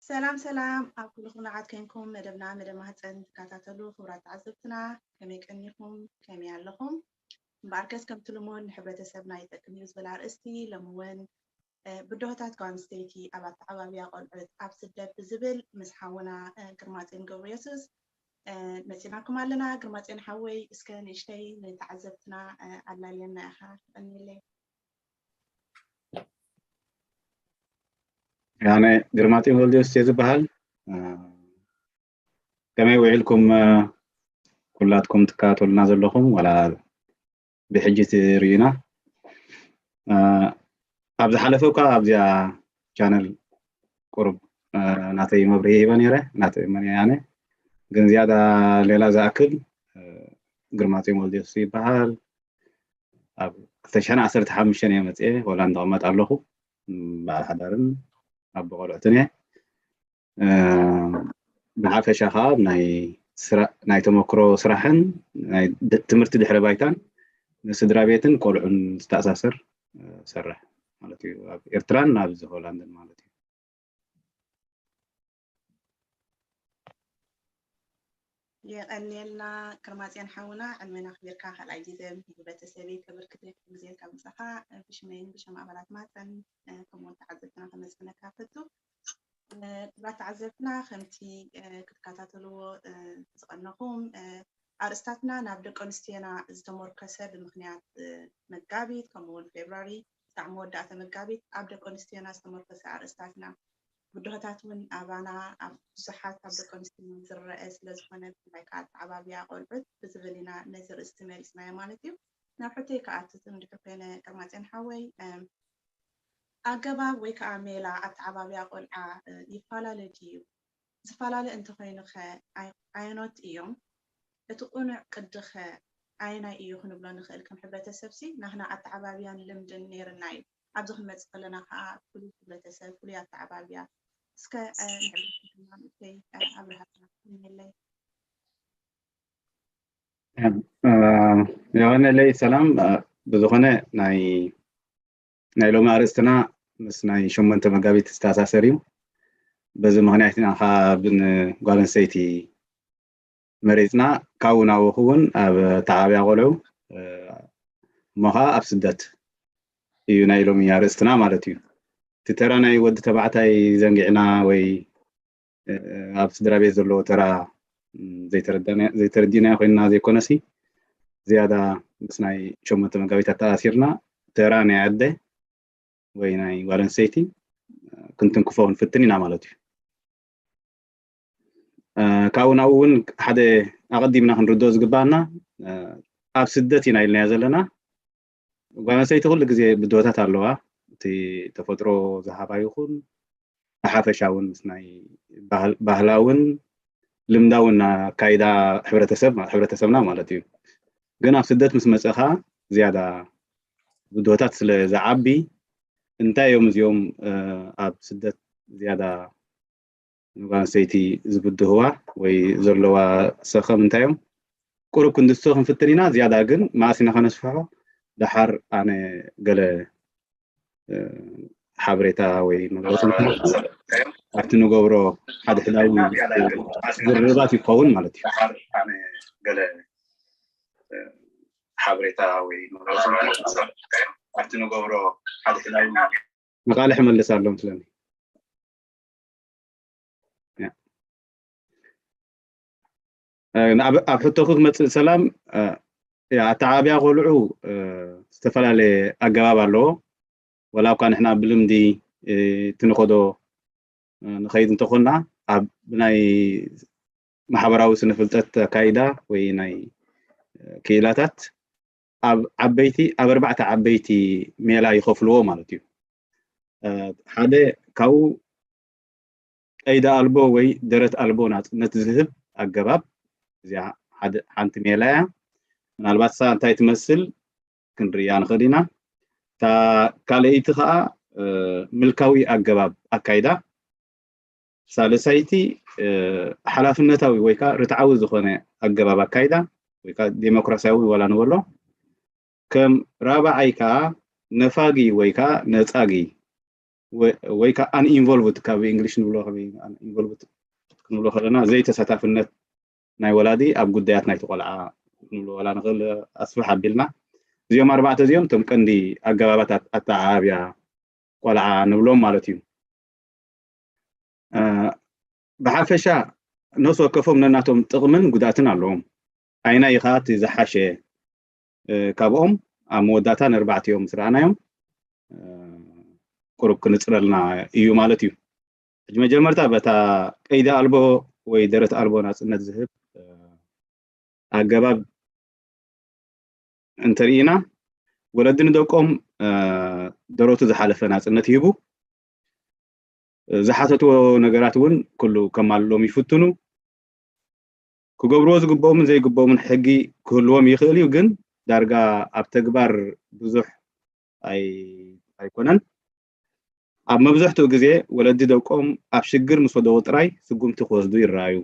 ሰላም ሰላም፣ ኣብ ኩሉ ኩርናዓት ኮይንኩም መደብና መደብ ማህፀን ትከታተሉ ክቡራት ተዓዘብትና፣ ከመይ ቀኒኹም? ከመይ ኣለኹም? እምበኣርከስ ከምቲ ልሙድ ንሕብረተሰብና ይጠቅም እዩ ዝብል ኣርእስቲ ሎሚ እውን ብድሆታት ጓል ኣንስተይቲ ኣብ ኣተዓባብያ ቆልዑት ኣብ ስደት ብዝብል ምስ ሓውና ግርማጽዮን ገብረየሱስ መፂናኩም ኣለና። ግርማጽዮን ሓወይ፣ እስከ ንእሽተይ ንተዓዘብትና ኣላልየና ኢኻ፣ ትቐንየለይ። ያነ ግርማጽዮን ወልደየሱስ እየ ዝበሃል። ከመይ ውዒልኩም? ኩላትኩም ትከታተሉና ዘለኹም ዋላ ብሕጂ ትርእዩና። ኣብ ዝሓለፈ እኳ ኣብዚኣ ቻነል ቁሩብ ናተይ መብርሂ ሂበ ነይረ፣ ናተይ መን ያነ ግን ዝያዳ ሌላ ዝኣክል ግርማጽዮን ወልደየሱስ ይበሃል። ኣብ ክልተ ሽሕን ዓሰርተ ሓሙሽተን እየ መፅኤ ሆላንድ እቕመጥ ኣለኹ። በዓል ሓዳርን ኣቦ ቆልዑትን እየ። ብሓፈሻ ከዓ ናይ ተመክሮ ስራሕን ናይ ትምህርቲ ድሕረ ባይታን ንስድራ ቤትን ቆልዑን ዝተኣሳሰር ሰርሕ ማለት እዩ፣ ኣብ ኤርትራን ኣብዚ ሆላንድን ማለት እዩ። የቐንየልና ግርማጽዮን ሓውና፣ ዕድመና ኣኽቢርካ ካልኣይ ግዜ ንሕብረተሰበይ ከበርክት ክሕግዘልካ ምጻኻ ብሽመይን ብሽም ኣባላት ማህጸን ከምኡውን ተዓዘብትና ከመስግነካ ፈቱ። ክቡራት ተዓዘብትና፣ ከምቲ ክትከታተልዎ ዝቐነኹም ኣርእስታትና ናብ ደቂ ኣንስትዮና ዝተሞርከሰ ብምኽንያት መጋቢት ከምኡውን ፌብራሪ ክሳዕ መወዳእታ መጋቢት ኣብ ደቂ ኣንስትዮና ዝተሞርከሰ ኣርእስታትና ብድሆታት እውን ኣባና ኣብ ብዙሓት ኣብ ደቂ ኣንስትዮና ዝረአ ስለ ዝኾነ ብፍላይ ከዓ ኣተዓባብያ ቆልዑት ብዝብል ኢና ነዚ ርእስቲ መሪፅናዮ ማለት እዩ። ናብ ሕቶይ ክኣቱ እንድሕር ኮይነ ግርማጽዮን ሓወይ ኣገባብ ወይ ከዓ ሜላ ኣተዓባብያ ቆልዓ ይፈላለ ድዩ? ዝፈላለ እንተኾይኑ ኸ ኣየኖት እዮም? እቲ ቅኑዕ ቅዲ ኸ ኣየናይ እዩ ክንብሎ ንኽእል? ከም ሕብረተሰብ ሲ ናህና ኣተዓባብያን ልምድን ነይርና እዩ። ኣብዚ ክንመፅእ ከለና ከዓ ፍሉይ ሕብረተሰብ፣ ፍሉይ ኣተዓባብያ። እስከ ንሕብረተሰብና ንእሽተይ ኣብርሃልና እኒሀለይ። የቐነለይ ሰላም። ብዝኾነ ናይ ናይ ሎሚ ኣርእስትና ምስ ናይ ሸሞንተ መጋቢት ዝተኣሳሰር እዩ። በዚ ምኽንያት ኢና ከዓ ብን ጓል ኣንስተይቲ መሪፅና ካብኡ ናብኡ እውን ኣብ ኣተዓባብያ ቆልዑ እሞ ከዓ ኣብ ስደት እዩ ናይ ሎሚ ኣርእስትና ማለት እዩ። እቲ ተራ ናይ ወዲ ተባዕታይ ዘንጊዕና ወይ ኣብ ስድራ ቤት ዘለዎ ተራ ዘይተረዲእናዮ ኮይንና ዘይኮነሲ ዝያዳ ምስ ናይ ሸሞንተ መጋቢት ኣተኣሲርና ተራ ናይ ኣደ ወይ ናይ ጓል ኣንስተይቲ ክንትንክፎ ክንፍትን ኢና ማለት እዩ። ካብኡ ናብኡ እውን ሓደ ኣቐዲምና ክንርድኦ ዝግባኣና ኣብ ስደት ኢና ኢልናዮ ዘለና። ጓል ኣንስተይቲ ኩሉ ግዜ ብድሆታት ኣለዋ። እቲ ተፈጥሮ ዝሃባ ይኹን ብሓፈሻ እውን ምስ ናይ ባህላውን ልምዳውን ኣካይዳ ሕብረተሰብና ማለት እዩ። ግን ኣብ ስደት ምስ መፀኻ ዝያዳ ብድሆታት ስለ ዝዓቢ እንታይ እዮም እዚኦም ኣብ ስደት ዝያዳ ንጓል ኣንስተይቲ ዝብድህዋ ወይ ዘለዋ ሰኸም እንታይ እዮም? ቁሩብ ክንድስቶ ክንፍትን ኢና። ዝያዳ ግን መኣስ ኢና ከነስፍሖ? ደሓር ኣነ ገለ ሓበሬታ ወይ መግለፂ ኣብቲ ንገብሮ ሓድሕዳዊ ዝርርባት ይኸውን ማለት እዩ። ሓበሬታ ወይ መግለፂ ኣብቲ ንገብሮ ሓድሕዳዊ መቃልሕ መልስ ኣሎ ምስለኒ። ኣብ ሕቶኹ ክመፅእ ሰላም፣ ኣተዓባብያ ቆልዑ ዝተፈላለየ ኣገባብ ኣለዎ። ወላ እኳ ንሕና ብልምዲ ትንኸዶ ንኸይድ እንተኾንና ኣብ ናይ ማሕበራዊ ስነ ፍልጠት ኣካይዳ ወይ ናይ ክኢላታት ኣብ ዓበይቲ ኣብ ኣርባዕተ ዓበይቲ ሜላ ይኸፍልዎ ማለት እዩ። ሓደ ካብኡ ቀይዲ ኣልቦ ወይ ደረት ኣልቦ ናፅነት ዝህብ ኣገባብ፣ እዚኣ ሓንቲ ሜላ እያ። ምናልባት እሳ እንታይ ትመስል ክንርያ ንኽእል ኢና። እታ ካልኣይቲ ከዓ ምልካዊ ኣገባብ ኣካይዳ፣ ሳልሳይቲ ሓላፍነታዊ ወይ ከዓ ርትዓዊ ዝኾነ ኣገባብ ኣካይዳ ወይ ከዓ ዴሞክራሲያዊ ዋላ ንበሎ፣ ከም ራብዓይ ከዓ ነፋጊ ወይ ከዓ ነፃጊ ወይ ከዓ uninvolved ካብ English ንብሎ ከመይ uninvolved ክንብሎ ከለና ዘይተሳታፍነት ናይ ወላዲ ኣብ ጉዳያት ናይቲ ቆልዓ ክንብሎ ዋላ ንኽእል ኣስፍሕ ኣቢልና እዚኦም ኣርባዕተ እዚኦም እቶም ቀንዲ ኣገባባት ኣተዓባብያ ቆልዓ ንብሎም ማለት እዩ። ብሓፈሻ ነፍሲ ወከፎም ነናቶም ጥቕምን ጉድኣትን ኣለዎም። ኣየናይ እዩ ከዓ እቲ ዝሓሸ ካብኦም ኣብ መወዳእታ ንርባዕቲኦም ምስ ረኣናዮም ቁሩብ ክንፅረልና እዩ ማለት እዩ። ሕጂ መጀመርታ በታ ቀይዲ ኣልቦ ወይ ደረት ኣልቦ ናፅነት ዝህብ ኣገባብ እንተርኢና ወለዲ ንደቆም ደረቱ ዝሓለፈ ናፅነት ይህቡ። ዝሓተትዎ ነገራት እውን ኩሉ ከማልሎም ይፍትኑ። ክገብርዎ ዝግብኦምን ዘይግብኦምን ሕጊ ክህልዎም ይኽእል እዩ፣ ግን ዳርጋ ኣብ ተግባር ብዙሕ ኣይኮነን። ኣብ መብዝሕትኡ ግዜ ወለዲ ደቆም ኣብ ሽግር ምስ ወደቑ ጥራይ ስጉምቲ ክወስዱ ይረኣዩ።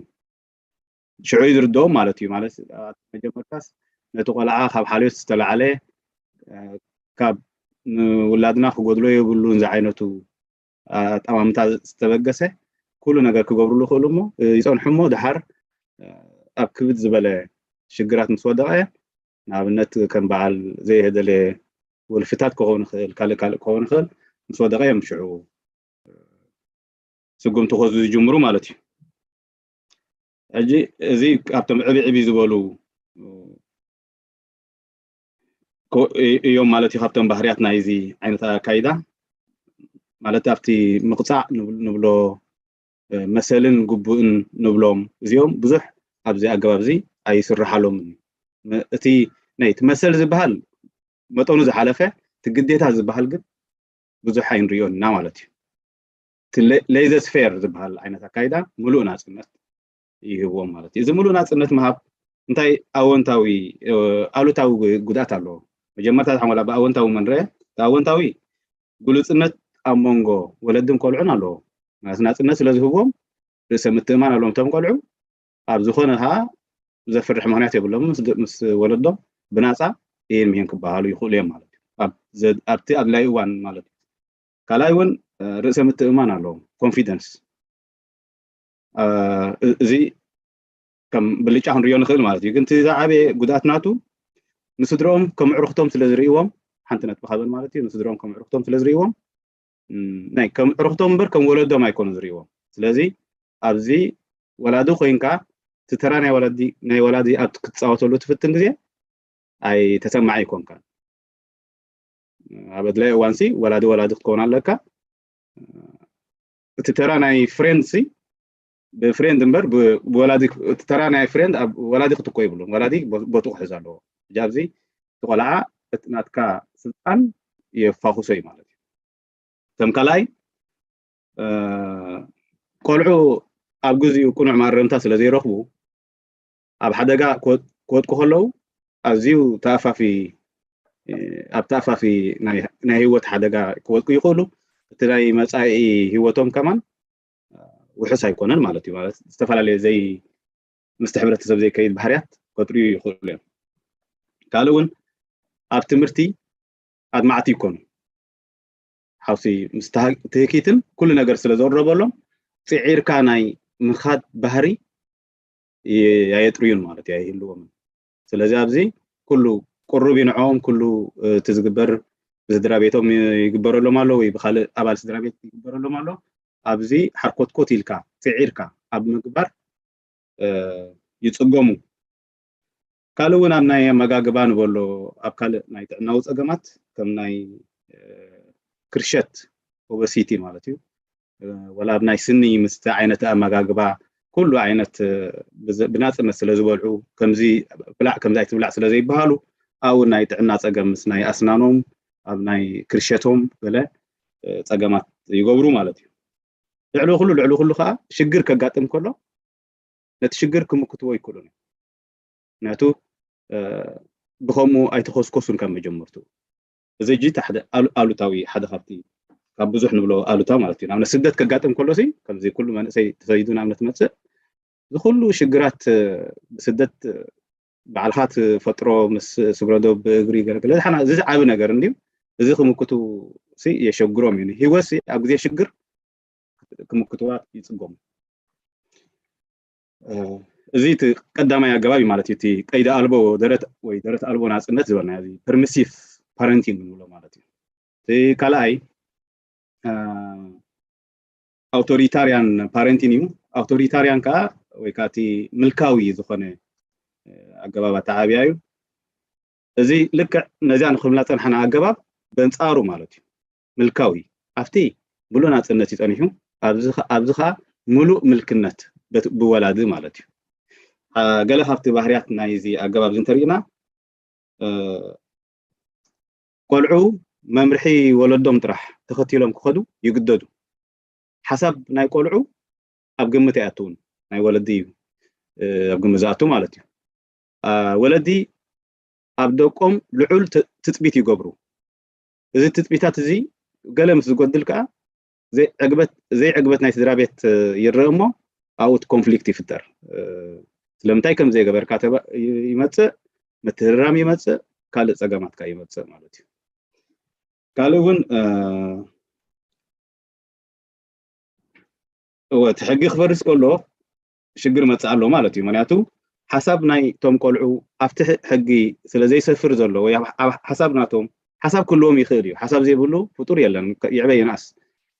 ሽዑ እዩ ዝርድኦም ማለት እዩ። ማለት መጀመርታስ ነቲ ቆልዓ ካብ ሓልዮት ዝተላዕለ ካብ ንውላድና ክጎድሎ የብሉን ዝዓይነቱ ኣጠማምታ ዝተበገሰ ኩሉ ነገር ክገብርሉ ይኽእሉ እሞ ይፀንሑ እሞ ድሓር ኣብ ክብድ ዝበለ ሽግራት ምስ ወደቐ ንኣብነት ከም በዓል ዘይህደለ ወልፍታት ክኸውን ይኽእል ካልእ ካልእ ክኸውን ይኽእል ምስ ወደቐ እዮም ሽዑ ስጉምቲ ክወስዱ ዝጅምሩ ማለት እዩ። ሕጂ እዚ ካብቶም ዕብይ ዕብይ ዝበሉ እዮም ማለት እዩ። ካብቶም ባህርያት ናይዚ ዓይነት ኣካይዳ ማለት ኣብቲ ምቕፃዕ ንብሎ መሰልን ግቡእን ንብሎም እዚኦም ብዙሕ ኣብዚ ኣገባብ እዚ ኣይስርሓሎምን እዩ። እቲ ናይ እቲ መሰል ዝበሃል መጠኑ ዝሓለፈ እቲ ግዴታ ዝበሃል ግን ብዙሕ ኣይንሪኦን ኢና ማለት እዩ። እቲ laissez-faire ዝበሃል ዓይነት ኣካይዳ ምሉእ ናፅነት ይህብዎም ማለት እዩ። እዚ ምሉእ ናፅነት ምሃብ እንታይ ኣወንታዊ ኣሉታዊ ጉድኣት ኣለዎ? መጀመርታ ዝሓመላ ብኣወንታዊ መንረአ ኣወንታዊ ግሉፅነት ኣብ መንጎ ወለድን ቆልዑን ኣለዎ። ማለት ናፅነት ስለ ዝህብዎም ርእሰ ምትእማን ኣለዎም እቶም ቆልዑ ኣብ ዝኾነ ከዓ ዘፍርሕ ምክንያት የብሎም ምስ ወለዶም ብናፃ ይህን ምሂን ክበሃሉ ይኽእሉ እዮም ማለት እዩ። ኣብቲ ኣድላይ እዋን ማለት እዩ። ካልኣይ እውን ርእሰ ምትእማን ኣለዎም ኮንፊደንስ እዚ ከም ብልጫ ክንሪኦ ንኽእል ማለት እዩ። ግን እቲ ዝዓበየ ጉድኣት ናቱ ንስድሮኦም ከም ዕርክቶም ስለ ዝርእይዎም ሓንቲ ነጥቢ ካበን ማለት እዩ። ንስድሮኦም ከም ዕርክቶም ስለ ዝርእይዎም ናይ ከም ዕርክቶም እምበር ከም ወለዶም ኣይኮኑ ዝርእይዎም። ስለዚ ኣብዚ ወላዲ ኮይንካ እቲ ተራ ናይ ወላዲ ናይ ወላዲ ኣብ ክትፃወተሉ ትፍትን ግዜ ኣይተሰማዒ ኣይኮንካን። ኣብ ኣድላይ እዋንሲ ወላዲ ወላዲ ክትከውን ኣለካ። እቲ ተራ ናይ ፍሬንድ ሲ ብፍሬንድ እምበር ብወላዲ እቲ ተራ ናይ ፍሬንድ ኣብ ወላዲ ክትኮ ይብሉን ወላዲ ቦቱ ክሕዝ ኣለዎ። ሕጂ ኣብዚ እቲ ቆልዓ እቲ ናትካ ስልጣን የፋኹሶ እዩ ማለት እዩ። ከም ካልኣይ ቆልዑ ኣብ ግዚኡ ቅኑዕ ማረምታ ስለ ዘይረኽቡ ኣብ ሓደጋ ክወድቁ ከለዉ ኣዝዩ ተኣፋፊ ኣብ ተኣፋፊ ናይ ህይወት ሓደጋ ክወድቁ ይኽእሉ። እቲ ናይ መፃኢ ህይወቶም ከማን ውሑስ ኣይኮነን ማለት እዩ። ማለት ዝተፈላለየ ዘይ ምስቲ ሕብረተሰብ ዘይከይድ ባህርያት ከጥርዩ ይኽእሉ እዮም። ካልእ እውን ኣብ ትምህርቲ ኣድማዕቲ ይኮኑ። ሓውሲ ምስ ትህኪትን ኩሉ ነገር ስለ ዘወረበሎም ፅዒርካ ናይ ምኻድ ባህሪ ኣየጥርዩን ማለት እዩ ኣይህልዎምን። ስለዚ ኣብዚ ኩሉ ቅሩብ ይንዖም ኩሉ እቲ ዝግበር ብስድራ ቤቶም ይግበረሎም ኣሎ ወይ ብካልእ ኣባል ስድራ ቤት ይግበረሎም ኣሎ። ኣብዚ ሓርኮትኮት ኢልካ ፅዒርካ ኣብ ምግባር ይፅገሙ። ካልእ እውን ኣብ ናይ ኣመጋግባ ንበሎ ኣብ ካልእ ናይ ጥዕናዊ ፀገማት ከም ናይ ክርሸት ኦበሲቲ ማለት እዩ ወላ ኣብ ናይ ስኒ ምስቲ ዓይነት ኣመጋግባ ኩሉ ዓይነት ብናፅነት ስለ ዝበልዑ ከምዚ ብላዕ ከምዚ ኣይትብላዕ ስለ ዘይበሃሉ ኣብኡ ናይ ጥዕና ፀገም ምስ ናይ ኣስናኖም ኣብ ናይ ክርሸቶም ገለ ፀገማት ይገብሩ ማለት እዩ። ልዕሊ ኩሉ ልዕሊ ኩሉ ከዓ ሽግር ከጋጥም ከሎ ነቲ ሽግር ክምክትዎ ይክእሉን እዮም። ምክንያቱ ብከምኡ ኣይተኮስኮሱን ካብ መጀመርቱ። እዚ እጂ ሓደ ኣሉታዊ ሓደ ካብቲ ካብ ብዙሕ ንብሎ ኣሉታ ማለት እዩ። ንኣብነት ስደት ከጋጥም ከሎ ሲ ከምዚ ኩሉ መንእሰይ ተሰዲዱ ናብ ትመፅእ እዚ ኩሉ ሽግራት ብስደት ባዕልካ ትፈጥሮ ምስ ስግረዶ ብእግሪ ገለገለ ሓና እዚ ዓቢ ነገር እንድዩ። እዚ ክምክቱ ሲ የሸግሮም እዩ። ህይወት ሲ ኣብ ግዜ ሽግር ክምክትዋ ይጽገሙ። እ፣ እዚ እቲ ቀዳማይ ኣገባብ እዩ ማለት እዩ። እቲ ቀይዲ ኣልቦ ደረት ወይ ደረት ኣልቦ ናጽነት ዝበልና እዚ ፐርሚሲቭ ፓረንቲንግ ንብሎ ማለት እዩ። እቲ ካልኣይ፣ እ፣ ኣውቶሪታርያን ፓረንቲን እዩ። ኣውቶሪታርያን ከዓ ወይ ከዓ እቲ ምልካዊ ዝኾነ፣ እ፣ ኣገባብ ኣተዓብያ እዩ። እዚ ልክዕ ነዚኣ ንክብላ ጸንሓና ኣገባብ በንጻሩ ማለት እዩ። ምልካዊ ኣብቲ ምሉእ ናጽነት እዩ ጸኒሑ፣ ኣብዚ ኸ-፣ ኣብዚ ኸኣ ምሉእ ምልክነት በት-፣ ብወላዲ ማለት እዩ። አ፣ ገለ ካብቲ ባህርያት ናይዚ ኣገባብ እዚ እንተሪእና፣ እ፣ ቆልዑ መምርሒ ወለዶም ጥራሕ ተኸቲሎም ክኸዱ ይግደዱ። ሓሳብ ናይ ቆልዑ ኣብ ግምት ኣይኣትውን። ናይ ወለዲ እዩ፣ እ፣ ኣብ ግምት ዝኣቱ ማለት እዩ። አ፣ ወለዲ ኣብ ደቆም ልዑል ት-፣ ትጽቢት ይገብሩ። እዚ ትጽቢታት እዚ ገለ ምስ ዝጎድል ከኣ ዘይዕግበት፣ ዘይዕግበት ናይ ስድራ ቤት፣ እ፣ ይረአ እሞ ኣብኡ እቲ ኮንፍሊክት ይፍጠር። እ፣ ስለምንታይ ከም ዘይገበርካ ተባ-፣ ይ-፣ ይመጽእ፣ ምትህርራም ይመጽእ፣ ካልእ ጸገማት ከኣ ይመጽእ ማለት እዩ። ካልእ እውን፣ እ፣ እወ፣ እቲ ሕጊ ክፈርስ ከሎ ሽግር መጽእ ኣሎ ማለት እዩ። ምክንያቱ ሓሳብ ናይ ቶም ቆልዑ ኣብቲ ሕ-፣ ሕጊ ስለ ዘይሰፍር ዘሎ ወይ ኣብ፣ ኣብ ሓሳብ ናቶም፣ ሓሳብ ክህልዎም ይኽእል እዩ። ሓሳብ ዘይብሉ ፍጡር የለን፣ ከ-፣ ይዕበ ይንኣስ።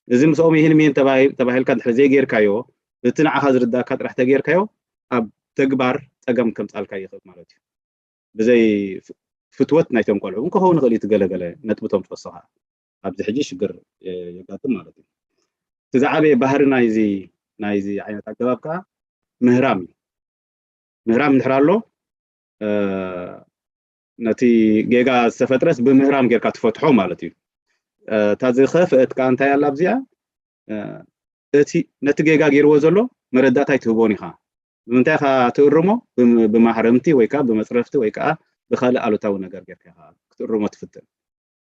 እዚ ምስኦም ይህን ሚን ተባሂ-፣ ተባሂልካ ድሕሪ ዘይጌርካዮ፣ እቲ ንዓኻ ዝርዳእካ ጥራሕ ተጌርካዮ፣ ኣብ ተግባር ጸገም ከምጻልካ ይኽእል ማለት እዩ። ብዘይ ፍ-፣ ፍትወት ናይቶም ቆልዑ እውን ክኸውን ይኽእል እዩ። እቲ ገለገለ ነጥብቶም ትወስኻ ኣብዚ ሕጂ ሽግር የ-፣ የጋጥም ማለት እዩ። እቲ ዝዓበየ ባህሪ ናይዚ፣ ናይዚ ዓይነት ኣገባብ ከዓ ምህራም እዩ። ምህራም እንድሕር ኣሎ፣ እ፣ ነቲ ጌጋ ዝተፈጥረስ ብምህራም ጌርካ ትፈትሖ ማለት እዩ። እ፣ እታ ዝኸፍአት ከዓ እንታይ ኣላ ኣብዚኣ? እ፣ እቲ ነቲ ጌጋ ገይርዎ ዘሎ መረዳእታ ኣይትህቦን ኢኻ። ብምንታይ ኢኻ ትእርሞ? ብም-፣ ብማህረምቲ ወይ ከዓ ብመጽረፍቲ ወይ ከዓ ብኻልእ ኣሉታዊ ነገር ጌርካ ኢኻ ክትእርሞ ትፍትን።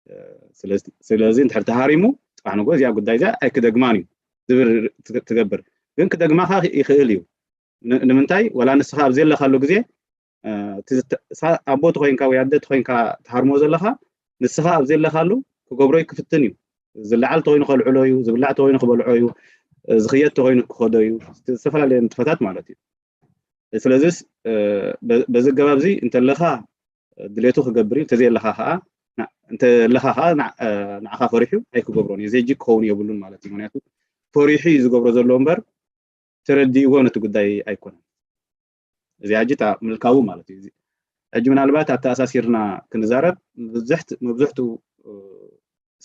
እ፣ ስለዚ፣ ስለዚ እንድሕር ተሃሪሙ፣ ጽባሕ ንግሆ እዚኣ ጉዳይ እዚኣ ኣይክደግማን እዩ ዝብል ትግ-፣ ትገብር። ግን ክደግማኻ ይኽእል እዩ። ን-፣ ንምንታይ? ወላ ንስኻ ኣብ ዘለኻሉ ግዜ፣ እ፣ እቲ ዝተ-፣ ሳ-፣ ኣቦ ተኾይንካ ወይ ኣደ ተኾይንካ ትሃርሞ ዘለኻ፣ ንስኻ ኣብ ዘለኻሉ ክገብሮ ክፍትን እዩ። ዝለዓል ተኾይኑ ከልዕሎ እዩ፣ ዝብላዕ ተኾይኑ ክበልዖ እዩ፣ እ፣ ዝኽየድ ተኾይኑ ክኸዶ እዩ። ዝተፈላለዩ ንጥፈታት ማለት እዩ። ስለዚስ፣ እ፣ በ-፣ በዚ ኣገባብ እዚ እንተለኻ ድሌቱ ክገብር እዩ፣ እንተዘየለኻ ኸዓ፣ ና-፣ እንተለኻ ኸዓ ና-፣ እ፣ ንዓኻ ፈሪሑ ኣይክገብሮን እዩ። ዘጅ ክኸውን የብሉን ማለት እዩ። ምክንያቱ ፈሪሑ እዩ ዝገብሮ ዘሎ እምበር ተረዲእዎ ነቲ ጉዳይ ኣይኮነን። እዚ ሕጂ እታ ምልካዊ ማለት እዩ። እዚ ሕጂ ምናልባት ኣተኣሳሲርና ክንዛረብ፣ መብዝሕት-፣ መብዝሕቱ፣ እ፣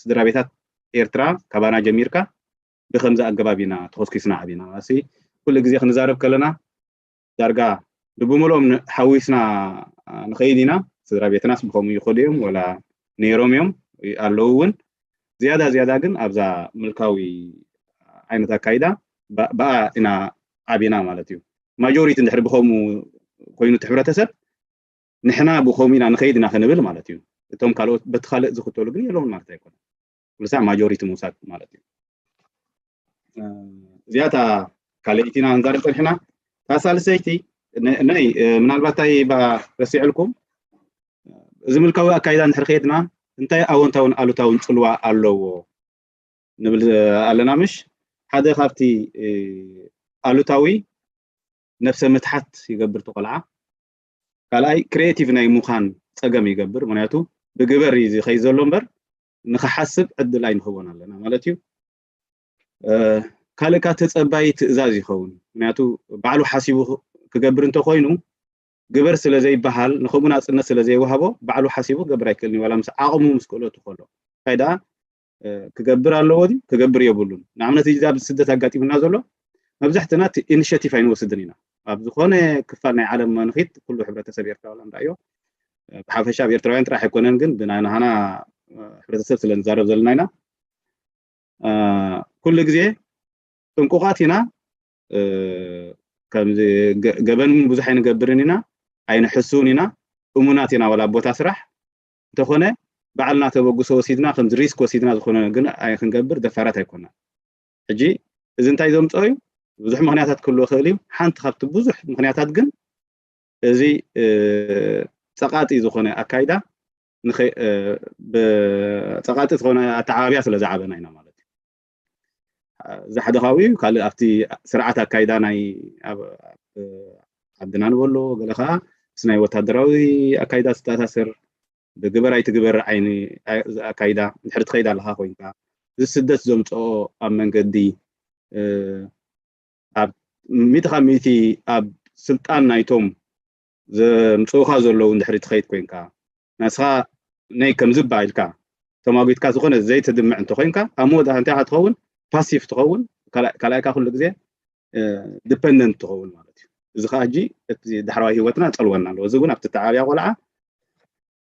ስድራ ቤታት ኤርትራ ካባና ጀሚርካ ብኸምዚ ኣገባብ ኢና ተኾስኪስና ዓቢና። እሲ ኩሉ ግዜ ክንዛረብ ከለና ዳርጋ ንብምልኦም ን-፣ ሓዊስና ንኸይድ ኢና። ስድራ ቤትናስ ብኸምኡ ይኸዱ እዮም፣ ወላ ነይሮም እዮም፣ ኣለዉ እውን። ዝያዳ ዝያዳ ግን ኣብዛ ምልካዊ ዓይነት ኣካይዳ ብ-፣ ብኣ ኢና ዓቢና ማለት እዩ። ማጆሪቲ እንድሕር ብኸምኡ ኮይኑ እቲ ሕብረተሰብ፣ ንሕና ብኸምኡ ኢና ንኸይድ ኢና ክንብል ማለት እዩ። እቶም ካልኦት በቲ ካልእ ዝኽተሉ ግን የለውን ማለት ኣይኮነን። ኩሉ ሳዕ ማጆሪቲ ምውሳድ ማለት እዩ። እ፣ እዚኣ እታ ካልኣይቲ ኢና ንዛረብ ጸኒሕና። እታ ሳልሰይቲ ነ-፣ ነይ፣ እ፣ ምናልባት እንታይ ባ ረሲዕልኩም፣ እዚ ምልካዊ ኣካይዳ እንድሕር ከይድና እንታይ ኣወንታውን ኣሉታውን ጽልዋ ኣለዎ ንብል ኣለና ምሽ? ሓደ ካብቲ፣ እ፣ ኣሉታዊ ነብሰ ምትሓት ይገብር እቲ ቆልዓ። ካልኣይ ክሪኤቲቭ ናይ ምዃን ጸገም ይገብር። ምኽንያቱ ብግበር እዩ ዝኸይድ ዘሎ እምበር ንኽሓስብ ዕድል ኣይንህቦን ኣለና ማለት እዩ። እ፣ ካልእ ከኣ ተጸባዪ ትእዛዝ ይኸውን። ምኽንያቱ ባዕሉ ሓሲቡ ክገብር እንተኾይኑ ግበር ስለ ዘይበሃል፣ ንኸምኡ ናጽነት ስለ ዘይወሃቦ ባዕሉ ሓሲቡ ክገብር ኣይክእልን እዩ። ዋላ ምስ ዓቕሙ ምስ ክእለቱ ከሎ። እንታይ ደኣ፣ እ፣ ክገብር ኣለዎ ድዩ? ክገብር የብሉን። ንኣብነት፣ እዚ ኣብዚ ስደት ኣጋጢሙና ዘሎ፣ መብዛሕትና እቲ ኢኒሼቲቭ ኣይንወስድን ኢና። ኣብ ዝኾነ ክፋል ናይ ዓለም ንኺድ፣ ኩሉ ሕብረተሰብ ኤርትራ ዋላ ንርኣዮ፣ እ፣ ብሓፈሻ ኣብ ኤርትራውያን ጥራሕ ኣይኮነን፣ ግን ብናይ ናህና፣ እ፣ ሕብረተሰብ ስለ ንዛረብ ዘለና ኢና። እ፣ ኩሉ ግዜ ጥንቁቓት ኢና። እ፣ ከምዚ ገ-፣ ገበን እውን ብዙሕ ኣይንገብርን ኢና፣ ኣይንሕስውን ኢና፣ እሙናት ኢና ዋላ ኣብ ቦታ ስራሕ። እንተኾነ ባዕልና ተበግሶ ወሲድና፣ ከምዚ ሪስክ ወሲድና ዝኾነ ግን ኣይ-፣ ክንገብር ደፋራት ኣይኮናን። ሕጂ እዚ እንታይ ዘምጽኦ እዩ? ብዙሕ ምኽንያታት ክህልዎ ይኽእል እዩ። ሓንቲ ካብቲ ብዙሕ ምኽንያታት ግን እዚ፣ እ፣ ጸቓጢ ዝኾነ ኣካይዳ ብፀቃጢ ዝኾነ ኣተዓባብያ ስለ ዝዓበና ኢና ማለት እዩ። እዚ ሓደ ካብኡ እዩ። ካልእ ኣብቲ ስርዓት ኣካይዳ ናይ ዓድና ንበሎ ገለ ከዓ ምስ ናይ ወታደራዊ ኣካይዳ ዝተኣሳሰር ብግበር ኣይትግበር ዓይኒ ኣካይዳ እንድሕር ትኸይድ ኣለካ ኮይንካ እዚ ስደት ዘምፅኦ ኣብ መንገዲ ኣብ ሚእቲ ካብ ሚእቲ ኣብ ስልጣን ናይቶም ዘምፅኡካ ዘለዉ እንድሕሪ ትኸይድ ኮይንካ ናስኻ ነይ ከምዝባ ኢልካ ተማጒትካ ዝኾነ ዘይተድምዕ እንተኮይንካ ኣብ መወዳእታ እንታይ ኢኻ ትኸውን? ፓሲቭ ትኸውን። ካልኣይካ ኩሉ ግዜ ዲፐንደንት ትኸውን ማለት እዩ። እዚ ከዓ ሕጂ እቲ ዳሕረዋይ ህይወትና ጸልወና ኣለዎ። እዚ እውን ኣብቲ ተዓብያ ቆልዓ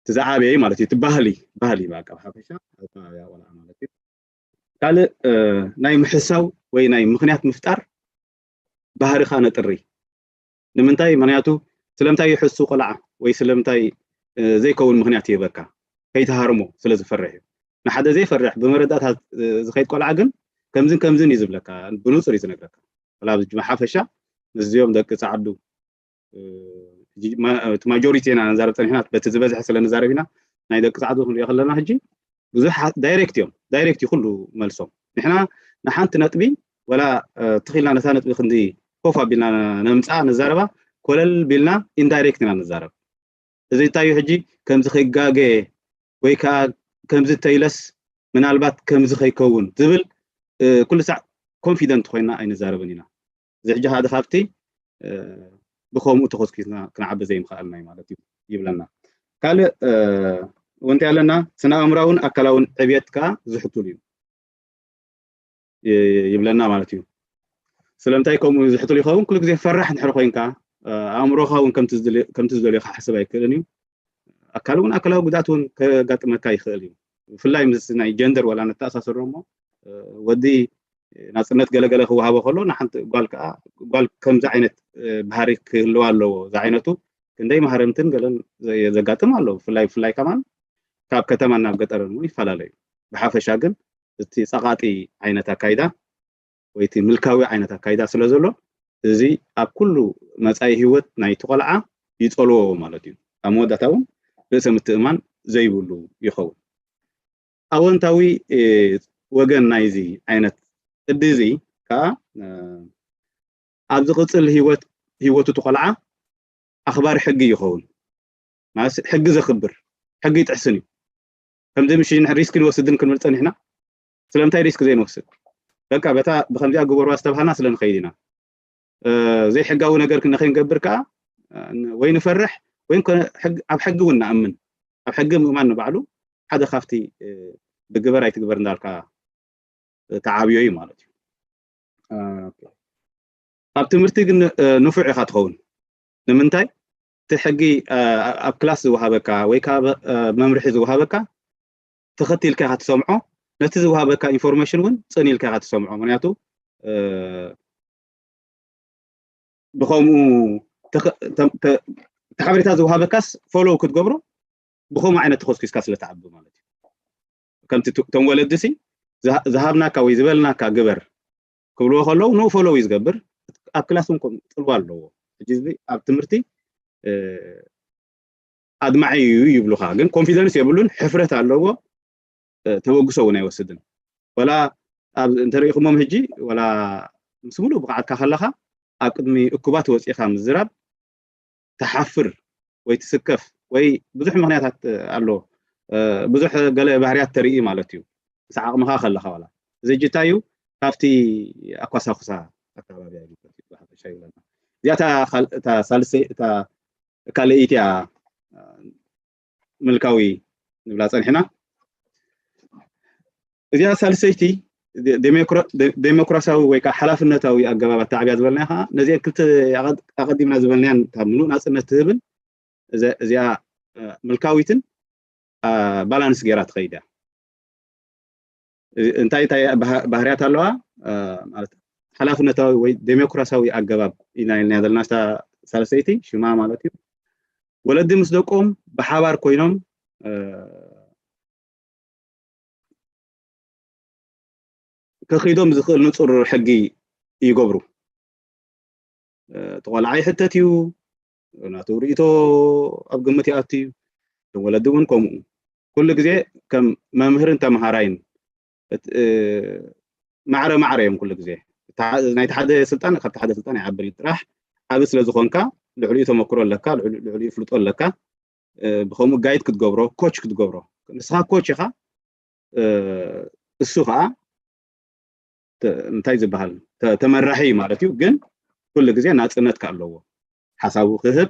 እቲ ዝዓበየ ማለት እዩ። እቲ ባህሊ ባህሊ በቃ ብሓፈሻ ተዓብያ ቆልዓ ማለት እዩ። ካልእ ናይ ምሕሳው ወይ ናይ ምክንያት ምፍጣር ባህርኻ ነጥሪ። ንምንታይ? ምክንያቱ ስለምንታይ ይሕሱ ቆልዓ ወይ ስለምንታይ ዘይከውን ምክንያት ይህበካ? ከይትሃርሞ ስለ ዝፈርሕ እዩ። ንሓደ ዘይፈርሕ ብመረዳእታ ዝኸይድ ቆልዓ ግን ከምዝን ከምዝን እዩ ዝብለካ፣ ብንጹር እዩ ዝነግረካ። ላ ብሓፈሻ ምስዚኦም ደቂ ጻዕዱ እቲ ማጆሪቲ ኢና ንዛረብ ጸኒሕና፣ በቲ ዝበዝሐ ስለ ንዛረብ ኢና። ናይ ደቂ ጻዕዱ ክንሪኦ ከለና ሕጂ ብዙሕ ዳይሬክት እዮም፣ ዳይሬክት እዩ ኩሉ መልሶም። ንሕና ንሓንቲ ነጥቢ ወላ ትኺልና ነታ ነጥቢ ክንዲ ኮፍ ኣቢልና ነምፅኣ ንዛረባ ኮለል ቢልና ኢንዳይሬክት ኢና ንዛረብ። እዚ እንታይ እዩ ሕጂ ከምዚ ከይጋገ ወይ ከዓ ከምዚ ተይለስ ምናልባት ከምዚ ከይከውን ዝብል ኩሉ ሳዕ ኮንፊደንት ኮይና ኣይንዛረብን ኢና። እዚ ሕጂ ሓደ ካብቲ ብከምኡ ተኮስኪስና ክንዓቢ ዘይምክኣልና እዩ ማለት እዩ ይብለና። ካልእ ወንቲ ኣለና ስነ ኣእምራውን ኣካላውን ዕብየት ከዓ ዝሕቱል እዩ ይብለና ማለት እዩ። ስለምንታይ ከምኡ ዝሕቱል ይኸውን? ኩሉ ግዜ ፈራሕ እንድሕር ኮይንካ ኣእምሮኻ እውን ከምቲ ዝደልዮ ክሓስብ ኣይክእልን እዩ። ኣካል እውን ኣካላዊ ጉድኣት እውን ከጋጥመካ ይኽእል እዩ። ብፍላይ ምስ ናይ ጀንደር ዋላ ነተኣሳሰሮ እሞ ወዲ ናፅነት ገለገለ ክወሃቦ ከሎ ንሓንቲ ጓል ከዓ ጓል ከምዚ ዓይነት ባህሪ ክህልዋ ኣለዎ። እዚ ዓይነቱ ክንደይ ማህረምትን ገለን ዘጋጥም ኣሎ። ብፍላይ ብፍላይ ከማን ካብ ከተማ ናብ ገጠርን እውን ይፈላለዩ። ብሓፈሻ ግን እቲ ፀቓጢ ዓይነት ኣካይዳ ወይ እቲ ምልካዊ ዓይነት ኣካይዳ ስለ ዘሎ እዚ ኣብ ኩሉ መፃኢ ህይወት ናይቲ ቆልዓ ይፀልዎ ማለት እዩ። ኣብ መወዳእታ እውን ርእሰ ምትእማን ዘይብሉ ይኸውን። ኣወንታዊ ወገን ናይዚ ዓይነት ቅዲ እዚ ከዓ ኣብ ዝቕፅል ህይወቱ እቲ ቆልዓ ኣኽባሪ ሕጊ ይኸውን። ማለት ሕጊ ዘኽብር፣ ሕጊ ይጥሕስን እዩ። ከምዚ ምሽ ሪስክ ንወስድን ክንብል ፀኒሕና ስለምንታይ ሪስክ ዘይንወስድ? በቃ በታ ብከምዚኣ ግበርዋ ዝተባሃልና ስለ ንኸይድ ኢና። ዘይሕጋዊ ነገር ንኸይንገብር ከዓ ወይ ንፈርሕ ወይ ኣብ ሕጊ እውን ንኣምን። ኣብ ሕጊ ምእማን ንባዕሉ ሓደ ካብቲ ብግበር ኣይትግበር እንዳልካ ተዓብዮ እዩ ማለት እዩ። ኣብ ትምህርቲ ግን ንፉዕ ኢኻ ትኸውን። ንምንታይ? እቲ ሕጊ ኣብ ክላስ ዝወሃበካ ወይ ከዓ መምርሒ ዝወሃበካ ተኸቲልካ ኢኻ ትሰምዖ። ነቲ ዝወሃበካ ኢንፎርሜሽን እውን ፅን ኢልካ ኢኻ ትሰምዖ። ምክንያቱ ብከምኡ እቲ ሓበሬታ ዝወሃበካስ ፎሎው ክትገብሮ ብከምኡ ዓይነት ተኮስኪስካ ስለ ትዓቢ ማለት እዩ። ከምቲ እቶም ወለዲ ሲ ዝሃብናካ ወይ ዝበልናካ ግበር ክብልዎ ከለዉ ንኡ ፎሎው እዩ ዝገብር። ኣብ ክላስ እውን ከምኡ ፅልዋ ኣለዎ። ሕጂ እዚ ኣብ ትምህርቲ ኣድማዒ እዩ ይብሉካ፣ ግን ኮንፊደንስ የብሉን፣ ሕፍረት ኣለዎ፣ ተበግሶ እውን ኣይወስድን። ወላ እንተሪኢኹሞም ሕጂ ወላ ምስ ሙሉእ ብቕዓትካ ከለኻ ኣብ ቅድሚ እኩባት ወፂእኻ ምዝራብ ትሓፍር ወይ ትስከፍ ወይ ብዙሕ ምክንያታት ኣሎ። ብዙሕ ገለ ባህርያት ተርኢ ማለት እዩ ምስ ዓቕምኻ ከለኻ ዋላ እዚ ሕጂ እንታይ እዩ ካብቲ ኣኳሳኩሳ ኣካባቢ ይብለና። እዚኣ እታ ካልእቲ እያ ምልካዊ ንብላ ፀኒሕና። እዚኣ ሳልሰይቲ ዴሞክራሲያዊ ወይ ከዓ ሓላፍነታዊ ኣገባብ ኣተዓብያ ዝበልናያ ከዓ ነዚአን ክልተ ኣቐዲምና ዝበልናያን ካብ ምሉእ ናፅነት ትህብን እዚኣ ምልካዊትን ባላንስ ገይራ ትኸይድ እያ። እንታይ እንታይ ባህርያት ኣለዋ ማለት ሓላፍነታዊ ወይ ዴሞክራሲያዊ ኣገባብ ኢና ኢልና ዘለና ሳልሰይቲ ሽማ ማለት እዩ። ወለዲ ምስ ደቆም ብሓባር ኮይኖም ከኺዶም ዝኽእል ንፁር ሕጊ ይገብሩ። እቲ ቆልዓ ይሕተት እዩ፣ ናቱ ርእቶ ኣብ ግምት ይኣቱ እዩ። እቶም ወለዲ እውን ከምኡ። ኩሉ ግዜ ከም መምህርን ተምሃራይን ማዕረ ማዕረ እዮም። ኩሉ ግዜ ናይቲ ሓደ ስልጣን ካብቲ ሓደ ስልጣን ይዓብር እዩ። ጥራሕ ዓቢ ስለ ዝኾንካ፣ ልዕሊኡ ተመክሮ ኣለካ፣ ልዕሊኡ ፍልጦ ኣለካ። ብከምኡ ጋይድ ክትገብሮ፣ ኮች ክትገብሮ፣ ንስኻ ኮች ኢኻ፣ እሱ ከዓ እንታይ ዝበሃል ተመራሒ ማለት እዩ። ግን ኩሉ ግዜ ናፅነት ኣለዎ፣ ሓሳቡ ክህብ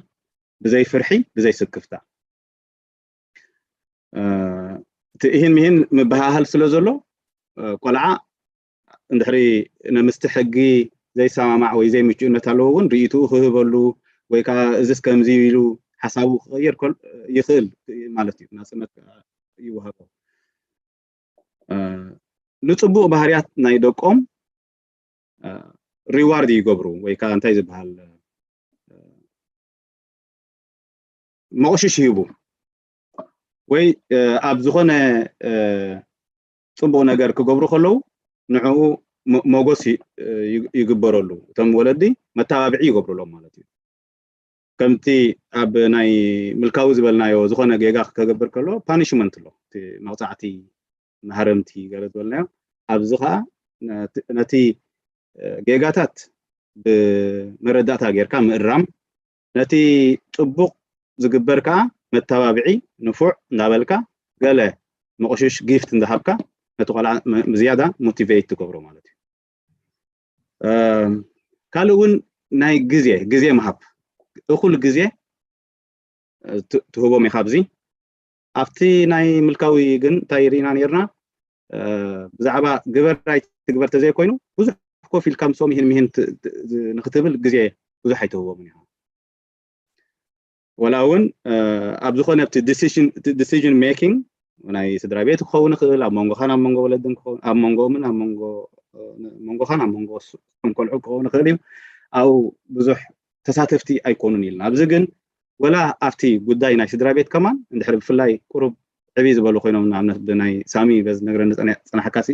ብዘይ ፍርሒ፣ ብዘይ ስክፍታ። እቲ እሂን ምሂን ምበሃሃል ስለ ዘሎ፣ ቆልዓ እንድሕሪ ንምስቲ ሕጊ ዘይሰማማዕ ወይ ዘይምቹእነት ኣለዎ እውን ርእይትኡ ክህበሉ ወይ ከዓ እዚስ ከምዚ ኢሉ ሓሳቡ ክቐይር ይኽእል ማለት እዩ። ናፅነት ይወሃቦ። ንፅቡቕ ባህርያት ናይ ደቆም ሪዋርድ ይገብሩ ወይ ከዓ እንታይ ዝበሃል መቑሽሽ ይህቡ ወይ ኣብ ዝኾነ ፅቡቕ ነገር ክገብሩ ከለዉ ንዕኡ መጎስ ይግበረሉ። እቶም ወለዲ መተባብዒ ይገብሩሎም ማለት እዩ። ከምቲ ኣብ ናይ ምልካዊ ዝበልናዮ ዝኾነ ጌጋ ክገብር ከሎ ፓኒሽመንት ኣሎ፣ መቕፃዕቲ፣ ማህረምቲ ገለ ዝበልናዮ። ኣብዚ ከዓ ነቲ ጌጋታት ብመረዳእታ ጌርካ ምእራም፣ ነቲ ፅቡቕ ዝግበር ከዓ መተባብዒ፣ ንፉዕ እንዳበልካ ገለ መቑሽሽ ጊፍት እንዳሃብካ ነቲ ቆልዓ ዝያዳ ሞቲቬት ትገብሮ ማለት እዩ። ካልእ እውን ናይ ግዜ ግዜ ምሃብ፣ እኹል ግዜ ትህቦም ኢኻ። ኣብዚ ኣብቲ ናይ ምልካዊ ግን እንታይ ርኢና ነርና? ብዛዕባ ግበር ኣይትግበር ተዘይኮይኑ ብዙሕ ኮፍ ኢልካ ምስኦም ይህን ምሂን ንክትብል ግዜ ብዙሕ ኣይትህቦምን ኢኻ። ወላ እውን ኣብ ዝኾነ ኣብቲ ዲሲዥን ሜኪንግ ናይ ስድራ ቤት ክኸውን ይኽእል፣ ኣብ መንጎኻን ኣብ መንጎ ወለድን ክኸውን፣ ኣብ መንጎምን ኣብ መንጎ መንጎኻን ኣብ መንጎ ከም ቆልዑ ክኸውን ይኽእል እዩ። ኣብኡ ብዙሕ ተሳተፍቲ ኣይኮኑን ኢልና። ኣብዚ ግን ወላ ኣብቲ ጉዳይ ናይ ስድራ ቤት ከማን እንድሕር ብፍላይ ቁሩብ ዕብይ ዝበሉ ኮይኖም፣ ንኣብነት ብናይ ሳሚ በዚ ነግረኒ ዝጸናሕካ ሲ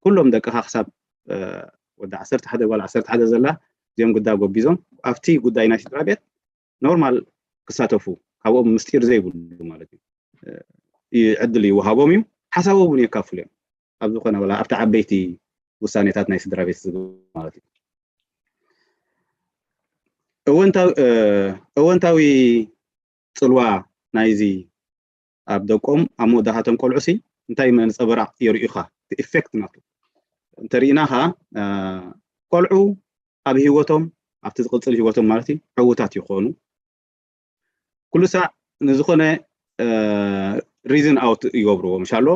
ኩሎም ደቅኻ ክሳብ ወዲ ዓሰርተ ሓደ ጓል ዓሰርተ ሓደ ዘላ እዚኦም ጉዳይ ጎቢዞም ኣብቲ ጉዳይ ናይ ስድራ ቤት ኖርማል ክሳተፉ፣ ካብኦም ምስጢር ዘይብሉ ማለት እዩ ዕድል ይወሃቦም እዩ። ሓሳቦም እውን የካፍሉ እዮም ኣብ ዝኾነ ወላ ኣብቲ ዓበይቲ ውሳኔታት ናይ ስድራ ቤት ዝግበር ማለት እዩ። እወንታዊ ፅልዋ ናይዚ ኣብ ደቆም ኣብ መወዳእታቶም ቆልዑ ሲ እንታይ መንፀበራቕ የርእዩኻ? ኢፌክት ናቱ እንተርኢና ኸዓ ቆልዑ ኣብ ህይወቶም ኣብቲ ዝቕፅል ህይወቶም ማለት እዩ ዕውታት ይኾኑ። ኩሉ ሳዕ ንዝኾነ ሪዝን ኣውት ይገብርዎ። ምሻሎ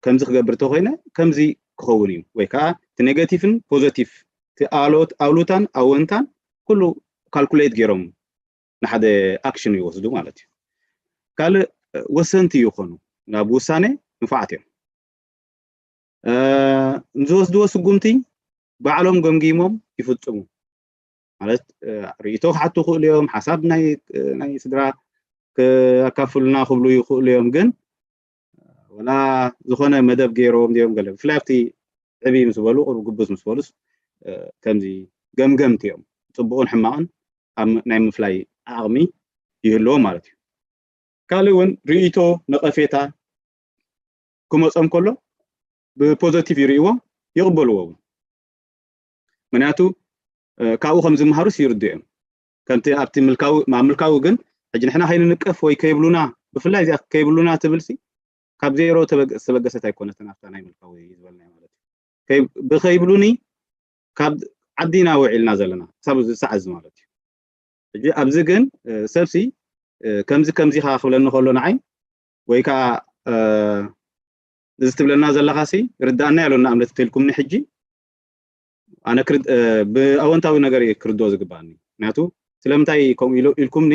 ከምዚ ክገብር ተኮይነ ከምዚ ክኸውን እዩ ወይ ከዓ እቲ ኔጋቲቭን ፖዘቲቭ እቲ ኣሉታን ኣወንታን ኩሉ ካልኩሌት ገይሮም ንሓደ ኣክሽን ይወስዱ ማለት እዩ። ካልእ ወሰንቲ ይኾኑ ናብ ውሳኔ ንፉዓት እዮም። ንዝወስድዎ ስጉምቲ ባዕሎም ገምጊሞም ይፍፅሙ። ማለት ርእይቶ ክሓቱ ይኽእሉ እዮም፣ ሓሳብ ናይ ስድራ ከካፍሉና ክብሉ ይኽእሉ እዮም። ግን ወላ ዝኾነ መደብ ገይሮም ድዮም ገለ ብፍላይ ኣብቲ ዕብይ ምስ በሉ ቁሩብ ግቡዝ ምስ በሉስ ከምዚ ገምገምቲ እዮም። ፅቡቕን ሕማቕን ናይ ምፍላይ ዓቕሚ ይህልዎም ማለት እዩ። ካልእ እውን ርእይቶ ነቐፌታ ክመፆም ከሎ ብፖዘቲቭ ይርእይዎ ይቕበልዎ እውን። ምክንያቱ ካብኡ ከም ዝመሃሩስ ይርድኡ እዮም። ከምቲ ኣብቲ ምልካዊ ኣብ ምልካዊ ግን ሕጂ ንሕና ከይንንቀፍ ወይ ከይብሉና ብፍላይ እዚኣ ከይብሉና ትብልሲ ካብ ዜሮ ዝተበገሰት ኣይኮነትን ኣብታ ናይ ምልካዊ ዝበልናዮ ማለት እዩ። ብከይብሉኒ ካብ ዓዲና ውዒልና ዘለና ክሳብ ዝሰዓዝ ማለት እዩ። ሕጂ ኣብዚ ግን ሰብሲ ከምዚ ከምዚ ኻ ክብለኒ ከሎ ንዓይ ወይ ከዓ እዚ ትብለና ዘለኻሲ ርዳእና ያሎ ንኣብነት እንተልኩምኒ ሕጂ ኣነ ብኣወንታዊ ነገር እየ ክርድኦ ዝግባኣኒ። ምክንያቱ ስለምንታይ ከምኡ ኢልኩምኒ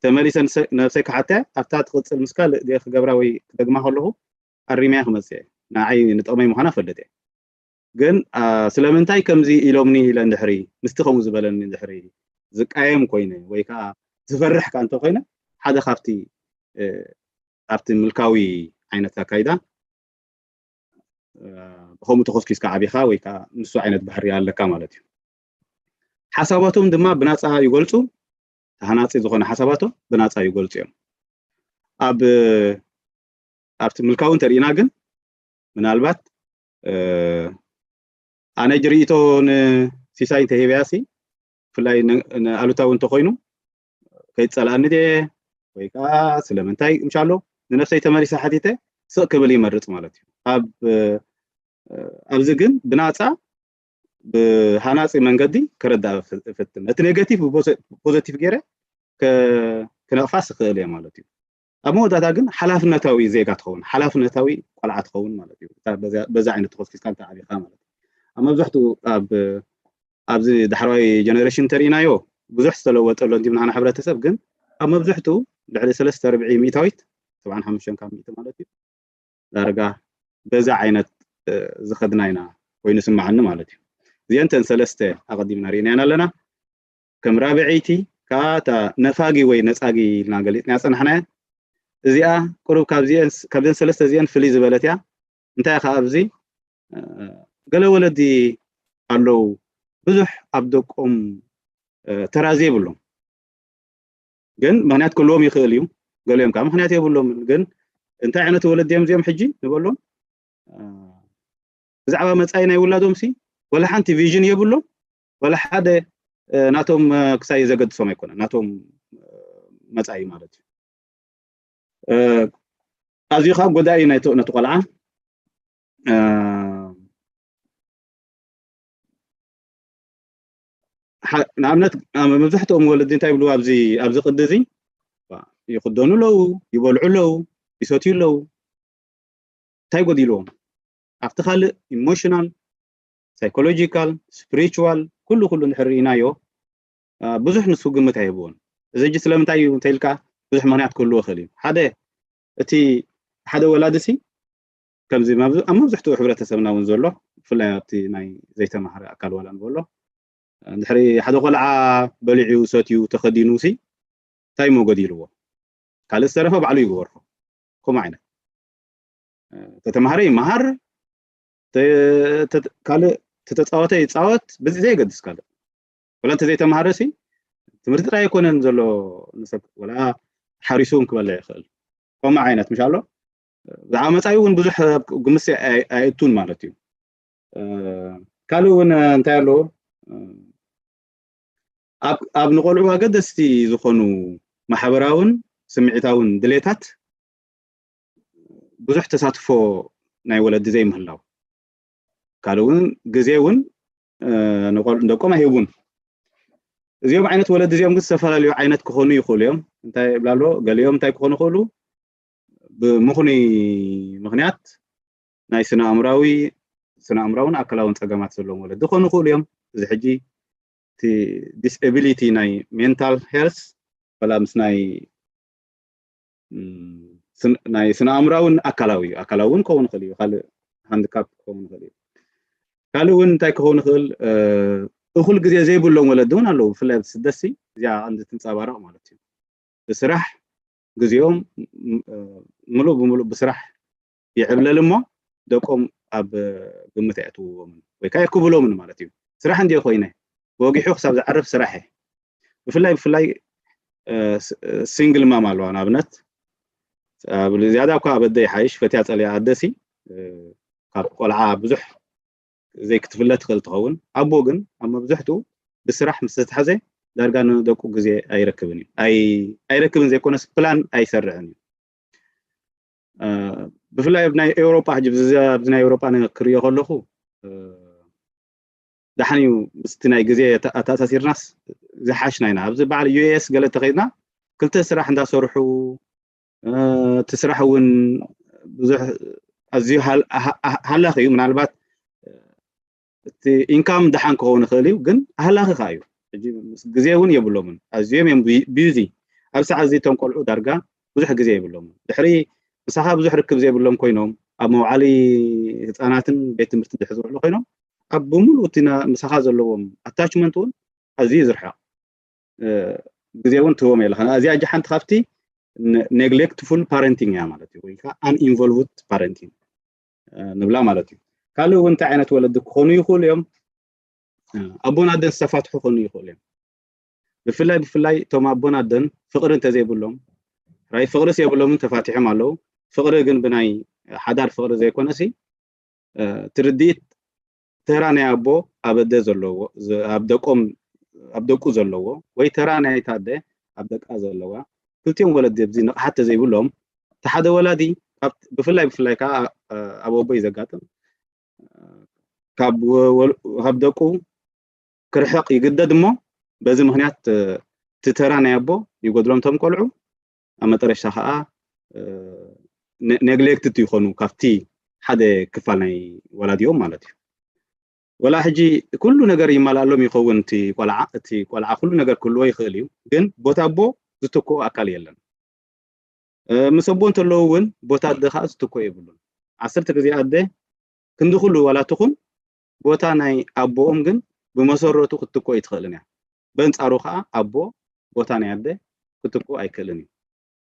ተመሊሰ ነብሰይ ክሓተ ኣብታ ትቕፅል ምስ ካልእ ክገብራ ወይ ክደግማ ከለኹ ኣሪመያ ክመፅእ እየ። ንዓይ ንጥቕመይ ምዃና ፈልጥ እየ። ግን ስለምንታይ ከምዚ ኢሎምኒ ኢለ እንድሕሪ ምስቲ ከምኡ ዝበለኒ እንድሕሪ ዝቃየም ኮይነ ወይ ከዓ ዝፈርሕ ከዓ እንተኮይነ ሓደ ካብቲ ኣብቲ ምልካዊ ዓይነት ኣካይዳ ብከምኡ ተኮስኪስካ ዓቢኻ ወይ ከዓ ንሱ ዓይነት ባህሪ ኣለካ ማለት እዩ። ሓሳባቶም ድማ ብናፃ ይገልፁ። ተሃናፂ ዝኾነ ሓሳባቶም ብናፃ ይገልፁ እዮም። ኣብ ኣብቲ ምልካዊ እንተርኢና ግን ምናልባት ኣነ ጅርኢቶ ንሲሳይ እንተሂበያሲ ብፍላይ ንኣሉታዊ እንተኮይኑ ከይፀላእኒ ድየ ወይ ከዓ ስለምንታይ ምሻሎ ንነፍሰይ ተመሊሰ ሓቲተ ስቕ ክብል ይመርፅ ማለት እዩ። ኣብዚ ግን ብናፃ ብሃናፂ መንገዲ ክረዳእ እፍትን። ነቲ ኔጋቲቭ ብፖዘቲቭ ገይረ ክነቕፋስ ይኽእል እየ ማለት እዩ። ኣብ መወዳእታ ግን ሓላፍነታዊ ዜጋ ትኸውን፣ ሓላፍነታዊ ቆልዓ ትኸውን ማለት እዩ። በዛ ዓይነት ተኾስኪስካ እንተ ዓቢኻ ማለት እዩ። ኣብ መብዛሕትኡ ኣብ ኣብዚ ዳሕረዋይ ጀነሬሽን እንተርኢናዮ ብዙሕ ዝተለወጠ ኣሎ እንዲ ምናና ሕብረተሰብ ግን ኣብ መብዛሕትኡ ልዕሊ ሰለስተ ርብዒ ሚእታዊት ሰብዓን ሓሙሽተን ካብ ሚእቲ ማለት እዩ ዳርጋ በዛ ዓይነት ዝኸድና ኢና ኮይኑ ስምዓኒ ማለት እዩ። እዚአን ተን ሰለስተ ኣቐዲምና ርኢናየን ኣለና። ከም ራብዐይቲ ከዓ እታ ነፋጊ ወይ ነፃጊ ኢልና ገሊፅና ፀናሕናያ። እዚኣ ቁሩብ ካብዘን ሰለስተ እዚአን ፍልይ ዝበለት እያ። እንታይ ከዓ ኣብዚ ገለ ወለዲ ኣለዉ ብዙሕ ኣብ ደቆም ተራ ዘይብሎም ግን ምክንያት ክህልዎም ይኽእል እዩ። ገሊኦም ከዓ ምክንያት የብሎምን። ግን እንታይ ዓይነት ወለዲ እዮም እዚኦም ሕጂ ንበሎም? ብዛዕባ መፃኢ ናይ ውላዶም ሲ ወላ ሓንቲ ቪዥን የብሎም፣ ወላ ሓደ ናቶም ክሳይ ዘገድሶም ኣይኮነን ናቶም መፃኢ ማለት እዩ። ኣዝዩ ከዓ ጎዳኢ ነቲ ቆልዓ ንኣብነት መብዛሕትኦም ወለዲ እንታይ ይብሉ ኣብዚ ኣብዚ ቅዲ እዚ ይክደኑ ኣለዉ፣ ይበልዑ ኣለዉ፣ ይሰትዩ ኣለዉ። እንታይ ጎዲልዎም ኣብቲ ካልእ ኢሞሽናል ሳይኮሎጂካል ስፕሪቹዋል ኩሉ ኩሉ እንድሕር ርኢናዮ ብዙሕ ንሱ ግምት ኣይህብዎን። እዚ ሕጂ ስለምንታይ እዩ እንተኢልካ ብዙሕ ምክንያት ክህልዎ ይኽእል እዩ። ሓደ እቲ ሓደ ወላዲ ሲ ከምዚ ኣብ መብዝሕትኡ ሕብረተሰብና እውን ዘሎ ብፍላይ ኣብቲ ናይ ዘይተማህረ ኣካል ዋላ ንበሎ እንድሕሪ ሓደ ቆልዓ በሊዑ ሰትዩ ተኸዲኑ ሲ እንታይ እሞ ጎዲልዎ ካልእ ዝተረፈ ባዕሉ ይግበሮ ከምኡ ዓይነት ተተማሃረ ይመሃር ካልእ ተተፃወተ ይፃወት ብዚ ዘየገድስ ካልእ ወላ እንተ ዘይተማሃረ ሲ ትምህርቲ ጥራይ ኣይኮነን ዘሎ ንሰብ ወላ ሓሪሱ እውን ክበልዕ ይኽእል ከምኡ ዓይነት ምሽ ኣሎ ብዛዕባ መፃኢ እውን ብዙሕ ግምት ኣየእቱን ማለት እዩ ካልእ እውን እንታይ ኣለዎ ኣብ ንቆልዑ ኣገደስቲ ዝኾኑ ማሕበራውን ስምዒታውን ድሌታት ብዙሕ ተሳትፎ ናይ ወለዲ ዘይምህላው ካልእ እውን ግዜ እውን ንቆልዑ ንደቆም ኣይህቡን እዚኦም ዓይነት ወለዲ እዚኦም ግን ዝተፈላለዩ ዓይነት ክኾኑ ይኽእሉ እዮም እንታይ ይብላ ኣሎ ገሊኦም እንታይ ክኾኑ ይኽእሉ ብምኹኑይ ምኽንያት ናይ ስነ ኣእምራዊ ስነ ኣእምራውን ኣካላውን ፀገማት ዘለዎም ወለዲ ክኾኑ ይኽእሉ እዮም እዚ ሕጂ እቲ ዲስኤቢሊቲ ናይ ሜንታል ሄልስ ወላ ምስ ናይ ናይ ስነ ኣእምራውን ኣካላዊ ኣካላዊ እውን ክኸውን ይኽእል እዩ ካልእ ሃንድካፕ ክኸውን ይኽእል እዩ ካልእ እውን እንታይ ክኸውን ይኽእል እኹል ግዜ ዘይብሎም ወለዲ እውን ኣለዉ ብፍላይ ስደሲ እዚኣ ቀንዲ ትንፀባረቕ ማለት እዩ ብስራሕ ግዜኦም ምሉእ ብምሉእ ብስራሕ ይዕብለል እሞ ደቆም ኣብ ግምት ኣየእትውዎምን ወይ ከዓ የክብሎምን ማለት እዩ ስራሕ እንዲ ኮይነ ወጊሑ ክሳብ ዝዓርፍ ስራሕ ብፍላይ ብፍላይ ሲንግል ማም ኣለዋ ንኣብነት ዝያዳ እኳ ኣብ ኣደ ይሓይሽ ፈትያ ፀሊኣ ኣደሲ ካብ ቆልዓ ብዙሕ ዘይክትፍለ ትኽእል ትኸውን ኣቦ ግን ኣብ መብዝሕትኡ ብስራሕ ምስ ዝተትሓዘ ዳርጋ ንደቁ ግዜ ኣይረክብን እዩ ኣይረክብን ዘይኮነስ ፕላን ኣይሰርዕን እዩ ብፍላይ ኣብ ናይ ኤውሮጳ ሕጂ ኣብዚ ናይ ኤውሮጳ ክሪኦ ከለኹ ደሓን እዩ ምስቲ ናይ ግዜ ኣተኣሳሲርናስ ዝሓሽና ኢና ኣብዚ በዓል ዩኤስ ገለ ተኸይድና ክልተ ስራሕ እንዳሰርሑ እቲ ስራሕ እውን ብዙሕ ኣዝዩ ሃላኽ እዩ ምናልባት እቲ ኢንካም ደሓን ክኸውን ይኽእል እዩ ግን ኣህላኺ ከዓ እዩ ግዜ እውን የብሎምን ኣዝዮም እዮም ቢዚ ኣብ ሰዓት እዚ እቶም ቆልዑ ዳርጋ ብዙሕ ግዜ የብሎምን ድሕሪ ምሳኻ ብዙሕ ርክብ ዘይብሎም ኮይኖም ኣብ መውዓሊ ህፃናትን ቤት ትምህርቲ ድሕሪ ዝውዕሉ ኮይኖም ኣብ ብምሉእ እቲ ምሳኻ ዘለዎም ኣታችመንት እውን ኣዝዩ ዝርሕቕ ግዜ እውን ትህቦም የለኻ እዚኣ እጂ ሓንቲ ካብቲ ኔግሌክትፉል ፓረንቲንግ እያ ማለት እዩ ወይ ከዓ ኣንኢንቮልቭድ ፓረንቲንግ ንብላ ማለት እዩ ካልእ እውን እንታይ ዓይነት ወለዲ ክኾኑ ይኽእሉ እዮም ኣቦን ኣደን ዝተፋትሑ ክኾኑ ይኽእሉ እዮም ብፍላይ ብፍላይ እቶም ኣቦን ኣደን ፍቕሪ እንተዘይብሎም ራይ ፍቕርስ የብሎምን ተፋቲሖም ኣለዉ ፍቕሪ ግን ብናይ ሓዳር ፍቕሪ ዘይኮነሲ፣ እ፣ ትርድኢት ተራ ናይ ኣቦ ኣብ ኣደ ዘለዎ፣ ዝ-፣ ኣብ ደቆም፣ ኣብ ደቁ ዘለዎ፣ ወይ ተራ ናይ እታ ኣደ ኣብ ደቃ ዘለዋ፣ ክልቲኦም ወለዲ ኣብዚ ንቕሓት ተዘይብሎም፣ እቲ ሓደ ወላዲ፣ ካብ፣ ብፍላይ፣ ብፍላይ ከዓ፣ እ፣ ኣብ ኣቦ እዩ ዘጋጥም። ካብ ወ-፣ ወል-፣ ካብ ደቁ ክርሕቕ ይግደድ እሞ፣ በዚ ምኽንያት፣ እ፣ እቲ ተራ ናይ ኣቦ ይጎድሎም እቶም ቆልዑ። ኣብ መጠረሽታ ከዓ፣ እ፣ ነ-፣ ኔግሌክትድ ይኾኑ ካብቲ ሓደ ክፋል ናይ ወላዲኦም ማለት እዩ። ወላ ሕጂ ኩሉ ነገር ይማልኣሎም ይኸውን፣ እቲ ቆልዓ፣ እቲ ቆልዓ ኩሉ ነገር ክህልዎ ይኽእል እዩ፣ ግን ቦታ ኣቦ ዝትክኦ ኣካል የለን። እ፣ ምስ ኣቦ እንተለዉ እውን ቦታ ኣደ ከዓ ዝትክኦ የብሉን። ዓሰርተ ግዜ ኣደ ክንዲ ኩሉ ዋላ ትኹን፣ ቦታ ናይ ኣቦኦም ግን ብመሰረቱ ክትትክኦ ኣይትኽእልን እያ። በንጻሩ ከዓ ኣቦ ቦታ ናይ ኣደ ክትትክኦ ኣይክእልን እዩ።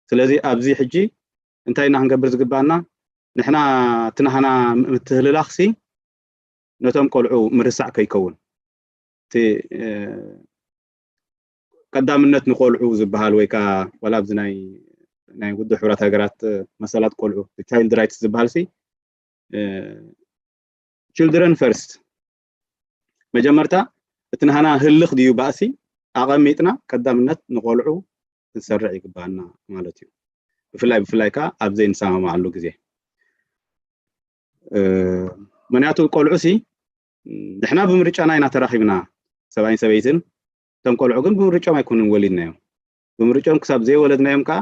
ስለዚ ኣብዚ ሕጂ እንታይ ኢና ክንገብር ዝግባና? ንሕና እቲ ናህና ምትህልላኽሲ ነቶም ቆልዑ ምርሳዕ ከይከውን፣ እቲ፣ እ፣ ቀዳምነት ንቆልዑ ዝበሃል ወይ ከዓ ዋላ ኣብዚ ናይ፣ ናይ ውድብ ሕቡራት ሃገራት፣ እ፣ መሰላት ቆልዑ፣ ቻይልድ ራይትስ ዝበሃል ሲ፣ እ፣ ችልድረን ፈርስት፣ መጀመርታ እቲ ናህና ህልኽ ድዩ ባእሲ ኣቐሚጥና ቀዳምነት ንቆልዑ ክንሰርዕ ይግባና ማለት እዩ። ብፍላይ፣ ብፍላይ ከዓ ኣብ ዘይንሰማማዓሉ ግዜ። እ፣ ምኽንያቱ ቆልዑ ሲ ንሕና ብምርጫና ኢና ተራኺብና፣ ሰብኣይን ሰበይትን። እቶም ቆልዑ ግን ብምርጫኦም ኣይኮኑን ወሊድናዮም። ብምርጫኦም ክሳብ ዘይወለድናዮም ከዓ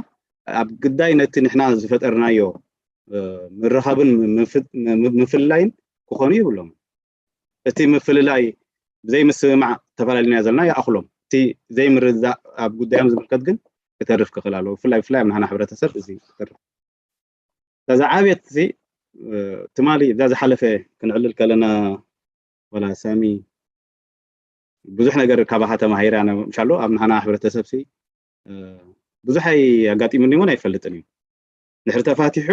ኣብ ግዳይ ነቲ ንሕና ዝፈጠርናዮ፣ እ፣ ምርኻብን ምፍ-፣ ም-፣ ምፍልላይን ክኾኑ ይብሎም። እቲ ምፍልላይ ብዘይምስምማዕ ተፈላለዩና ዘለና ይኣኽሎም። እቲ ዘይምርድዳእ ኣብ ጉዳዮም ዝምልከት ግን ክተርፍ ክኽእል ኣለዎ። ብፍላይ፣ ብፍላይ ኣብ ናህና ሕብረተሰብ እዚ ክተርፍ። እዛ ዝዓበየት ሲ፣ እ፣ ትማሊ እዛ ዝሓለፈ ክንዕልል ከለና፣ ዋላ ሳሚ፣ ብዙሕ ነገር ካባኻ ተማሂረ ኣነ፣ ምሻሎ ኣብ ናህና ሕብረተሰብ ሲ፣ እ፣ ብዙሕ ኣይ-፣ ኣጋጢሙኒ እውን ኣይፈልጥን እዩ። ድሕሪ ተፋቲሑ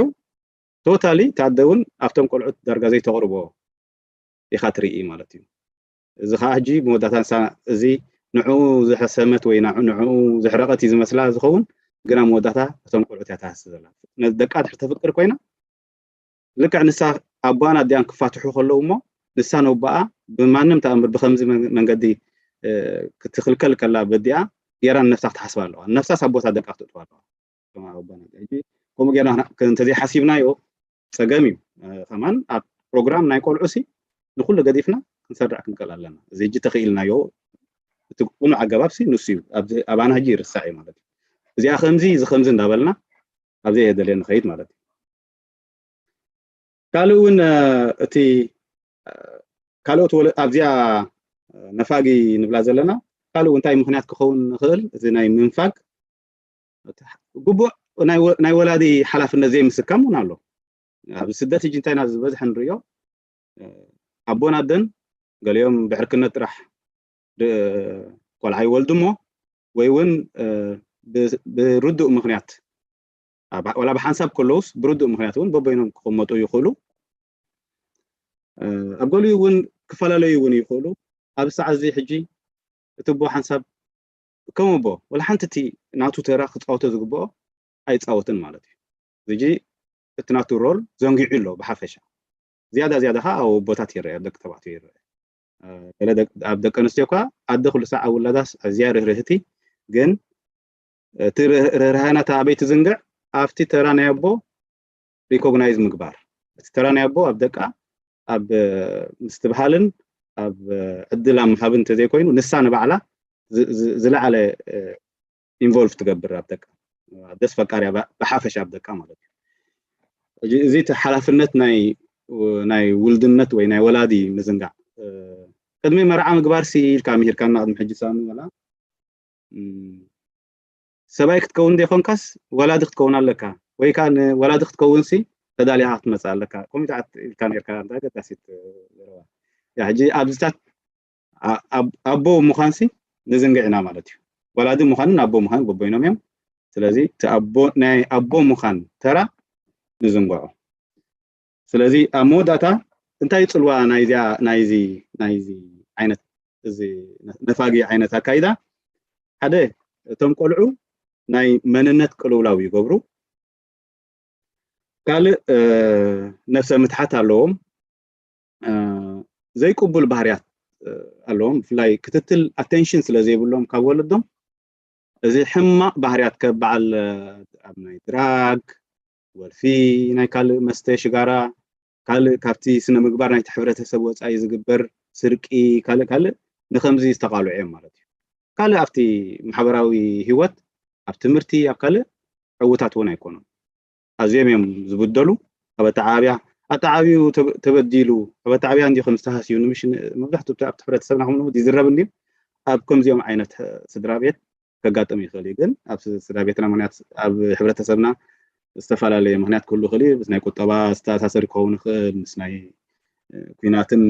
ቶታሊ ታደ እውን ኣብቶም ቆልዑት ዳርጋ ዘይተቕርቦ ኢኻ ትርኢ ማለት እዩ። እዚ ኸዓ ሕጂ መወዳእታ ንሳ፣ እዚ ንዕኡ ዝሐሰመት ወይ ንዕ-፣ ንዕኡ ዘሕረቐት እዩ ዝመስላ ዝኸውን፣ ግና መወዳእታ እቶም ቆልዑት እያ ትሃሲ ዘላ። ነዚ ደቃ ድሕሪ ተፍቅር ኮይና፣ ልክዕ ንሳ ኣቦኣን ኣዲኣን ክፋትሑ ከለዉ እሞ፣ ንሳ ነቦኣ ብማንም ተኣምር ብኸምዚ መን-፣ መንገዲ፣ እ፣ ክትኽልከል ከላ በዲኣ፣ ጌራ ንነፍሳ ክትሓስባ ኣለዋ። ንነፍሳስ ኣብ ቦታ ደቃ ክተእትዋ ኣለዋ። ከማ ኣቦና ሕጂ ከምኡ ጌርና ክና-፣ ከ-፣ እንተዘይሓሲብናዮ ጸገም እዩ። እ፣ ከማን ኣብ ፕሮግራም ናይ ቆልዑ ሲ ንኹሉ ገዲፍና ክንሰርዕ ክንክእል ኣለና። እዚ ሕጂ ተኽኢልናዮ እቲ ቅኑዕ ኣገባብ ሲ ንሱ እዩ። ኣብዚ ኣባና ሕጂ ይርሳዕ እዩ ማለት እዩ። እዚኣ ከምዚ፣ እዚ ከምዚ እንዳበልና ኣብ ዘይተደልየ ንኸይድ ማለት እዩ። ካልእ እውን፣ እ፣ እቲ፣ እ፣ ካልኦት ወለ-፣ ኣብዚኣ፣ እ፣ ነፋጊ ንብላ ዘለና፣ ካልእ እውን እንታይ ምኽንያት ክኸውን ንኽእል? እዚ ናይ ምንፋግ ግቡእ ናይ ወ-፣ ናይ ወላዲ ሓላፍነት ዘይምስካም እውን ኣሎ። ኣብ ስደት ሕጂ እንታይ ኢና ዝበዝሐ ንርእዮ? እ፣ ኣቦን ኣደን ገሊኦም ብዕርክነት ጥራሕ ድ-፣ ቆልዓ ይወልዱ እሞ፣ ወይ እውን፣ እ፣ ብ-፣ ብርዱእ ምኽንያት፣ ኣብ፣ ዋላ ብሓንሳብ ከለውስ ብርዱእ ምኽንያት እውን በበይኖም ክቕመጡ ይኽእሉ። እ፣ ኣብ ገሊኡ እውን ክፈላለዩ እውን ይኽእሉ። ኣብ ሰዓት እዚ ሕጂ እቲ ኣቦ ሓንሳብ ከም ኣቦ፣ ዋላ ሓንቲ እቲ ናቱ ተራ ክጻወቶ ዝግብኦ ኣይጻወትን ማለት እዩ። እዚ እቲ ናቱ ሮል ዘንጊዑ ኣሎ ብሓፈሻ። ዝያዳ ዝያዳ ኸዓ ኣብ ኣቦታት ይረአ፣ ኣብ ደቂ ተባዕትዮ ይረአ። እ፣ ገለ ደቅ-፣ ኣብ ደቂ ኣንስትዮ ከኣ ኣደ ኩሉ ሳዕ ኣብ ውላዳስ ኣዝያ ርህርህቲ፣ ግን እቲ ርህ-፣ ርህራሄ ናታ ኣበይ ትዝንግዕ? ኣብቲ ተራ ናይ ኣቦ ሪኮግናይዝ ምግባር። እቲ ተራ ናይ ኣቦ ኣብ ደቃ ኣብ፣ እ፣ ምስትብሃልን ኣብ፣ እ፣ ዕድል ኣብ ምሃብን እንተዘይኮይኑ፣ ንሳ ንባዕላ ዝ-፣ ዝ-፣ ዝለዓለ፣ እ፣ ኢንቮልቭ ትገብር ኣብ ደቃ። ደስ ፈቃር እያ ብ-፣ ብሓፈሻ ኣብ ደቃ ማለት እዩ። እዚ፣ እዚ እቲ ሓላፍነት ናይ፣ ናይ ውልድነት ወይ ናይ ወላዲ ምዝንጋዕ። እ፣ ቅድሚ መርዓ ምግባር ሲ ኢልካ ምሂርካና ቅድሚ ሕጂ ሳሚ፣ ወላ፣ እም፣ ሰብኣይ ክትከውን ዘይኮንካስ ወላዲ ክትከውን ኣለካ፣ ወይ ከኣ ንወላዲ ክትከውን ሲ ተዳሊኻ ክትመጽእ ኣለካ። ከምኡ ኢልካ ኢልካ ነርካ፣ እንታይ ኣገዳሲት ዘረባ እያ። ሕጂ ኣብዚታት ኣ-፣ ኣብ-፣ ኣቦ ምዃንሲ ንዝንግዕ ኢና ማለት እዩ። ወላዲ ምዃንን ኣቦ ምዃን በበይኖም እዮም። ስለዚ እቲ ኣቦ፣ ናይ ኣቦ ምዃን ተራ ንዝንግዖ። ስለዚ ኣብ መወዳእታ እንታይ እዩ ጽልዋ ናይዚኣ፣ ናይዚ፣ ናይዚ ዓይነት፣ እዚ ነፋጊ ዓይነት ኣካይዳ? ሓደ፣ እቶም ቆልዑ ናይ መንነት ቅልውላው ይገብሩ። ካልእ ነፍሰ ምትሓት ኣለዎም። ዘይቅቡል ባህርያት ኣለዎም። ብፍላይ ክትትል ኣቴንሽን ስለ ዘይብሎም ካብ ወለዶም እዚ ሕማቕ ባህርያት ከበዓል ኣብ ናይ ድራግ፣ ወልፊ፣ ናይ ካልእ መስተ፣ ሽጋራ፣ ካልእ ካብቲ ስነ ምግባር ናይቲ ሕብረተሰብ ወፃኢ ዝግበር ስርቂ፣ ካልእ ካልእ ንከምዚ ዝተቃልዑ እዮም ማለት እዩ። ካልእ ኣብቲ ማሕበራዊ ህይወት፣ ኣብ ትምህርቲ፣ ኣብ ካልእ ዕውታት እውን ኣይኮኑን። ኣዝዮም እዮም ዝብደሉ። ኣብ ኣተዓባብያ ኣተዓባቢኡ ተበዲሉ ኣብ ኣተዓባብያ እንዲ ከም ዝተሃስዩ ንምሽ መብዛሕትኡ ኣብቲ ሕብረተሰብና ከም ይዝረብ እንዲ ኣብ ከምዚኦም ዓይነት ስድራ ቤት ከጋጥም ይኽእል እዩ። ግን ኣብ ስድራ ቤትና ምክንያት ኣብ ሕብረተሰብና ዝተፈላለየ ምክንያት ክህሉ ይኽእል እዩ። ምስ ናይ ቁጠባ ዝተኣሳሰር ክኸውን ይኽእል፣ ምስ ናይ ኩናትን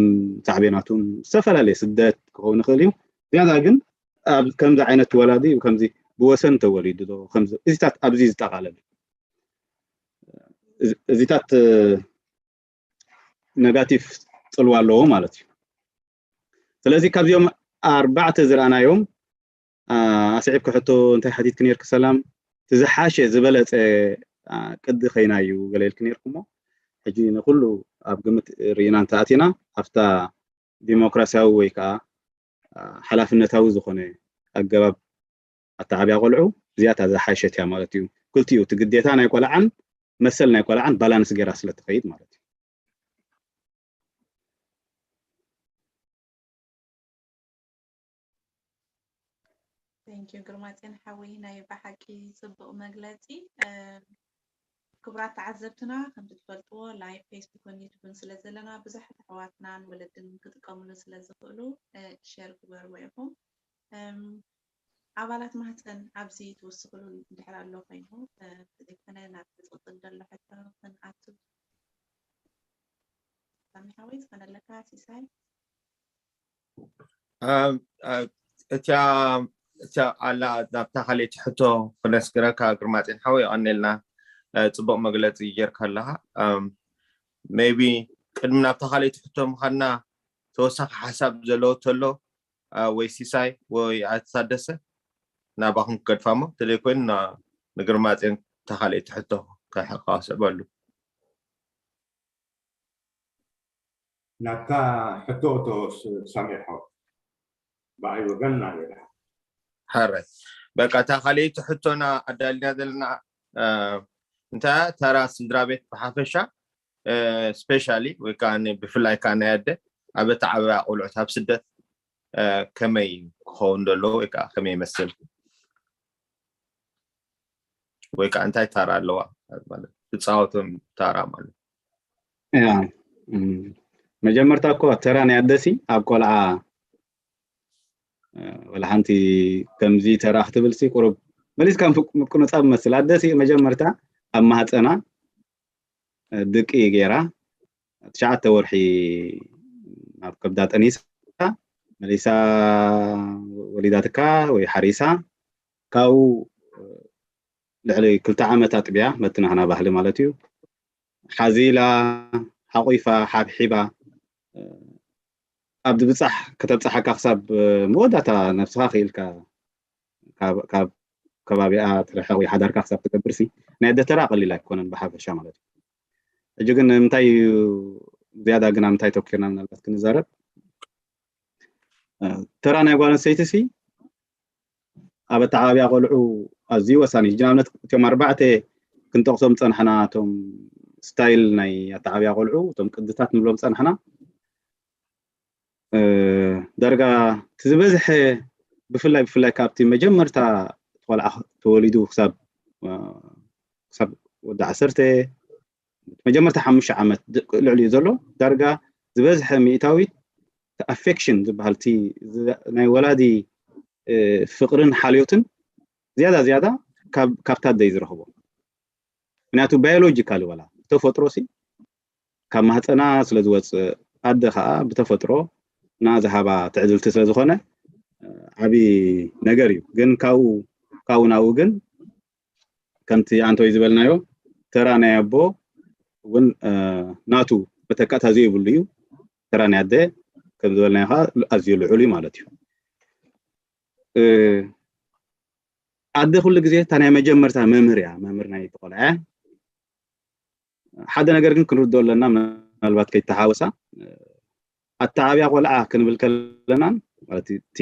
ሳዕቤናቱን ዝተፈላለየ ስደት ክኸውን ይኽእል እዩ። ዝያዳ ግን ኣብ ከምዚ ዓይነት ወላዲ ከምዚ ብወሰን ተወሊዱ ዶ ከምዚ እዚታት ኣብዚ ዝጠቓለል እዚታት ነጋቲቭ ፅልዋ ኣለዎ ማለት እዩ። ስለዚ ካብዚኦም ኣርባዕተ ዝረኣናዮም ኣስዒብኪ ሕቶ እንታይ ሓቲትኪ ነርኪ ሰላም? እቲ ዝሓሸ ዝበለፀ ቅዲ ከይና እዩ ገለ ኢልኪ ነርኩሞ። ሕጂ ንኩሉ ኣብ ግምት ርኢና እንተኣቲና ኣብታ ዲሞክራሲያዊ ወይ ከዓ ሓላፍነታዊ ዝኾነ ኣገባብ ኣተዓብያ ቆልዑ እዚኣታ ዝሓሸት እያ ማለት እዩ። ክልቲኡ እቲ ግዴታ ናይ ቆልዓን መሰል ናይ ቆልዓን ባላንስ ገይራ ስለ ትኸይድ ማለት እዩ። Thank you ግርማፅዮን ሓወይ ናይ ብሓቂ ፅቡቕ መግለፂ። ክቡራት ተዓዘብትና ከምቲ ትፈልጥዎ ላይቭ ፌስቡክን ዩቱብን ስለ ዘለና ብዙሓት ኣሕዋትናን ወለድን ክጥቀምሉ ስለ ዝኽእሉ ሸር ግበርዎ ኢኹም። ኣባላት ማህፀን ኣብዚ ትውስኽሉ እንድሕር ኣሎ ኮይኑ ዘይኮነ ናብ ዝቕፅል ዘሎ ሕቶ ክንኣቱ ሳሚ ሓወይ ዝኾነለካ ሲሳይ እቲያ እቲያ ኣላ ናብታ ካልእቲ ሕቶ ክነስግረካ ግርማፅን ሓወይ ይቐኒልና። ፅቡቕ መግለፂ ጌርካ ኣለኻ። ሜቢ ቅድሚ ናብታ ካልእቲ ሕቶ ምኻድና ተወሳኺ ሓሳብ ዘለዎ ተሎ ወይ ሲሳይ ወይ ኣቶ ታደሰ ናባኹም ክገድፋሞ ተዘይኮይኑ ንግርማፅን ተኻልእቲ ሕቶ ክስዕበሉ ናብታ ሕቶ እቶ ሳሚር ሓወይ ብኣይ ወገን ናበላ ሕራይ በቃ እታ ካልኣይቲ ሕቶና ኣዳልና ዘለና እንታይ ተራ ስድራ ቤት ብሓፈሻ ስፔሻሊ ወይ ከዓ ብፍላይ ከዓ ናይ ኣደ ኣብ ኣተዓባብያ ቆልዑት ኣብ ስደት ከመይ ክኸውን ዘለዎ ወይ ከዓ ከመይ ይመስል ወይ ከዓ እንታይ ታራ ኣለዋ ማለት ትፃወቶም ታራ ማለት መጀመርታ እኮ ተራ ናይ ኣደሲ ኣብ ቆልዓ ወላ ሓንቲ ከምዚ ተራ ክትብል ሲ ቁሩብ መሊስካ ምቁንፃብ መስል ኣደሲ መጀመርታ ኣብ ማህፀና ድቂ ገይራ ትሽዓተ ወርሒ ናብ ከብዳ ጠኒሳ መሊሳ ወሊዳትካ ወይ ሓሪሳ ካብኡ ልዕሊ ክልተ ዓመት ኣጥቢያ መትናህና ባህሊ ማለት እዩ ሓዚላ ሓቂፋ ሓብሒባ ኣብ ዝብፃሕ ከተብፃሓካ ክሳብ መወዳእታ ነብስኻ ክኢልካ ካብ ከባቢኣ ትርሕቕ ወይ ሓዳርካ ክሳብ ትገብር ሲ ናይ ኣደ ተራ ቀሊል ኣይኮነን ብሓፈሻ ማለት እዩ ሕጂ ግን ንምንታይ እዩ ዝያዳ ግና ምንታይ ተኪርና ምናልባት ክንዛረብ ተራ ናይ ጓል ኣንስተይቲ ሲ ኣብ ኣተዓባብያ ቆልዑ ኣዝዩ ወሳኒ እዩ ንኣብነት እቶም ኣርባዕተ ክንጠቕሶም ፀናሕና እቶም ስታይል ናይ ኣተዓባብያ ቆልዑ እቶም ቅድታት ንብሎም ፀናሕና ዳርጋ እቲ ዝበዝሐ ብፍላይ ብፍላይ ካብቲ መጀመርታ ቆልዓ ተወሊዱ ክሳብ ክሳብ ወዲ ዓሰርተ መጀመርታ ሓሙሽተ ዓመት ልዕሊኡ ዘሎ ዳርጋ ዝበዝሐ ሚእታዊት ኣፌክሽን ዝበሃል ናይ ወላዲ ፍቅርን ሓልዮትን ዝያዳ ዝያዳ ካብታ ኣደ እዩ ዝረኽቦ ምክንያቱ ባዮሎጂካል ወላ ብተፈጥሮ ሲ ካብ ማህፀና ስለ ዝወፅእ ኣደ ከዓ ብተፈጥሮ ና ዝሃባ ትዕድልቲ ስለ ዝኾነ ዓብዪ ነገር እዩ ግን ካብኡ ካብኡ ናብኡ ግን ከምቲ ኣንቶይ ዝበልናዮ ተራ ናይ ኣቦ እውን ናቱ መተካእታ ዘይብሉ እዩ ተራ ናይ ኣደ ከም ዝበልናዮ ከዓ ኣዝዩ ልዑል እዩ ማለት እዩ ኣደ ኩሉ ግዜ እታ ናይ መጀመርታ መምህር እያ መምህር ናይ ተቆልዐ ሓደ ነገር ግን ክንርድኦ ኣለና፣ ምናልባት ከይተሓወሳ፣ ኣተዓብያ ቆልዓ ክንብል ከለናን ማለት እቲ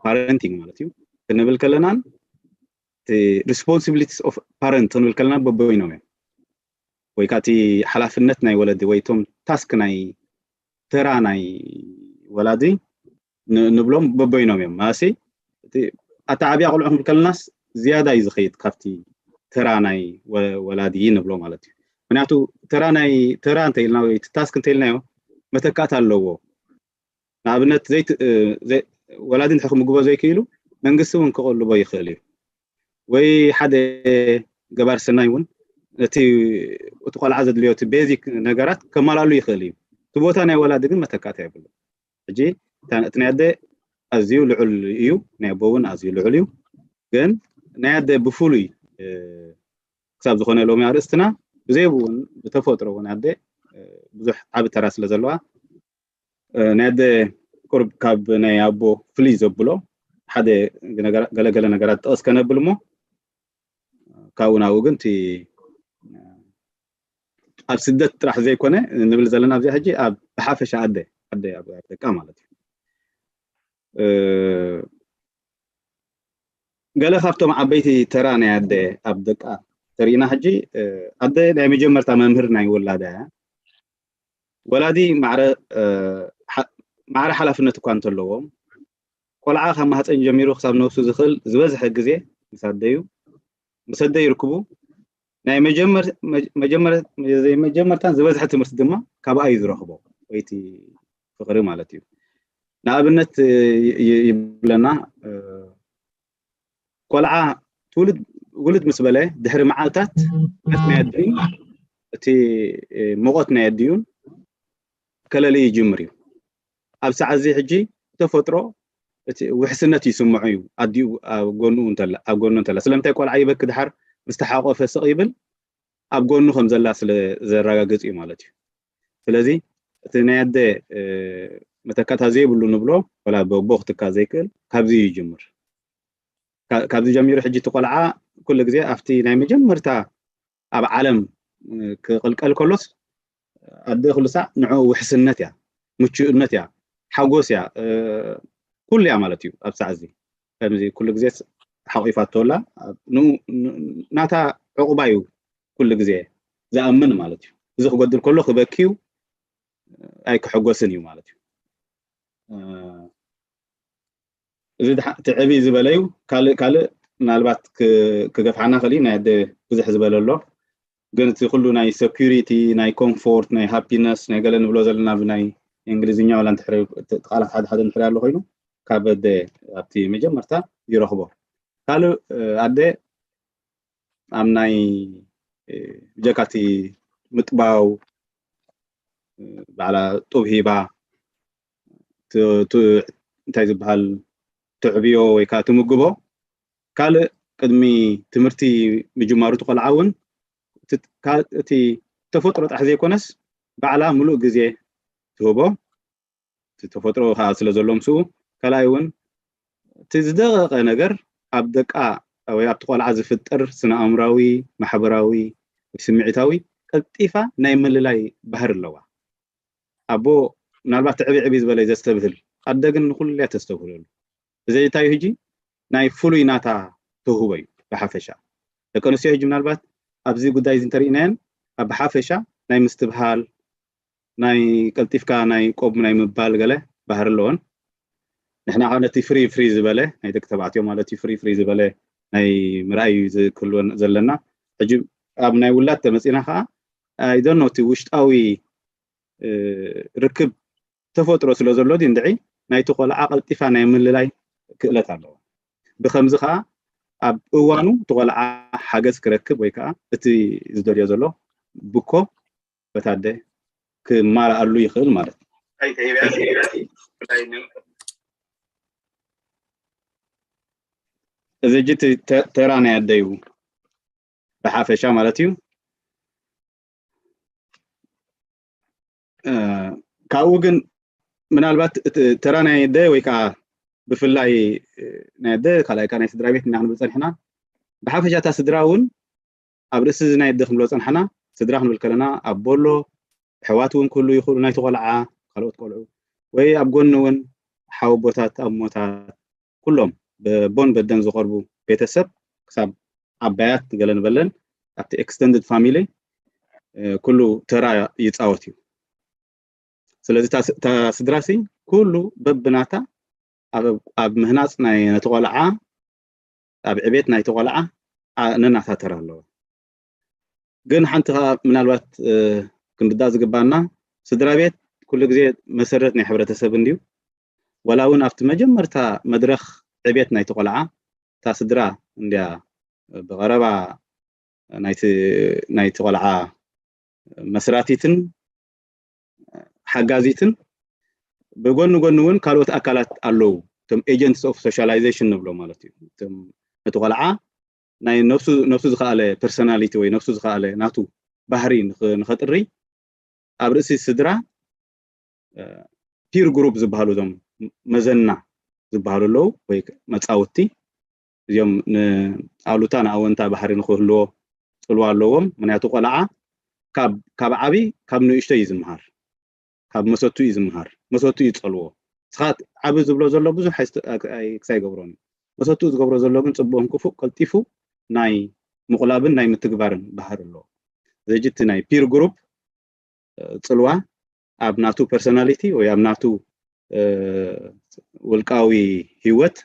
ፓረንቲንግ ማለት እዩ ክንብል ከለናን responsibilities of parent ክንብል ከለና በበይኖም እዮም። ወይ ከዓ እቲ ሓላፍነት ናይ ወለዲ ወይ እቶም ታስክ ናይ ተራ ናይ ወላዲ ንብሎም በበይኖም እዮም። ማለሲ ኣተዓብያ ቆልዑ ክንብል ከለናስ ዝያዳ እዩ ዝኸይድ ካብቲ ተራ ናይ ወላዲ ንብሎ ማለት እዩ። ምክንያቱ ተራ ናይ ተራ እንተኢልና ወይ ታስክ እንተኢልናዮ መተካእታ ኣለዎ። ንኣብነት ወላዲ እንድሕር ክምግቦ ዘይክኢሉ መንግስቲ እውን ክቕልቦ ይኽእል እዩ። ወይ ሓደ ገባር ሰናይ እውን ነቲ እቲ ቆልዓ ዘድልዮ እቲ ቤዚክ ነገራት ከማላሉ ይኽእል እዩ። እቲ ቦታ ናይ ወላዲ ግን መተካእታ የብሉ። ሕጂ እቲ ናይ ኣደ ኣዝዩ ልዑል እዩ፣ ናይ ኣቦ እውን ኣዝዩ ልዑል እዩ። ግን ናይ ኣደ ብፍሉይ ክሳብ ዝኾነ ሎሚ ኣርእስትና ብዘይ እውን ብተፈጥሮ እውን ኣደ ብዙሕ ዓቢ ተራ ስለ ዘለዋ ናይ ኣደ ቁርብ ካብ ናይ ኣቦ ፍልይ ዘብሎ ሓደ ገለገለ ነገራት ጠቐስ ከነብል እሞ ካብኡ ናብኡ ግን እቲ ኣብ ስደት ጥራሕ ዘይኮነ ንብል ዘለና ኣብዚኣ ሕጂ ኣብ ብሓፈሻ ኣደ ኣደ ደቃ ማለት እዩ። ገለ ካብቶም ዓበይቲ ተራ ናይ ኣደ ኣብ ደቃ ተሪእና ሕጂ ኣደ ናይ መጀመርታ መምህር ናይ ወላዳ እያ። ወላዲ ማዕረ ሓላፍነት እኳ እንተለዎም ቆልዓ ካብ ማህፀን ጀሚሩ ክሳብ ነብሱ ዝኽእል ዝበዝሐ ግዜ ምስ ኣደዩ ምስ ኣደ ይርክቡ። ናይ መጀመርታን ዝበዝሐ ትምህርቲ ድማ ካብኣ እዩ ዝረኽቦ ወይቲ ፍቕሪ ማለት እዩ። ንኣብነት ይብለና ቆልዓ ውልድ ምስ በለ ድሕሪ መዓልታት ነት ናይ ኣደዩ እቲ ሙቐት ናይ ኣድዩን ከለሊ ይጅምር እዩ። ኣብ ሰዓት እዚ ሕጂ ተፈጥሮ እቲ ውሕስነት ይስምዖ እዩ። ኣዲኡ ኣብ ጎኑ እንተላ ኣብ ጎኑ እንተላ ስለምንታይ ቆልዓ ይበኪ ድሓር ምስ ተሓቆፈ ስቕ ይብል ኣብ ጎኑ ከም ዘላ ስለ ዘረጋግጽ እዩ ማለት እዩ። ስለዚ እቲ ናይ ኣደ መተካእታ ዘይብሉ ንብሎ ወላ በቦ ክትካ ዘይክእል ካብዚ ይጅምር። ካብዚ ጀሚሩ ሕጂ እቲ ቆልዓ ኩሉ ግዜ ኣብቲ ናይ መጀመርታ ኣብ ዓለም ክቕልቀል ከሎስ ኣደ ኩሉ ሳዕ ንዕኡ ውሕስነት እያ፣ ምቹእነት እያ፣ ሓጎስ እያ፣ ኩሉ እያ ማለት እዩ። ኣብ ሳዕ እዚ ከምዚ ኩሉ ግዜ ሓቂፋቶ ኣላ። ናታ ዕቑባ እዩ ኩሉ ግዜ ዝኣምን ማለት እዩ። እዚ ክጎድል ከሎ ክበኪ እዩ፣ ኣይክሕጎስን እዩ ማለት እዩ። እዚ ትዕብይ ዝበለ እዩ። ካልእ ካልእ ምናልባት ክገፍሓና ክእል ናይ ኣደ ብዙሕ ዝበለ ኣሎ። ግን እቲ ኩሉ ናይ ሰኪሪቲ፣ ናይ ኮምፎርት፣ ናይ ሃፒነስ፣ ናይ ገለ ንብሎ ዘለና ብናይ እንግሊዝኛ ዋላ ቃላት ሓደ ሓደ ንሕርያ ኣሎ ኮይኑ ካብ ኣደ ኣብቲ መጀመርታ ይረኽቦ። ካልእ ኣደ ኣብ ናይ ብጀካቲ ምጥባው ባዕላ ጡብ ሂባ እንታይ ዝበሃል ትዕብዮ ወይ ከዓ ትምግቦ ካልእ ቅድሚ ትምህርቲ ምጅማሩ ትቆልዓ እውን እቲ ተፈጥሮ ጥራሕ ዘይኮነስ ባዕላ ሙሉእ ግዜ ትህቦ። እቲ ተፈጥሮ ከዓ ስለ ዘሎ ምስኡ ካልኣይ እውን እቲ ዝደቀቀ ነገር ኣብ ደቃ ወይ ኣብቲ ቆልዓ ዝፍጠር ስነ ኣእምራዊ፣ ማሕበራዊ ወይ ስምዒታዊ ቀልጢፋ ናይ ምልላይ ባህሪ ኣለዋ። ኣቦ ምናልባት ትዕብይ ዕብይ ዝበለ ዘስተብህል ኣደ ግን ንኩሉ እያ ተስተብህለሉ። እዚ እንታይ እዩ ሕጂ ናይ ፍሉይ ናታ ተውህቦ እዩ። ብሓፈሻ ደቂ ኣንስትዮ ሕጂ ምናልባት ኣብዚ ጉዳይ እዚ እንተሪእናየን ኣብ ብሓፈሻ ናይ ምስትብሃል ናይ ቀልጢፍካ ናይ ቆብ ናይ ምባል ገለ ባህሪ ኣለወን። ንሕና ከዓ ነቲ ፍሪ ፍሪ ዝበለ ናይ ደቂ ተባዕትዮ ማለት እዩ ፍሪ ፍሪ ዝበለ ናይ ምርኣይ እዩ ዝክልወን ዘለና። ሕጂ ኣብ ናይ ውላድ ተመፂና ከዓ ኣይዶኖ እቲ ውሽጣዊ ርክብ ተፈጥሮ ስለ ዘሎ ድንድዒ ናይቲ ቆልዓ ቀልጢፋ ናይ ምልላይ ክእለት ኣለዎ። ብከምዚ ከዓ ኣብ እዋኑ እቲ ቆልዓ ሓገዝ ክረክብ ወይ ከዓ እቲ ዝደልዮ ዘሎ ብኮ በታደ ክማልኣሉ ይኽእል ማለት እዩ። እዚ ሕጂ ተራ ናይ ኣደዩ ብሓፈሻ ማለት እዩ። ካብኡ ግን ምናልባት ተራ ናይ ኣደ ወይ ከዓ ብፍላይ ናይ ኣደ ካልኣይ ከዓ ናይ ስድራ ቤት ኢና ክንብል ፀኒሕና። ብሓፈሻ እታ ስድራ እውን ኣብ ርእሲ እዚ ናይ ኣደ ክንብሎ ፀንሓና ስድራ ክንብል ከለና ኣቦ ኣሎ፣ ኣሕዋት እውን ክህሉ ይኽእሉ፣ ናይቲ ቆልዓ ካልኦት ቆልዑ፣ ወይ ኣብ ጎኒ እውን ሓወቦታት፣ ኣሞታት፣ ኩሎም በቦን በደን ዝቐርቡ ቤተሰብ ክሳብ ዓባያት ገለ ንበለን ኣብቲ extended family ኩሉ ተራ ይፃወት እዩ። ስለዚ እታ ስድራ ሲ ኩሉ በብናታ ኣብ ምህናፅ ናይ ነቲ ቆልዓ፣ ኣብ ዕቤት ናይቲ ቆልዓ ነናታ ተራ ኣለዎ። ግን ሓንቲ ከዓ ምናልባት ክንርዳእ ዝግባና፣ ስድራ ቤት ኩሉ ግዜ መሰረት ናይ ሕብረተሰብ እንድዩ። ዋላ እውን ኣብቲ መጀመርታ መድረኽ ዕቤት ናይቲ ቆልዓ እታ ስድራ እንድያ ብቐረባ ናይቲ ቆልዓ መስራቲትን ሓጋዚትን፣ ብጎኒ ጎኒ እውን ካልኦት ኣካላት ኣለዉ። እቶም agents of socialization ንብሎ ማለት እዩ። ነቲ ቆልዓ ናይ ነብሱ ዝኸኣለ personality ወይ ነብሱ ዝኸኣለ ናቱ ባህሪ ንኸጥሪ ኣብ ርእሲ ስድራ peer group ዝበሃሉ፣ እዞም መዘና ዝበሃሉ ኣለዉ ወይ መፃውቲ፣ እዚኦም ንኣሉታ ንኣወንታ ባህሪ ንክህልዎ ፅልዋ ኣለዎም። ምክንያቱ ቆልዓ ካብ ዓብይ ካብ ንእሽቶ እዩ ዝምሃር፣ ካብ መሰቱ እዩ ዝምሃር፣ መሰቱ እዩ ፀልዎ። ስኻ ዓብ ዝብሎ ዘሎ ብዙሕ ክሳይ ገብሮን እዩ፣ መሰቱ ዝገብሮ ዘሎ ግን ፅቡቕን ክፉእ ቀልጢፉ ናይ ምቑላብን ናይ ምትግባርን ባህሪ ኣለዎ። ዘጅቲ ናይ peer group ፅልዋ ኣብ ናቱ personality ወይ ኣብ ናቱ ውልቃዊ ህይወት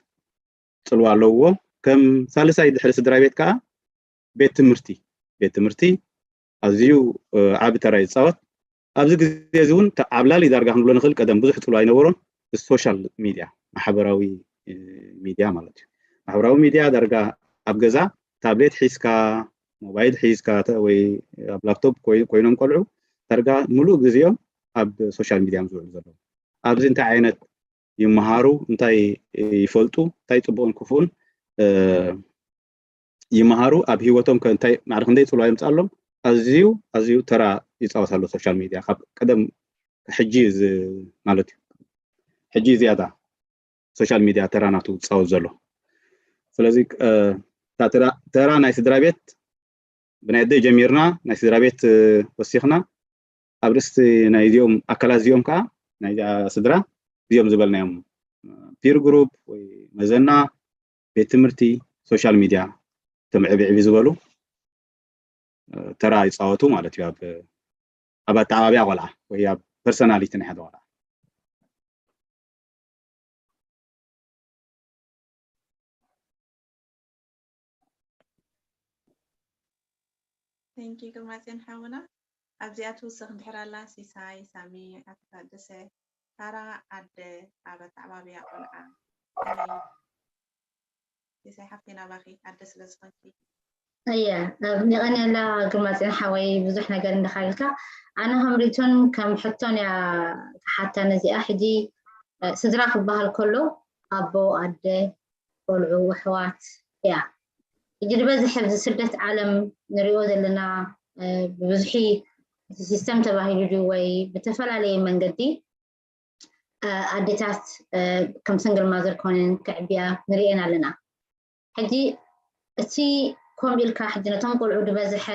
ፅልዋ ኣለዎ። ከም ሳልሳይ ድሕሪ ስድራ ቤት ከዓ ቤት ትምህርቲ፣ ቤት ትምህርቲ ኣዝዩ ዓቢ ተራ ይፃወት። ኣብዚ ግዜ እዚ እውን ዓብላሊ ዳርጋ ክንብሎ ንኽእል፣ ቀደም ብዙሕ ፅልዋ ኣይነበሮን። social media፣ ማሕበራዊ ሚድያ ማለት እዩ። ማሕበራዊ ሚድያ ዳርጋ ኣብ ገዛ ታብሌት ሒዝካ፣ ሞባይል ሒዝካ ወይ ኣብ ላፕቶፕ ኮይኖም ቆልዑ ዳርጋ ሙሉእ ግዜኦም ኣብ social media እዮም ዝውዕሉ ዘለዉ። ኣብዚ እንታይ ዓይነት ይመሃሩ፣ እንታይ ይፈልጡ፣ እንታይ ፅቡቕን ክፉእን ይመሃሩ፣ ኣብ ህይወቶም እንታይ ማዕረ ክንደይ ፅልዋ የምፅኣሎም፣ ኣዝዩ ኣዝዩ ተራ ይፃወት ኣሎ social media ካብ ቀደም ሕጂ ማለት እዩ። ሕጂ ዝያዳ social media ተራ ናቱ ዝፃወት ዘሎ። ስለዚ ተራ ናይ ስድራ ቤት ብናይ ኣደይ ጀሚርና ናይ ስድራ ቤት ወሲኽና ኣብ ርእስቲ ናይ እዚኦም ኣካላት እዚኦም ከዓ ናይ ስድራ እዚኦም ዝበልናዮም peer group ወይ መዘና፣ ቤት ትምህርቲ፣ social media እቶም ዕብዕቢ ዝበሉ ተራ ይፃወቱ ማለት እዩ ኣብ ኣተዓባብያ ቆልዓ ወይ ኣብ personality ናይ ሓደ ቆልዓ። Thank you ግርማፅዮን ሓውና። ኣብዚኣ ትውስኽ እንድሕር ኣላ ሲሳይ፣ ሳሚ፣ ኣቶ ታደሰ፣ ታራ ኣደ ኣብ ኣተዓባብያ ቆልዓ ከመይ? ሲሳይ ሓፍተይ ናባኺ ኣደ ስለ ዝኾንኪ። እየ፣ የቐንየላ ግርማፅዮን ሓወይ ብዙሕ ነገር እንዳኻልካ። ኣነ ከም ሪቶን ከም ሕቶን እያ ተሓታኒ እዚኣ። ሕጂ ስድራ ክበሃል ከሎ ኣቦ፣ ኣደ፣ ቆልዑ፣ ኣሕዋት እያ። ሕጂ ዝበዝሕ ኣብዚ ስደት ዓለም ንሪኦ ዘለና ብብዝሒ እቲ system ተባሂሉ ድዩ ወይ ብተፈላለየ መንገዲ ኣዴታት ከም single mother ኮይነን ክዕብያ ንሪኤን ኣለና። ሕጂ እቲ ከምኡ ኢልካ ሕጂ ነቶም ቆልዑ ዝበዝሐ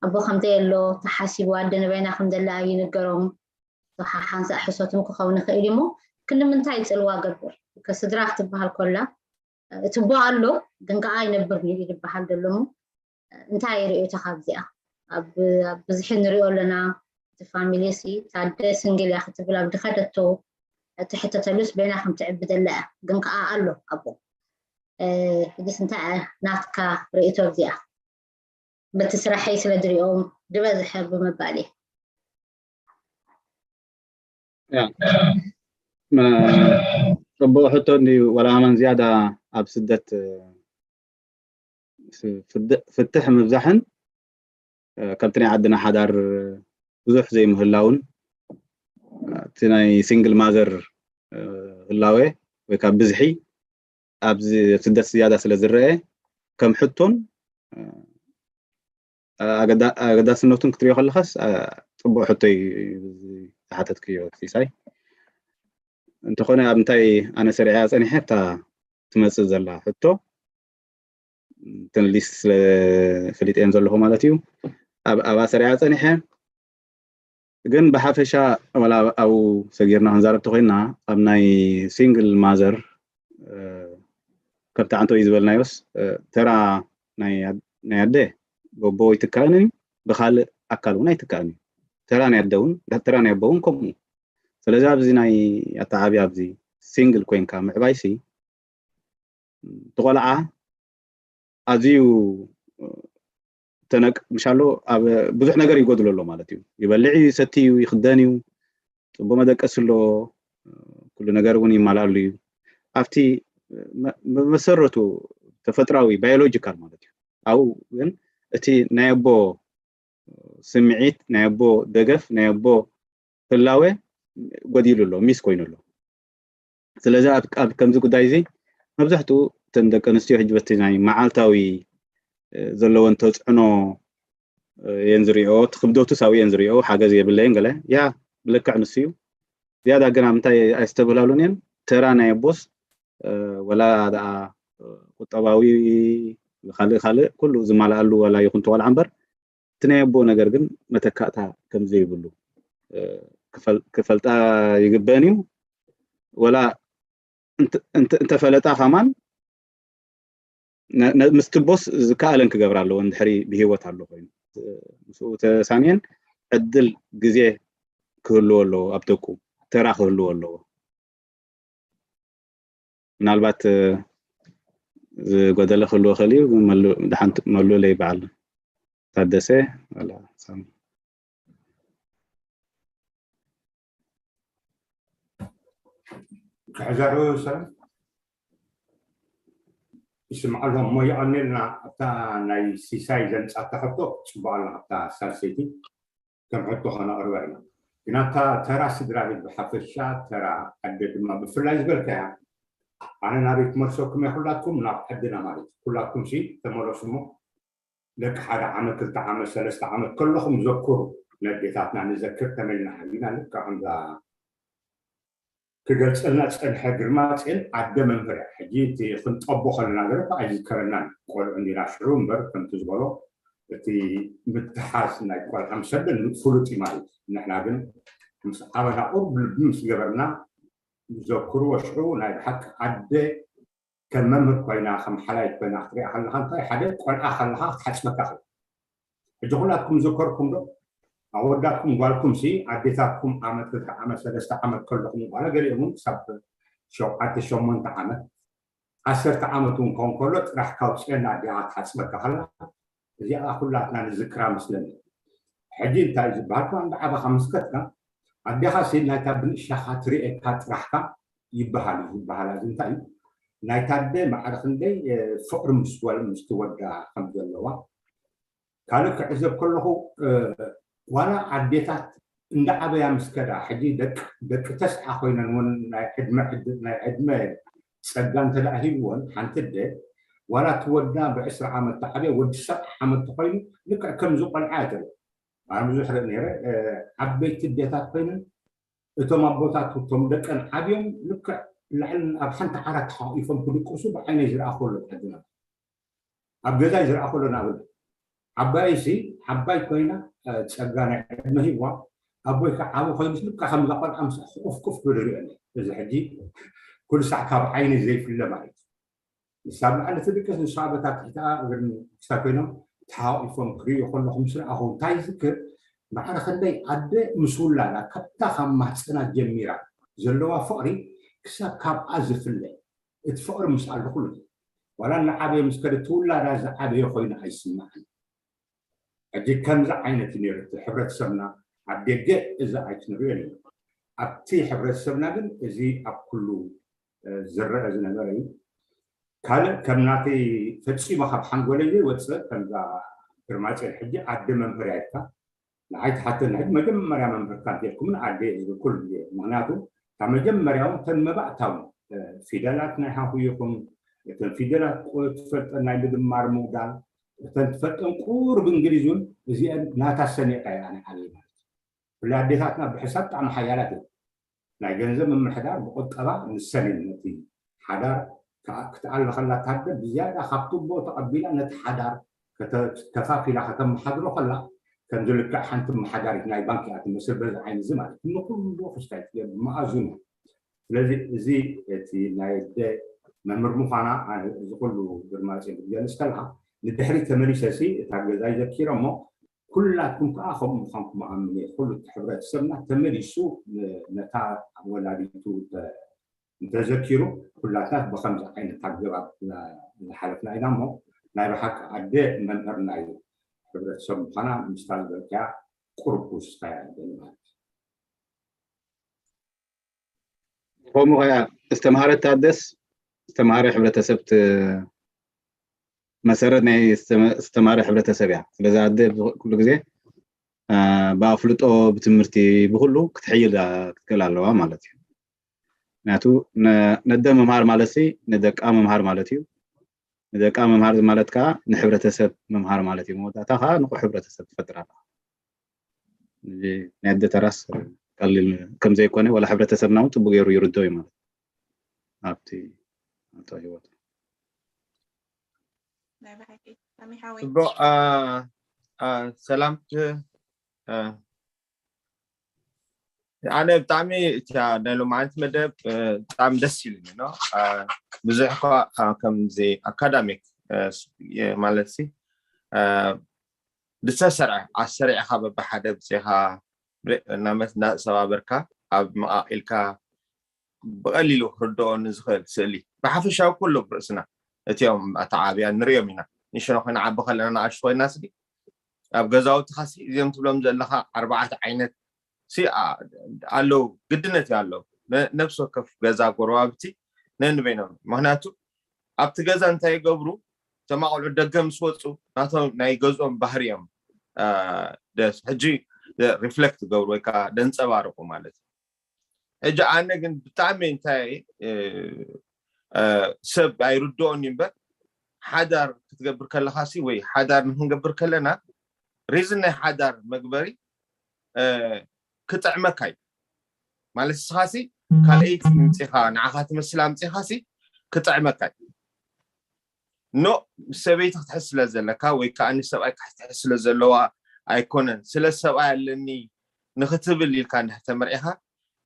ኣቦ ከምዘየሎ ተሓሲቡ ኣደ ንበይና ከምዘላ ይንገሮም። ሓንሳእ ሕሶትም ክኸውን ይኽእል እዩ እሞ ክንዲ ምንታይ ፅልዋ ገብር? ስድራ ክትበሃል ኮላ እቲ ኣቦ ኣሎ ግን ከዓ ኣይነብርን እዩ ዝበሃል ዘሎ እሞ እንታይ ርእዮቶ ካብዚኣ? ኣብ ብዝሒ ንሪኦ ኣለና። እቲ family ሲ ታደ single እያ ክትብል ኣብ ድኸደቶ ትሕተተሉስ በይና ከም ትዕቢ ዘላ እያ። ግን ከዓ ኣሎ ኣቦ። ሕጅስ እንታይ ናትካ ርእይቶ ኣብዚኣ? በቲ ስራሐይ ስለ ዝሪኦም ዝበዝሐ ብምባል እየ። ፅቡቕ ሕቶ እንድዩ። ወላ ኣመን ዝያዳ ኣብ ስደት ፍትሕ ምብዛሕን ከምቲ ናይ ዓድና ሓዳር ብዙሕ ዘይምህላውን እቲ ናይ single mother ህላዌ ወይ ካብ ብዝሒ ኣብዚ ስደት ዝያዳ ስለ ዝረአ ከም ሕቶን ኣገዳስነቱን ክትሪኦ ከለኻስ ፅቡቅ ሕቶ እዩ ዝሓተትክዮ ሲሳይ። እንተኾነ ኣብ እንታይ ኣነ ሰሪዐ ፀኒሐ እታ ትመፅእ ዘላ ሕቶ እተን ሊስት ስለ ፈሊጠየን ዘለኹ ማለት እዩ። ኣብ ኣባ ሰሪዓ ጸኒሐ። ግን ብሓፈሻ ዋላ ኣብኡ ሰጊርና ክንዛረብ ተኮይና ኣብ ናይ ሲንግል ማዘር ከብቲ ዓንቶ እዩ ዝበልናዮስ ተራ ናይ ኣደ በቦ ኣይትካእንን እዩ፣ ብካልእ ኣካል እውን ኣይትካእን እዩ። ተራ ናይ ኣደ እውን ተራ ናይ ኣቦ እውን ከምኡ። ስለዚ ኣብዚ ናይ ኣተዓብያ ኣብዚ ሲንግል ኮይንካ ምዕባይሲ እቲ ቆልዓ ኣዝዩ ተነቅ ምሻሎ ኣብ ብዙሕ ነገር ይጎድሎ ኣሎ ማለት እዩ። ይበልዕ እዩ፣ ይሰቲ እዩ፣ ይክደን እዩ፣ ፅቡቅ መደቀሲ ኣለዎ፣ ኩሉ ነገር እውን ይማላሉ እዩ። ኣብቲ መሰረቱ ተፈጥራዊ ባዮሎጂካል ማለት እዩ። ኣብኡ ግን እቲ ናይ ኣቦ ስምዒት፣ ናይ ኣቦ ደገፍ፣ ናይ ኣቦ ህላወ ጎዲሉ ኣሎ፣ ሚስ ኮይኑ ኣሎ። ስለዚ ኣብ ከምዚ ጉዳይ እዚ መብዛሕትኡ እተን ደቂ ኣንስትዮ ሕጂ በቲ ናይ መዓልታዊ ዘለወን ተፅዕኖ እየን ዝሪኦ፣ እቲ ክብደቱ ሳዊ እየን ዝሪኦ፣ ሓገዝ የብለይን ገለ ያ ብልክዕ ንሱ እዩ። ዝያዳ ግን ኣብ ምንታይ ኣይስተብህላሉን እየን፣ ተራ ናይ ኣቦስ ወላ ደኣ ቁጠባዊ ካልእ ካልእ ኩሉ ዝማልኣሉ ዋላ ይኹን ተቆልዓ እምበር እቲ ናይ ኣቦ ነገር ግን መተካእታ ከም ዘይብሉ ክፈልጣ ይግበን እዩ። ወላ እንተፈለጣ ከማን ምስቲ ቦስ ዝከኣለን ክገብራ ኣለዎ እንድሕሪ ብሂወት ኣሎ ኮይኑ ምስኡ ተሳንየን ዕድል ግዜ ክህልዎ ኣለዎ ኣብ ደቁ ተራ ክህልዎ ኣለዎ። ምናልባት ዝጎደለ ክህልዎ ክእል እዩ። መሉእለይ በዓል ታደሰ ክሕዘሩ ሰብ ይስምዓሎም እሞ የቐኒልና ኣብታ ናይ ሲሳይ ዘምፃታ ሕቶ ፅቡቅ ኣሎ ኣብታ ሳልሰይቲ ከም ሕቶ ከነቕርባ ኢና። ግን ኣብታ ተራ ስድራ ቤት ብሓፈሻ ተራ ኣደ ድማ ብፍላይ ዝበልካያ ኣነ ናበይ ክመርሰኩም እየ ኩላትኩም ናብ ዓድና ማለት እዩ። ኩላትኩም ሲ ተመለሱ እሞ ደቂ ሓደ ዓመት ክልተ ዓመት ሰለስተ ዓመት ከለኹም ዘክሩ። ነዴታትና ንዘክር ተመልና ሓቢና ልካ ከምዛ ክገልፀልና ዝፀንሐ ግርማፅኤን ኣደ መምህር እያ። ሕጂ እቲ ክንጠቦ ከለና ገለ እኳ ኣይዝከረናን ቆልዑ እንዲና ሽዑ እምበር ከምቲ ዝበሎ እቲ ምትሓዝ ናይ ቆልዓ ምስ ኣደ ፍሉጥ እዩ ማለት እዩ። ንሕና ግን ምስ ዓበና ቁሩብ ልቢ ምስ ገበርና ዘክርዎ ሽዑ ናይ ብሓቂ ኣደ ከም መምህር ኮይና ከም ሓላይት ኮይና ክትሪኣ ከለካ እንታይ ሓደ ቆልዓ ከለካ ክትሓፅበካ ክእል ሕጂ ኩላትኩም ዝከርኩም ዶ ኣወዳትኩም ጓልኩም ሲ ኣዴታትኩም ዓመት ክልተ ዓመት ሰለስተ ዓመት ከለኹም ዋላ ገሊኦም እውን ክሳብ ሸውዓተ ሸሞንተ ዓመት ዓሰርተ ዓመት እውን ከውን ከሎ ጥራሕ ካብ ፅዮን ኣዴኻ ትሓፅበካ ከላ እዚኣ ኩላትና ንዝክራ መስለኒ። ሕጂ እንታይ ዝበሃል ከ እንዳ ዓበኻ ምስ ከድካ ኣዴኻ ሲ ናይታ ብንእሻኻ ትርእየካ ጥራሕካ ይበሃል እዩ ዝበሃል እዚ እንታይ እዩ ናይታ ኣደ ማዕረ ክንደይ ፍቕሪ ምስ ወል ምስ ትወዳ ከም ዘለዋ ካልእ ክዕዘብ ከለኹ ዋላ ኣዴታት እንዳ ዓበያ ምስ ከዳ ሕጂ ደቂ ተስዓ ኮይነን እውን ናይ ዕድመ ናይ ዕድመ ፀጋ እንተ ደኣ ሂብወን ሓንቲ ኣደ ዋላ እቲ ወዳ ብዕስራ ዓመት ተዓብየ ወዲ ሰብዓ ዓመት ተኮይኑ ልክዕ ከምዚ ቆልዓ እያ ትርኢ ኣነ ብዙሕ ርኢ ነይረ ዓበይቲ ኣዴታት ኮይነን እቶም ኣቦታት እቶም ደቀን ዓብዮም ልክዕ ላዕልን ኣብ ሓንቲ ዓራት ተሓቂፎም ክድቅሱ ብዓይነይ ዝረኣኹ ኣሎ ዓድና ኣብ ገዛይ ዝረኣኹ ኣሎ ናብል ዓባይሲ ዓባይ ኮይና ፀጋ ናይ ዕድመ ሂብዋ ኣቦይ ከዓ ዓቢ ኮይኑ ልካ ከምዛ ቆልዓ ምስ ቁፍቁፍ ክብል ሪኦ እዚ ሕጂ ኩሉ ሳዕ ካብ ዓይኒ ዘይፍለ ማለት እዩ ንሳ ብላዕሊ ትድቅስ ንሳ በታ ትሕቲኣ እግርን ክሳ ኮይኖም ተሓቂፎም ክርእዩ ከለኹ ምስ ረኣኹ እንታይ ይዝክር ማዕረ ክንደይ ኣደ ምስ ውላዳ ካብታ ካብ ማህፀና ጀሚራ ዘለዋ ፍቕሪ ክሳብ ካብኣ ዝፍለ እቲ ፍቕሪ ምስ ኣለኹሉ ዋላ እናዓበየ ምስ ከደ እቲ ውላዳ ዝዓበየ ኮይኑ ኣይስምዓን ሕጂ ከምዚ ዓይነት እዩ ነይሩ እቲ ሕብረተሰብና ኣብ ደገ እዚ ኣይትንሪኦ ነይሩ ኣብቲ ሕብረተሰብና ግን እዚ ኣብ ኩሉ ዝረአ ዝነበረ እዩ ካልእ ከም ናተይ ፈፂሙ ካብ ሓንጎለይ ዘይወፅእ ከምዛ ግርማፅዮን ሕጂ ኣደ መምህር ኣይካ ንዓይ ትሓተኒ ሕጂ መጀመርያ መምህርካ እንተልኩምን ኣደ እየ ዝብል ኩሉ ግዜ ምክንያቱ ካብ መጀመርያ እውን ተን መባእታዊ ፊደላት ናይ ሃሁ ይኹን እተን ፊደላት ትፈልጠን ናይ ምድማር ምውዳል እተን ትፈልጠን ቁሩብ እንግሊዝ እውን እዚአን ናታ ሰኒቐ እየ ኣነ ዓብየ ማለት ብፍላይ ኣዴታትና ብሕሳብ ብጣዕሚ ሓያላት እየን ናይ ገንዘብ ምምሕዳር ብቁጠባ ንሰን እየን ነቲ ሓዳር ክትኣሊ ከላ ታደ ብዝያዳ ካብ ቱቦ ተቐቢላ ነቲ ሓዳር ከፋፊላ ከተመሓድሮ ከላ ከምዚ ልክዕ ሓንቲ መሓዳሪት ናይ ባንክ እያ ትመስል። በዚ ዓይኒ እዚ ማለት ንኩሉ ክስታይ ትገብር መኣዝኑ። ስለዚ እዚ እቲ ናይ ኣደ መምህር ምዃና፣ እዚ ኩሉ ግርማፂ ክትገልፅ ከለካ ንድሕሪ ተመሊሰ ሲ እታ ገዛ ይዘኪረ እሞ ኩላትኩም ከዓ ከምኡ ምዃንኩም ኣምን እየ። ኩሉ እቲ ሕብረተሰብና ተመሊሱ ነታ ወላዲቱ እንተዘኪሩ ኩላትና ብከምዚ ዓይነት ኣገባብ ዝሓለፍና ኢና እሞ ናይ ብሓቂ ኣደ መምህርና እዩ። ሕብረተሰብ ምዃና ምስታ ዝበልካያ ቁሩብ ክውስኻያ ይደሊ ማለት እዩ። ከምኡ ከያ ዝተምሃረት ኣደስ ዝተምሃረ ሕብረተሰብ መሰረት ናይ ዝተምሃረ ሕብረተሰብ እያ። ስለዚ ኣደ ኩሉ ግዜ ብኣፍልጦ ብትምህርቲ ብኩሉ ክትሕይል ክትክእል ኣለዋ ማለት እዩ። ምክንያቱ ነደ ምምሃር ማለት ንደቃ ምምሃር ማለት እዩ። ንደቃ ምምሃር ማለት ከዓ ንሕብረተሰብ ምምሃር ማለት እዩ። መወዳእታ ከዓ ንቑሕ ሕብረተሰብ ትፈጥር ኣለካ። ናይ ኣደ ተራስ ቀሊል ከምዘይኮነ ዋላ ሕብረተሰብና እውን ፅቡቅ ገይሩ ይርዶ እዩ ማለት ኣብቲ ኣቶ ህይወት ጽቡቅ። ሰላም። ኣነ ብጣዕሚ እታ ናይ ሎማዓንቲ መደብ ብጣዕሚ ደስ ኢሉኒ። ብዙሕ እኳ ከምዚ ኣካዳሚክ ማለት ሲ ዝተሰርዐ ኣሰሪዕካ በብሓደ ብፅኻ እናመት እናተሰባበርካ ኣብ መቃቂልካ ብቀሊሉ ክርድኦ ንዝኽእል ስእሊ ብሓፈሻዊ ኩሉ ብርእስና እቲኦም ኣተዓብያ ንሪኦም ኢና። ንሽኖ ኮይና ዓቢ ከለና ንኣሽቱ ኮይና ስሊ ኣብ ገዛውትኻ ሲ እዚኦም ትብሎም ዘለኻ ኣርባዕተ ዓይነት ሲ ኣለዉ፣ ግድነት እዩ ኣለዉ። ነብሲ ወከፍ ገዛ ጎረባብቲ ነንበይኖም። ምክንያቱ ኣብቲ ገዛ እንታይ ይገብሩ? እቶም ኣቆልዑ ደገ ምስ ወፁ ናቶም ናይ ገዝኦም ባህሪ እዮም ሕጂ ሪፍሌክት ዝገብሩ ወይ ከዓ ደንፀባርቁ ማለት እዩ። ሕጂ ኣነ ግን ብጣዕሚ እንታይ ሰብ ኣይርድኦን እዩ እምበር ሓዳር ክትገብር ከለካ ሲ ወይ ሓዳር ንክንገብር ከለና ሪዝን ናይ ሓዳር መግበሪ ክጥዕመካ እዩ ማለት ንስኻ ሲ ካልኣይቲ ምምፂኻ ንዓኻ ትመስል ኣምፂኻ ሲ ክጥዕመካ እዩ። ኖ ምስ ሰበይቲ ክትሕዝ ስለ ዘለካ ወይ ከዓ ንሰብኣይ ክትሕዝ ስለ ዘለዋ ኣይኮነን። ስለ ሰብኣይ ኣለኒ ንክትብል ኢልካ እንድሕር ተመርዒኻ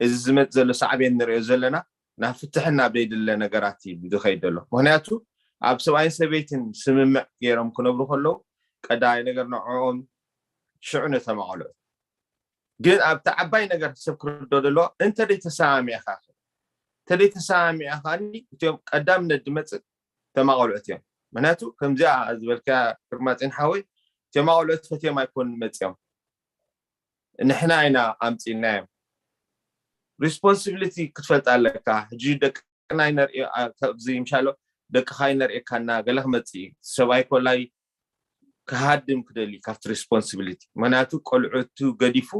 እዚ ዝመፅ ዘሎ ሳዕቤን ንሪኦ ዘለና ናብ ፍትሕን ናብ ዘይድለ ነገራት እዩ ዝኸይድ ዘሎ። ምክንያቱ ኣብ ሰብኣይን ሰበይትን ስምምዕ ገይሮም ክነብሩ ከለዉ ቀዳማይ ነገር ንዕኦም ሽዑ ነቶም ኣቆልዑ ግን ኣብቲ ዓባይ ነገር ሰብ ክርዶ ዘለዎ እንተ ተሰማሚዕካ እንተ ተሰማሚዕካ እቲኦም ቀዳምነት ዝመፅእ ተማቆልዑት እዮም። ምክንያቱ ከምዚኣ ዝበልካ ግርማፂን ሓወይ ተማቆልዑት ፈትዮም ኣይኮን መፅኦም ንሕና ኢና ኣምፂናዮም። ሪስፖንሲቢሊቲ ክትፈልጥ ኣለካ። ሕጂ ደቅና ይነርኢ ኣብዚ ምሻሎ ደቅኻ ይነርእየካና ገለ ክመፅእ እዩ ሰብኣይ ኮላይ ክሃድም ክደሊ ካብቲ ሪስፖንሲቢሊቲ ምክንያቱ ቆልዑቱ ገዲፉ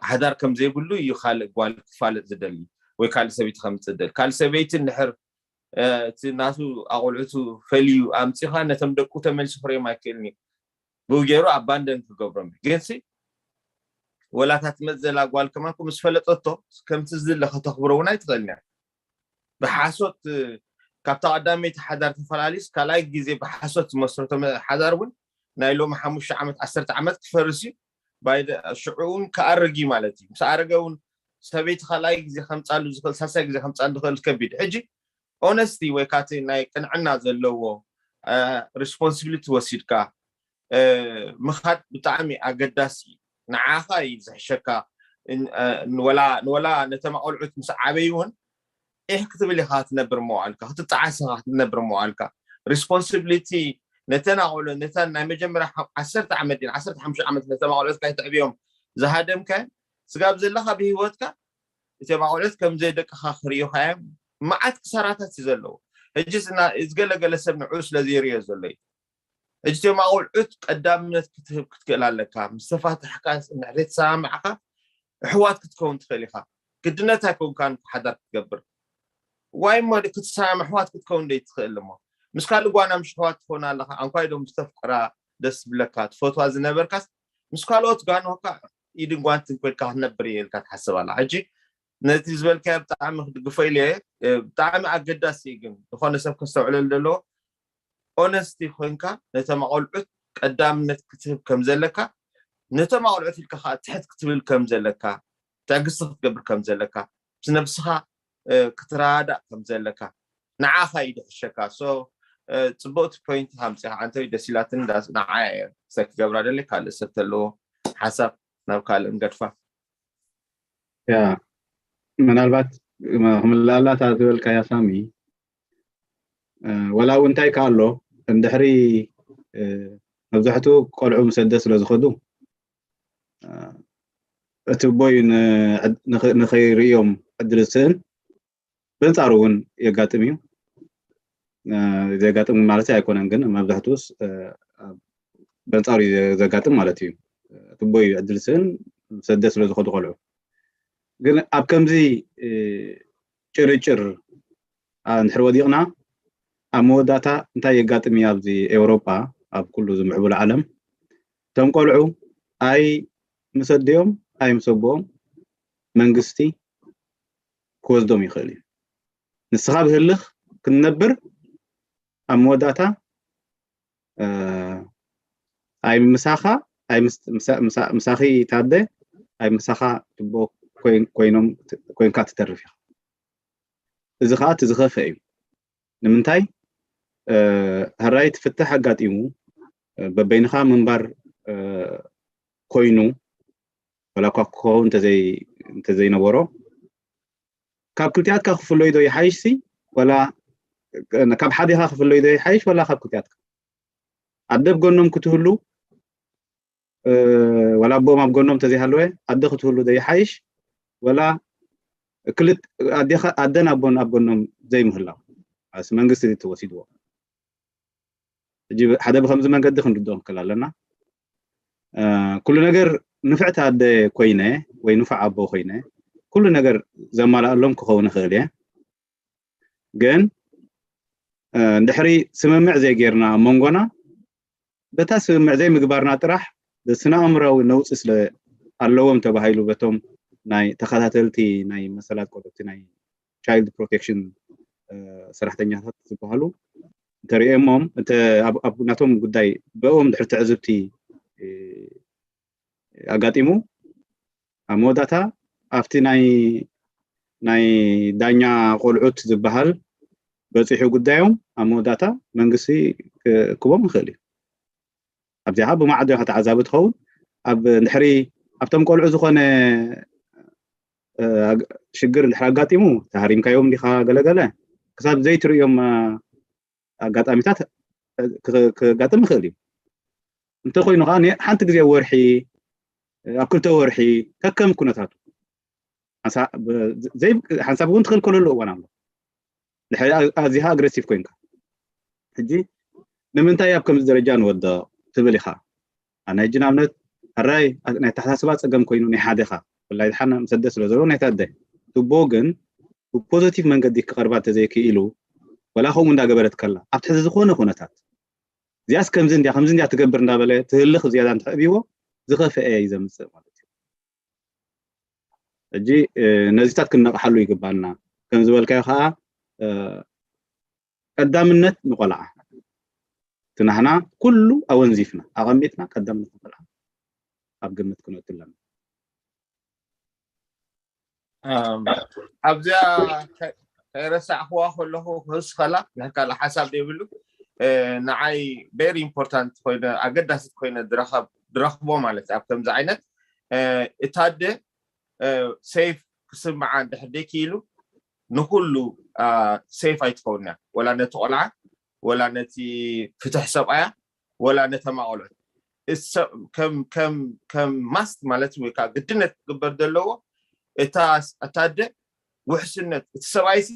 ሓዳር ከም ዘይብሉ እዩ ካልእ ጓል ክፋለጥ ዝደሊ ወይ ካልእ ሰበይቲ ከምፅእ ደሊ ካልእ ሰበይቲ እንድሕር እቲ ናቱ ኣቆልዑቱ ፈልዩ ኣምፂኻ ነቶም ደቁ ተመልሱ ክሪኦም ኣይክእልን እዩ ብኡ ገይሩ ኣባንደን ክገብሮም እዩ ግን ሲ ወላታ ትመፅ ዘላ ጓል ከማን ምስ ፈለጠቶ ከምቲ ዝድለ ከተኽብሮ እውን ኣይትኽእልን እያ ብሓሶት ካብታ ቀዳመይቲ ሓዳር ተፈላሊስ ካልኣይ ግዜ ብሓሶት ዝመስረቶ ሓዳር እውን ናይ ሎሚ ሓሙሽተ ዓመት ዓሰርተ ዓመት ክፈርስ እዩ ሽዑ እውን ክኣርግ እዩ ማለት እዩ ምስ ኣረገ እውን ሰበይቲ ካልኣይ ግዜ ከምፃሉ ዝኽእል ሳልሳይ ግዜ ከምፃሉ ዝኽእል ከቢድ ሕጂ ኦነስቲ ወይ ካቲ ናይ ቅንዕና ዘለዎ ሪስፖንሲቢሊቲ ወሲድካ ምኻድ ብጣዕሚ ኣገዳሲ እዩ ንዓኻ እዩ ዝሕሸካ ንወላ ነተማ ቆልዑት ምስ ዓበይ እውን ኢሕ ክትብል ኢኻ ክትነብር መዋልካ ክትጠዓስ ኢኻ ክትነብር መዋልካ ሪስፖንሲቢሊቲ ነተን ኣቆልዑ ነተን ናይ መጀመርያ ዓሰርተ ዓመት ን ዓሰርተ ሓሙሽተ ዓመት ነተማ ቆልዑት ካይትዕብዮም ዝሃደምካዮ ስጋብ ዘለኻ ብሂወትካ እቶም ኣቆልዑት ከም ዘይደቅኻ ክርእዩኻ እዮም መዓት ክሳራታት እዩ ዘለዎ ሕጂ ዝገለገለ ሰብ ንዕኡ ስለ ዘይርእዮ ዘሎ እዩ ሕጂ እቶም ኣቆልዑት ቀዳምነት ክትህብ ክትክእል ኣለካ ምስ ተፋታሕካ ንሕደይ ተሰማምዕካ ኣሕዋት ክትከውን ትኽእል ኢኻ ግድነት ኣይኮንካን ሓዳር ክትገብር ዋይ እሞ ክትሰማም ኣሕዋት ክትከውን ደይ ትኽእል እሞ ምስ ካልእ ጓና ምሽ ኣሕዋት ትኾን ኣለካ ኣንኳይ ዶ ምስ ተፍቅራ ደስ ዝብለካ ትፈትዋ ዝነበርካስ ምስ ካልኦት ጓኖካ ኢድን ጓንትን ኮይንካ ክትነብር እየ ኢልካ ትሓስብ ኣላ ሕጂ ነቲ ዝበልካዮ ብጣዕሚ ክድግፎ ኢለ ብጣዕሚ ኣገዳሲ እዩ ግን ዝኾነ ሰብ ከስተውዕለሉ ዘለዎ ኦነስቲ ኮይንካ ነቶም ኣቆልዑት ቀዳምነት ክትህብ ከም ዘለካ ነቶም ኣቑልዑት ኢልካ ከዓ ትሕት ክትብል ከም ዘለካ፣ ትዕግስቲ ክትገብር ከም ዘለካ፣ ምስ ነብስኻ ክትረዳእ ከም ዘለካ ንዓኻ እዩ ድሕሸካ። So ፅቡቅቲ ፖይንት ሃምፂኻ ዓንተይ ደስ ኢላትን ንዓያ እየ ክገብራ ደሊ። ካልእ ሰብ ተለዎ ሓሳብ ናብ ካልእ ንገድፋ። ያ ምናልባት ክምልኣላታ ዝበልካያ ሳሚ፣ ወላ እውን እንታይ ከኣሎ እንድሕሪ መብዛሕትኡ ቆልዑ ምሰደ ስለ ዝኸዱ እቲ ቦይ ንኸይርእዮም ዕድል ዝስእን፣ በንጻሩ እውን የጋጥም እዩ። ዘጋጥም ማለት ኣይኮነን፣ ግን መብዛሕትኡስ በንጻሩ እዩ ዘጋጥም ማለት እዩ። እቲ ቦይ ዕድል ዝስእን ምሰደ ስለ ዝኸዱ ቆልዑ ግን ኣብ ከምዚ ጭርጭር እንድሕር ወዲቕና ኣብ መወዳእታ እንታይ የጋጥም እዩ? ኣብዚ ኤውሮጳ ኣብ ኩሉ ዝምዕብሉ ዓለም እቶም ቆልዑ ኣይ ምሰድዮም ኣይ ምሰቦም መንግስቲ ክወስዶም ይኽእል እዩ። ንስኻ ብህልኽ ክትነብር ኣብ መወዳእታ ኣይ ምሳኻ ኣይ ምሳኺ ታደ ኣይ ምሳኻ ትቦ ኮይኖም ኮይንካ ትተርፍ ኢኻ። እዚ ከዓ እቲ ዝኸፍአ እዩ። ንምንታይ? ሕራይ ትፍታሕ ኣጋጢሙ በበይንኻ ምንባር ኮይኑ፣ ወላ እኳ ክኸውን እንተዘይነበሮ፣ ካብ ክልቲኣትካ ክፍለዩ ዶ ይሓይሽ ሲ ወላ ካብ ሓዲኻ ክፍለዩ ዶ ይሓይሽ ወላ ካብ ክልቲኣትካ? ኣደ ኣብ ጎኖም ክትህሉ፣ ወላ ኣቦኦም ኣብ ጎኖም እንተዘይሃለወ ኣደ ክትህሉ ዶ ይሓይሽ ወላ ኣደን ኣቦን ኣብ ጎኖም ዘይምህላው? መንግስቲ ተወሲድዎ። ሕጂ ሓደ ብከምዚ መንገዲ ክንርድኦ ንክእል ኣለና። ኩሉ ነገር ንፍዕቲ ኣደ ኮይነ ወይ ንፉዕ ኣቦ ኮይነ ኩሉ ነገር ዘማልኣሎም ክኸውን ይኽእል እየ። ግን እንድሕሪ ስምምዕ ዘይጌርና ኣብ መንጎና በታ ስምምዕ ዘይምግባርና ጥራሕ ስነ ኣእምራዊ ነውፂ ስለ ኣለዎም ተባሂሉ በቶም ናይ ተኸታተልቲ ናይ መሰላት ቆልዑቲ ናይ ቻይልድ ፕሮቴክሽን ሰራሕተኛታት ዝበሃሉ እንተሪኦሞም ናቶም ጉዳይ ብኦም ድሕሪ ትዕዝብቲ ኣጋጢሙ ኣብ መወዳእታ ኣብቲ ናይ ናይ ዳኛ ቆልዑት ዝበሃል በፂሑ ጉዳዮም ኣብ መወዳእታ መንግስቲ ክቦም ይኽእል እዩ። ኣብዚኣ ብማዕዶ ኢኻ ተዓዛቢ ትኸውን። ኣብ እንድሕሪ ኣብቶም ቆልዑ ዝኾነ ሽግር እንድሕር ኣጋጢሙ ተሃሪምካዮም ዲኻ ገለገለ ክሳብ ዘይትርእዮም ኣጋጣሚታት ክጋጥም ይኽእል እዩ። እንተኮይኑ ከዓ ሓንቲ ግዜ ወርሒ ኣብ ክልተ ወርሒ ከከም ኩነታቱ ሓንሳብ እውን ትኽልከለሉ እዋን ኣሎ። ኣዚኻ ኣግረሲቭ ኮይንካ ሕጂ ንምንታይ ኣብ ከምዚ ደረጃ ንወድቕ ትብል ኢኻ። ኣነ ሕጂ ንኣብነት ሕራይ ናይ ኣተሓሳስባ ፀገም ኮይኑ ናይ ሓደኻ ብፍላይ ድሓን ምሰደ ስለ ዘሎ ናይ ታደ ትቦ ግን ብፖዘቲቭ መንገዲ ክቐርባ እንተዘይክኢሉ ወላ ከምኡ እንዳገበረት ከላ ኣብቲ ሕዚ ዝኾነ ኩነታት እዚኣስ ከምዚ እንዲያ ከምዚ እንዲያ ትገብር እንዳበለ ትህልኽ ዝያዳ እንተዕብይዎ ዝኸፍአ እዩ ዘምፅእ ማለት እዩ። ሕጂ ነዚታት ክንነቕሓሉ ይግባና። ከም ዝበልካዮ ከዓ ቀዳምነት ንቆልዓ እቲ ናህና ኩሉ ኣወንዚፍና ኣቐሚጥና ቀዳምነት ንቆልዓ ኣብ ግምት ክንወት ኣለና። ኣብዚኣ ከይረሳዕክዋ ከለኹ ክህስኸላ ናይ ካልእ ሓሳብ ዘይብሉ ንዓይ ቨሪ ኢምፖርታንት ኮይነ ኣገዳሲት ኮይነ ዝረኽቦ ማለት ኣብ ከምዚ ዓይነት እታ ኣደ ሴፍ ክስምዓ እንድሕር ደይክኢሉ ንኩሉ ሴፍ ኣይትኸውን እያ። ወላ ነቲ ቆልዓ ወላ ነቲ ፍትሕ ሰብኣያ ወላ ነተማ ቆልዑት ከም ማስት ማለት ወይ ከዓ ግድነት ክግበር ዘለዎ እታ ኣደ ውሕስነት እቲ ሰብኣይሲ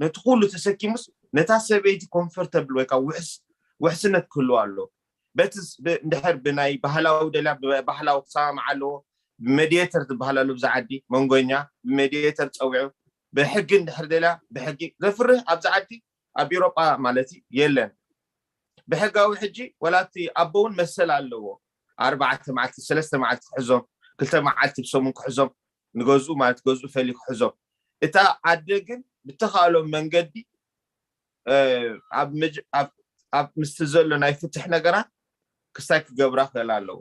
ነቲ ኩሉ ተሰኪሙስ ነታ ሰበይቲ ኮንፈርተብል ወይ ከዓ ውሕስነት ክህልዋ ኣሎ። በቲ እንድሕር ብናይ ባህላዊ ደልያ ብባህላዊ ክሰማማዓ ኣለዎ። ብሜድየተር ዝበሃል ኣሎ ብዛ ዓዲ መንጎኛ ብሜድየተር ፀዊዑ ብሕጊ እንድሕር ደልያ ብሕጊ ዘፍርህ ኣብዚ ዓዲ ኣብ ኤሮጳ ማለት የለን። ብሕጋዊ ሕጂ ወላቲ ኣቦ እውን መሰል ኣለዎ። ኣርባዕተ መዓልቲ ሰለስተ መዓልቲ ክሕዞም ክልተ መዓልቲ ብሰሙን ክሕዞም ንገዝኡ ማለት ገዝኡ ፈሊ ክሕዞም። እታ ኣደ ግን ብተኻእሎ መንገዲ ኣብ ምስቲ ዘሎ ናይ ፍትሕ ነገራት ክስታይ ክገብራ ክኽእል ኣለዎ።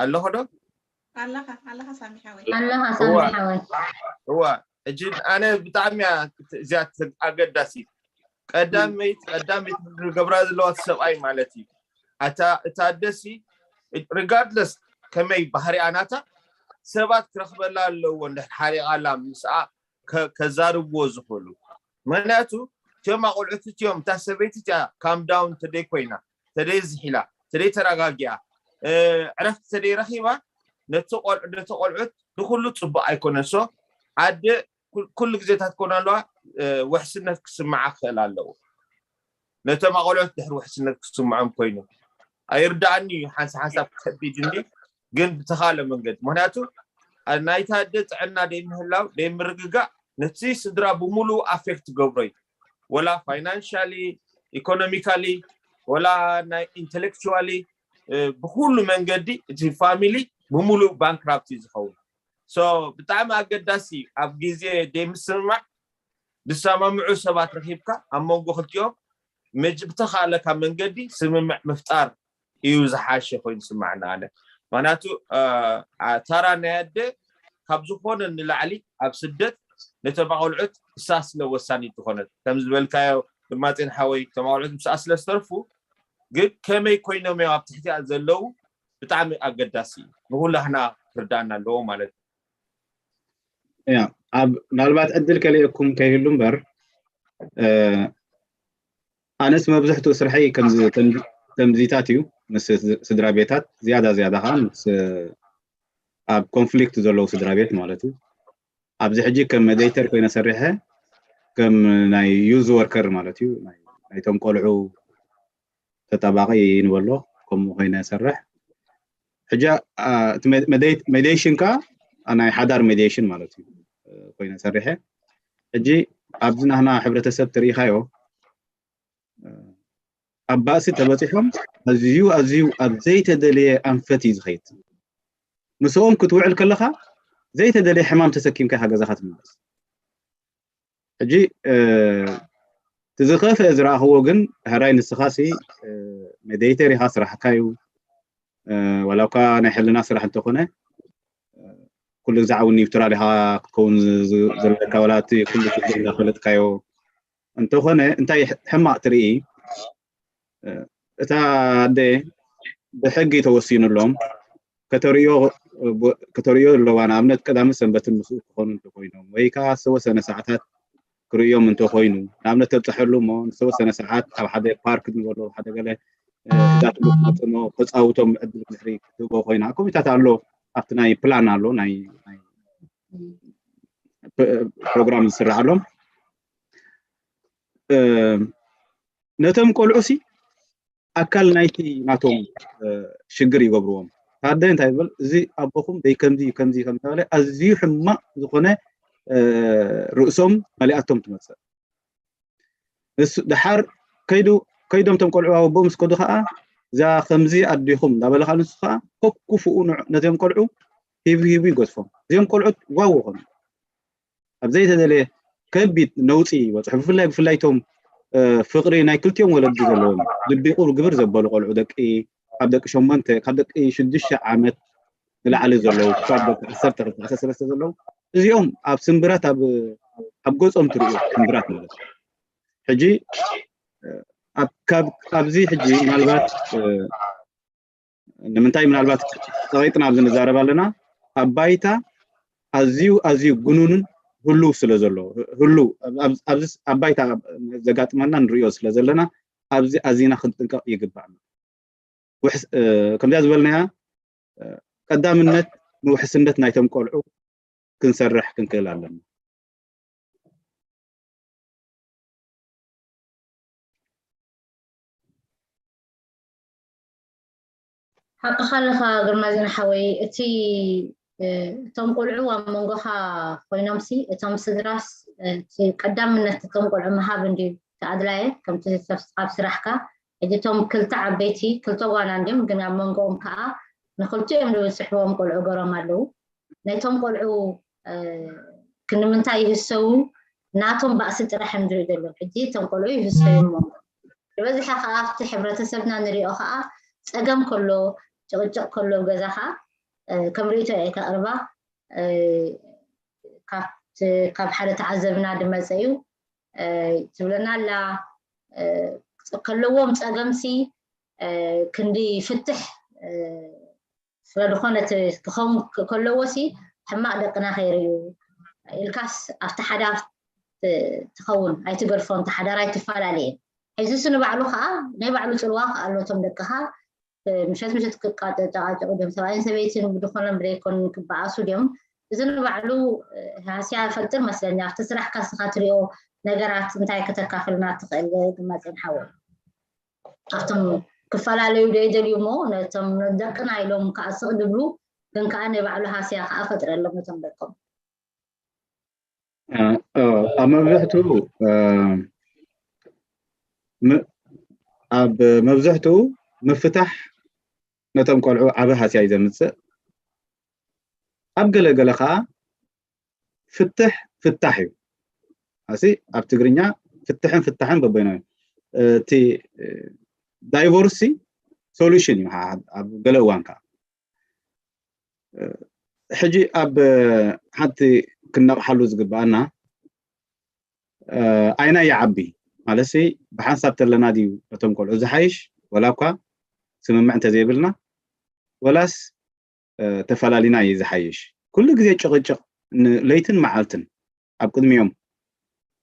ኣለኹ ዶ? ኣለኻ ኣለኻ ሳሚ ሓወይ። ኣለኻ ሳሚ ሓወይ። እዋ ሕጂ ኣነ ብጣዕሚ እያ እዚኣ ኣገዳሲት ቀዳመይቲ ቀዳመይቲ ዝገብራ ዘለዋ እቲ ሰብኣይ ማለት እዩ። ኣታ እታ ኣደሲ regardless ከመይ ባህሪኣ ናታ ሰባት ክረኽበላ ኣለዎ። እንድሕር ሓሪቓ ኣላ ምስኣ ከዛርብዎ ዝኽእሉ። ምክንያቱ እቲኦም ኣቆልዑት እቲኦም እታ ሰበይቲ እቲኣ calm down ተደይ ኮይና ተደይ ዝሒላ ተደይ ተረጋጊኣ ዕረፍቲ ተደይ ረኺባ ነቲ ቆልዑ ነቲ ቆልዑት ንኩሉ ፅቡቅ ኣይኮነን። So ኣደ ኩሉ ግዜታት ኮነ ኣለዋ ውሕስነት ክስምዓ ክኽእል ኣለዎ። ነቶም ኣቆልዑት ድሕሪ ውሕስነት ክስምዖም ኮይኑ ኣይርዳእኒ እዩ። ሓንሳ ሓንሳብ ከቢድ እንዲ ግን ብተኻለ መንገዲ ምክንያቱ ናይታ ኣደ ጥዕና ደይ ምህላው ደይ ምርግጋእ ነቲ ስድራ ብምሉኡ affect ገብሮ እዩ። ወላ financially economically ወላ ናይ intellectually ብኩሉ መንገዲ እቲ family ብምሉእ bankrupt እዩ ዝኸውን። So ብጣዕሚ ኣገዳሲ ኣብ ግዜ ደይ ምስምማዕ ዝሰማምዑ ሰባት ረኺብካ ኣብ መንጎ ክልቲኦም መጅ ብተኻለካ መንገዲ ስምምዕ ምፍጣር እዩ ዝሓሸ ኮይኑ ዝስማዓኒ ኣነ። ምክንያቱ ታራ ናይ ኣደ ካብ ዝኾነ ንላዕሊ ኣብ ስደት ነቶም ኣቆልዑት እሳ ስለ ወሳኒት ዝኾነት ከም ዝበልካዮ ድማ ጼን ሓወይ እቶም ኣቆልዑት ምስኣ ስለ ዝተርፉ ግን ከመይ ኮይኖም እዮም ኣብ ትሕቲኣ ዘለዉ ብጣዕሚ ኣገዳሲ እዩ። ንኩላህና ክርዳእና ኣለዎ ማለት እዩ። ያ ኣብ ምናልባት ዕድል ከሊእኩም ከይህሉ እምበር ኣነስ መብዝሕትኡ ስርሐይ ከምዚታት እዩ ምስ ስድራ ቤታት ዝያዳ ዝያዳ ከዓ ምስ ኣብ ኮንፍሊክት ዘለዉ ስድራ ቤት ማለት እዩ። ኣብዚ ሕጂ ከም መደይተር ኮይነ ሰሪሐ ከም ናይ ዩዝ ወርከር ማለት እዩ ናይቶም ቆልዑ ተጣባቂ ንበሎ ከምኡ ኮይነ ሰርሕ ሕጂ ሜዲሽን ካ ናይ ሓዳር ሜዲሽን ማለት እዩ ኮይነ ሰሪሐ ሕጂ ኣብዚ ናህና ሕብረተሰብ ትርኢኻዮ ኣብ ባእሲ ተበፂሖም ኣዝዩ ኣዝዩ ኣብ ዘይተደለየ ኣንፈት እዩ ዝኸይድ። ምስኦም ክትውዕል ከለኻ ዘይተደለየ ሕማም ተሰኪምካ ኢኻ ገዛኻ ትምለስ። ሕጂ እቲ ዝኸፍአ ዝረኣኽዎ ግን ሕራይ ንስኻሲ ሜዲተር ኢኻ ስራሕካ እዩ ዋላ እኳ ናይ ሕልና ስራሕ እንተኾነ ኩሉ ግዜ ዓው ኒውትራል ኢኻ ክትከውን ዘለካ ዋላ እቲ ኩሉ ሽግር እንዳፈለጥካዮ እንተኾነ እንታይ ሕማቕ ትርኢ እታ ኣደ ብሕጊ ተወሲኑሎም ከተርእዮ ኣለዋ ንኣብነት ቀዳምን ሰንበትን ምስኡ ክኾኑ እንተኮይኖም ወይ ከዓ ዝተወሰነ ሰዓታት ክርእዮም እንተኮይኑ ንኣብነት ተብፀሐሉ እሞ ዝተወሰነ ሰዓት ኣብ ሓደ ፓርክ ንበሎ ሓደ ገለ ዳትሉ ክመፅሞ ከፃውቶም ዕድል ድሕሪ ክትህቦ ኮይና ኮሚታት ኣሎ ኣብቲ ናይ ፕላን ኣሎ ናይ ፕሮግራም ዝስራሓሎም ነቶም ቆልዑ ሲ ኣካል ናይቲ ናቶም ሽግር ይገብርዎም ታደ እንታይ ይበል እዚ ኣቦኹም ደይ ከምዚ ከምዚ ከም ተባለ ኣዝዩ ሕማቕ ዝኾነ ርእሶም መሊኣቶም ትመፅእ ንሱ ድሓር ከይዱ ከይዶም ቶም ቆልዑ ኣቦኦም ስከዱ ከዓ እዛ ከምዚ ኣዲኹም እንዳበለካ ንሱ ከዓ ከኩፍኡ ነዚኦም ቆልዑ ሂቡ ሂቡ ይገዝፎም እዚኦም ቆልዑት ዋው ኾኑ ኣብ ዘይተደለየ ከቢድ ነውፂ ይበፅሑ ብፍላይ ብፍላይ ቶም ፍቅሪ ናይ ክልቲኦም ወለዲ ዘለዎም ድቢቁ ግብር ዘበሉ ቆልዑ ደቂ ካብ ደቂ ሸሞንተ ካብ ደቂ ሽዱሽተ ዓመት ንላዕሊ ዘለዉ ክሳብ ደቂ ዓሰርተ ክልተ ዓሰርተ ሰለስተ ዘለዉ እዚኦም ኣብ ስምብራት ኣብ ኣብ ገፆም ትርእዩ ስምብራት ማለት እዩ ሕጂ ኣብዚ ሕጂ ምናልባት ንምንታይ ምናልባት ፀቂጥና ኣብዚ ንዛረብ ኣለና ኣብ ባይታ ኣዝዩ ኣዝዩ ግኑንን ህሉው ስለ ዘሎ ህሉው ኣብዚ ኣብ ባይታ ዘጋጥመና ንሪኦ ስለ ዘለና ኣብዚ ኣዚና ክንጥንቀቕ ይግባእና ከምዚኣ ዝበልናያ ቀዳምነት ንውሕስነት ናይቶም ቆልዑ ክንሰርሕ ክንክእል ኣለና ሓቅኻ ኣለኻ ግርማዜና ሓወይ እቲ እቶም ቆልዑ ኣብ መንጎኻ ኮይኖምሲ እቶም ስድራስ ቀዳምነት እቶም ቆልዑ ምሃብ እንዲ ተኣድላየ ከምቲ ኣብ ስራሕካ ሕጂ እቶም ክልተ ዓበይቲ ክልተ ጓና እንዲም ግን ኣብ መንጎኦም ከዓ ንክልቲኦም ዝብፅሕዎም ቆልዑ ገሮም ኣለዉ ነቶም ቆልዑ ክንምንታይ ይህሰው ናቶም ባእሲ ጥራሕ ንርኢ ዘሎ ሕጂ እቶም ቆልዑ ይህሰዩ እሞ ዝበዝሐ ከዓ ኣብቲ ሕብረተሰብና ንሪኦ ከዓ ፀገም ከሎ ጭቕጭቕ ከሎ ኣብ ገዛኻ ከም ርእይቶ እየ ከቕርባ። ካብ ሓደ ተዓዘብና ዝመፀ እዩ። ትብለና ኣላ፣ ከለዎም ፀገምሲ ክንዲ ፍትሕ ስለ ዝኾነ ክኸውን ከለዎ ሲ ሕማቕ ደቅና ከይርእዩ ኢልካስ ኣብቲ ሓዳር ትኸውን ኣይትገድፎን፣ እቲ ሓዳር ኣይትፈላለየን። ሕዚ ሲ ንባዕሉ ከዓ ናይ ባዕሉ ፅልዋ ከዓ ኣሎ። እቶም ደቅኻ ምሸት ምሸት ክቃጨቃጨቁ ድዮም? ሰብኣይን ሰበይትን ብድኾኖም ብደይኮን ክበኣሱ ድዮም? እዚ ንባዕሉ ሃስያ ይፈጥር መስለኒ። ኣብቲ ስራሕካ ስኻ ትሪኦ ነገራት እንታይ ከተካፍልና ትኽእል ግማፅን ሓወ ኣብቶም ክፈላለዩ ደይደልዩ እሞ ነቶም ደቅና ኢሎም ከዓ ስቕ ድብሉ ግን ከዓ ናይ ባዕሉ ሃስያ ከዓ ፈጥረሎም ነቶም ደቆም። ኣብ መብዝሕትኡ ኣብ መብዝሕትኡ ምፍታሕ ነቶም ቆልዑ ዓበ ሃስያ እዩ ዘምፅእ። ኣብ ገለ ገለ ከዓ ፍትሕ ፍታሕ እዩ። ኣሲ ኣብ ትግርኛ ፍትሕን ፍታሕን በበይኖ እቲ ዳይቮርሲ ሶሉሽን እዩ ኣብ ገለ እዋን ከዓ። ሕጂ ኣብ ሓንቲ ክነቕሓሉ ዝግብኣና ኣይና ይዓቢ ማለት ሲ ብሓንሳብ ተለና ድዩ ነቶም ቆልዑ ዝሓይሽ፣ ወላ እኳ ስምምዕ እንተዘይብልና፣ ወላስ ተፈላሊና እዩ ዝሓይሽ? ኩሉ ግዜ ጭቕጭቕ ለይትን መዓልትን ኣብ ቅድሚኦም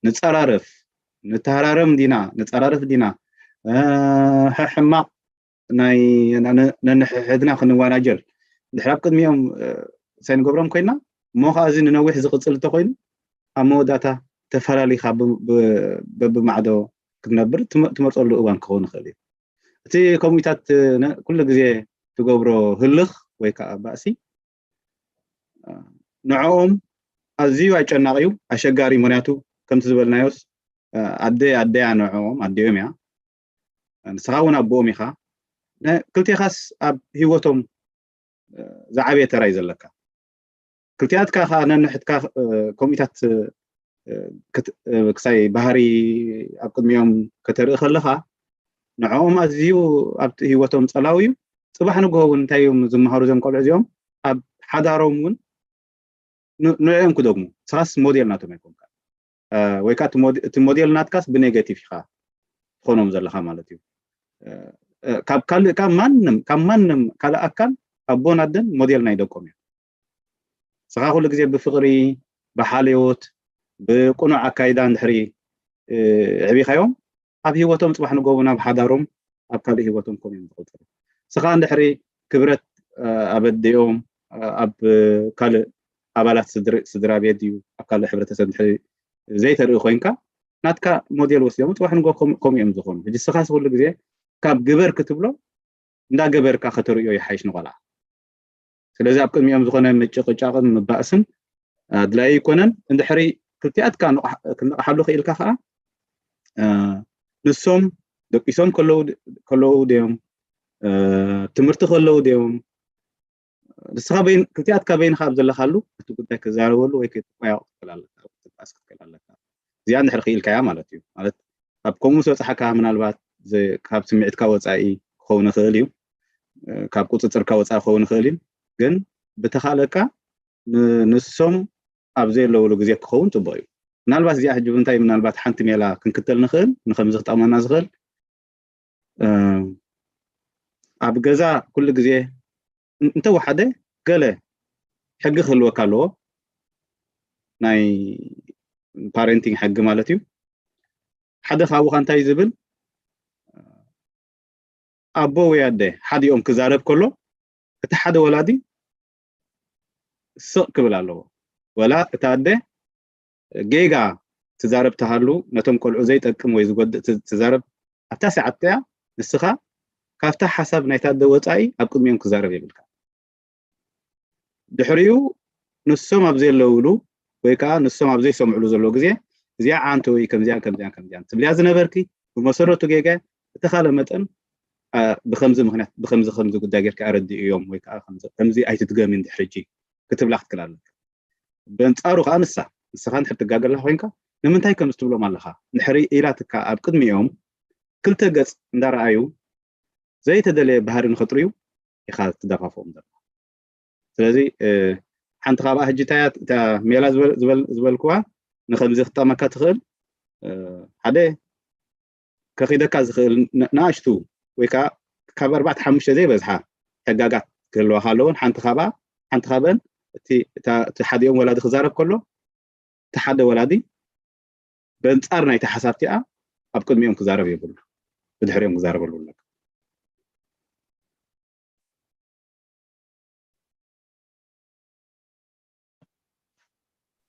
ንፀራረፍ፣ ንተሃራረም ዲና ንፀራረፍ ዲና ሕማቕ ናይ ነንሕድና ክንዋናጀል ድሕር ኣብ ቅድሚኦም ሳይ ንገብሮም ኮይና እሞ ከዓ እዚ ንነዊሕ ዝቕፅል እንተኮይኑ ኣብ መወዳእታ ተፈላሊካ በብማዕዶ ክትነብር ትመርፀሉ እዋን ክኸውን ይኽእል እዩ። እቲ ከምኡታት ኩሉ ግዜ ትገብሮ ህልኽ ወይ ከዓ ባእሲ ንዕኦም ኣዝዩ ኣጨናቂ እዩ፣ ኣሸጋሪ። ምክንያቱ ከምቲ ዝበልናዮስ ኣደ ኣደያ ንዕኦም ኣዲኦም እያ፣ ንስኻ እውን ኣቦኦም ኢኻ። ክልቴኻስ ኣብ ህይወቶም ዝዓበየ ተራ እዩ ዘለካ። ክልቲኣትካ ከዓ ነንሕድካ ከምኡታት ክሳይ ባህሪ ኣብ ቅድሚኦም ከተርኢ ከለኻ ንዕኦም ኣዝዩ ኣብቲ ህይወቶም ፀላዊ እዩ። ፅባሕ ንግሆ እውን እንታይ እዮም ዝመሃሩ እዞም ቆልዑ እዚኦም ኣብ ሓዳሮም እውን ንዕኦም ክደግሙ። ንስኻስ ሞዴል ናቶም ኣይኮንካ ወይ ከዓ እቲ ሞዴል ናትካስ ብኔጋቲቭ ኢኻ ትኾኖም ዘለኻ ማለት እዩ። ካብ ካልእ ካብ ማንም ካብ ማንም ካልእ ኣካል ኣቦን ኣደን ሞዴል ናይ ደቆም እዮም። ንስኻ ኩሉ ግዜ ብፍቕሪ ብሓልዮት ብቁኑዕ ኣካይዳ እንድሕሪ ኣዕቢኻዮም ኣብ ህይወቶም ፅባሕ ንጎቦ ናብ ሓዳሮም ኣብ ካልእ ህይወቶም ከም እዮም ዝቆፅሩ። ንስኻ እንድሕሪ ክብረት ኣብ ኣዲኦም ኣብ ካልእ ኣባላት ስድራ ቤት ድዩ ኣብ ካልእ ሕብረተሰብ እንድሕሪ ዘይተርኢ ኮይንካ ናትካ ሞዴል ወሲዶም ፅባሕ ንጎ ከምኡ እዮም ዝኾኑ። ሕጂ ንስኻስ ኩሉ ግዜ ካብ ግበር ክትብሎ እንዳገበርካ ከተርእዮ ይሓይሽ ንቆልዓ። ስለዚ ኣብ ቅድሚኦም ዝኾነ ምጭቕጫቕን ምባእስን ኣድላይ ኣይኮነን። እንድሕሪ ክልቲኣትካ ክንነቕሓሉ ክኢልካ ከዓ ንሶም ደቂሶም ከለዉ ድዮም ትምህርቲ ከለዉ ድዮም ንስኻ ክልቲኣትካ በይንካ ኣብ ዘለካሉ እቲ ጉዳይ ክዛረበሉ ወይ ክትቆያቕ ክትክእል ኣለካ ክትባእስ ክትክእል ኣለካ። እዚኣ እንድሕር ክኢልካያ ማለት እዩ። ማለት ኣብ ከምኡ ዝበፅሓካ ምናልባት ካብ ስምዒትካ ወፃኢ ክኸውን ይኽእል እዩ፣ ካብ ቁፅፅርካ ወፃኢ ክኸውን ይኽእል እዩ። ግን ብተኻለካ ንሶም ኣብ ዘየለውሉ ግዜ ክኸውን ፅቡቅ እዩ። ምናልባት እዚኣ ሕጂ እንታይ ምናልባት ሓንቲ ሜላ ክንክተል ንኽእል ንከምዚ ክጠቕመና ዝኽእል ኣብ ገዛ ኩሉ ግዜ እንተወሓደ ገለ ሕጊ ክህልወካ ኣለዎ። ናይ ፓረንቲንግ ሕጊ ማለት እዩ። ሓደ ካብኡካ እንታይ ዝብል ኣቦ ወይ ኣደ ሓዲኦም ክዛረብ ከሎ እቲ ሓደ ወላዲ ስቕ ክብል ኣለዎ። ወላ እታ ኣደ ጌጋ ትዛረብ ተሃሉ ነቶም ቆልዑ ዘይጠቅም ወይ ዝጎድእ ትዛረብ ኣብታ ሰዓት እያ ንስኻ ካብታ ሓሳብ ናይታ ኣደ ወፃኢ ኣብ ቅድሚኦም ክዛረብ የብልካ። ድሕሪኡ ንሶም ኣብ ዘየለውሉ ወይ ከዓ ንሶም ኣብ ዘይሰምዕሉ ዘሎ ግዜ እዚኣ ዓንተ ወይ ከምዚኣ ከምዚኣ ከምዚኣ ትብልያ ዝነበርኪ ብመሰረቱ ጌጋ እተኻለ መጠን ብከምዚ ምክንያት ብከምዚ ከምዚ ጉዳይ ጌርካ ኣረድእዮም ወይ ከዓ ከምዚ ኣይትድገሚ እንድሕር ሕጂ ክትብላ ክትክእል ኣለካ። በንፃሩ ከዓ ንሳ ንስኻ እንድሕር ትጋገላ ኮይንካ ንምንታይ ከምዚ ትብሎም ኣለኻ እንድሕር ኢላትካ ኣብ ቅድሚኦም ክልተ ገፅ እንዳረኣዩ ዘይተደለየ ባህሪ ንኸጥርዩ ኢኻ ትደፋፍኦም ዘለኻ። ስለዚ ሓንቲ ካብኣ ሕጂ እንታይ እያ እታ ሜላ ዝበልክዋ ንከምዚ ክትጠቕመካ ትኽእል ሓደ ከኺደካ ዝኽእል ንኣሽቱ ወይ ከዓ ካብ ኣርባዕተ ሓሙሽተ ዘይበዝሓ ሕጋጋት ክህልዋካ ኣለዎን ሓንቲ ካብኣ ሓንቲ ካብን እቲ ሓዲኦም ወላዲ ክዛረብ ከሎ እቲ ሓደ ወላዲ በንፃር ናይቲ ሓሳብ እቲኣ ኣብ ቅድሚኦም ክዛረብ የብሉ ብድሕሪኦም ክዛረበሉ ኣለካ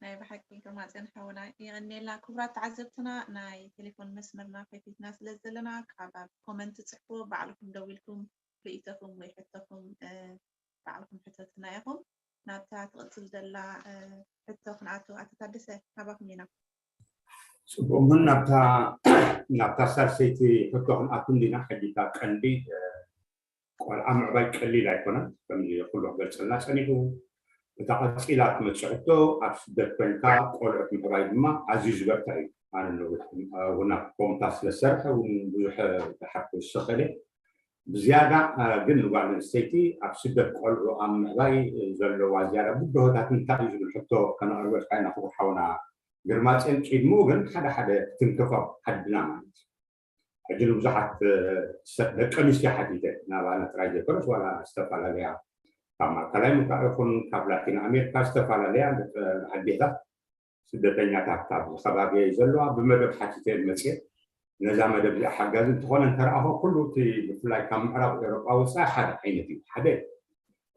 ናይ ብሓቂ ግርማፅዮን ሓውና የቐኔልና ክቡራት ተዓዘብትና ናይ ቴሌፎን መስመርና ከፊትና ስለ ዘለና ካብ ኮመንት ፅሕፎ ባዕልኩም ደው ኢልኩም ርእይቶኹም ወይ ሕቶኹም ባዕልኩም ሕተትና ኢኹም ናብታ ትቕፅል ዘላ ሕቶ ክንኣቱ ኣቶ ታደሰ ናባኹም ኢና ፅቡቅ ምን ናብታ ናብታ ሳልሰይቲ ሕቶ ክንኣቱ እንዲና ሕጂታ ቀንዲ ቆልዓ ምዕባይ ቀሊል ኣይኮነን ከምዚ ኩሉ ክገልፀልና ፀኒሑ እታ ቀፂላ ትመፅእ ሕቶ ኣብ ስደት ኮይንካ ቆልዑት ምዕባይ ድማ ኣዝዩ ዝበርታ እዩ ኣነ ነዊሕ እውን ኣብ ኮምታ ስለዝሰርሐ እውን ብዙሕ ዝሓፍሰኸለ ብዝያዳ ግን ንጓል ኣንስተይቲ ኣብ ስደት ቆልዑ ኣብ ምዕባይ ዘለዋ ዝያዳ ብድሆታት እንታይ እዩ ዝብል ሕቶ ከነቕርበልካ ኢና ክቡር ሓውና ግርማፅን ቅድምኡ ግን ሓደ ሓደ ክትንክፎም ዓድና ማለት እዩ ሕጂ ንብዙሓት ደቂ ኣንስትዮ ሓቲተ ናባና ጥራይ ዘይኮነስ ዋላ ዝተፈላለያ ካብ ማእከላይ ምብራቕ ይኹን ካብ ላቲን ኣሜሪካ ዝተፈላለያ ኣዴታት ስደተኛታት ካብዚ ከባቢ ዘለዋ ብመደብ ሓቲተ መፅየ ነዛ መደብ እዚኣ ሓጋዚ እንትኾነ እንተረኣኹ ኩሉ እቲ ብፍላይ ካብ ምዕራብ ኤሮጳ ወፃኢ ሓደ ዓይነት እዩ ሓደ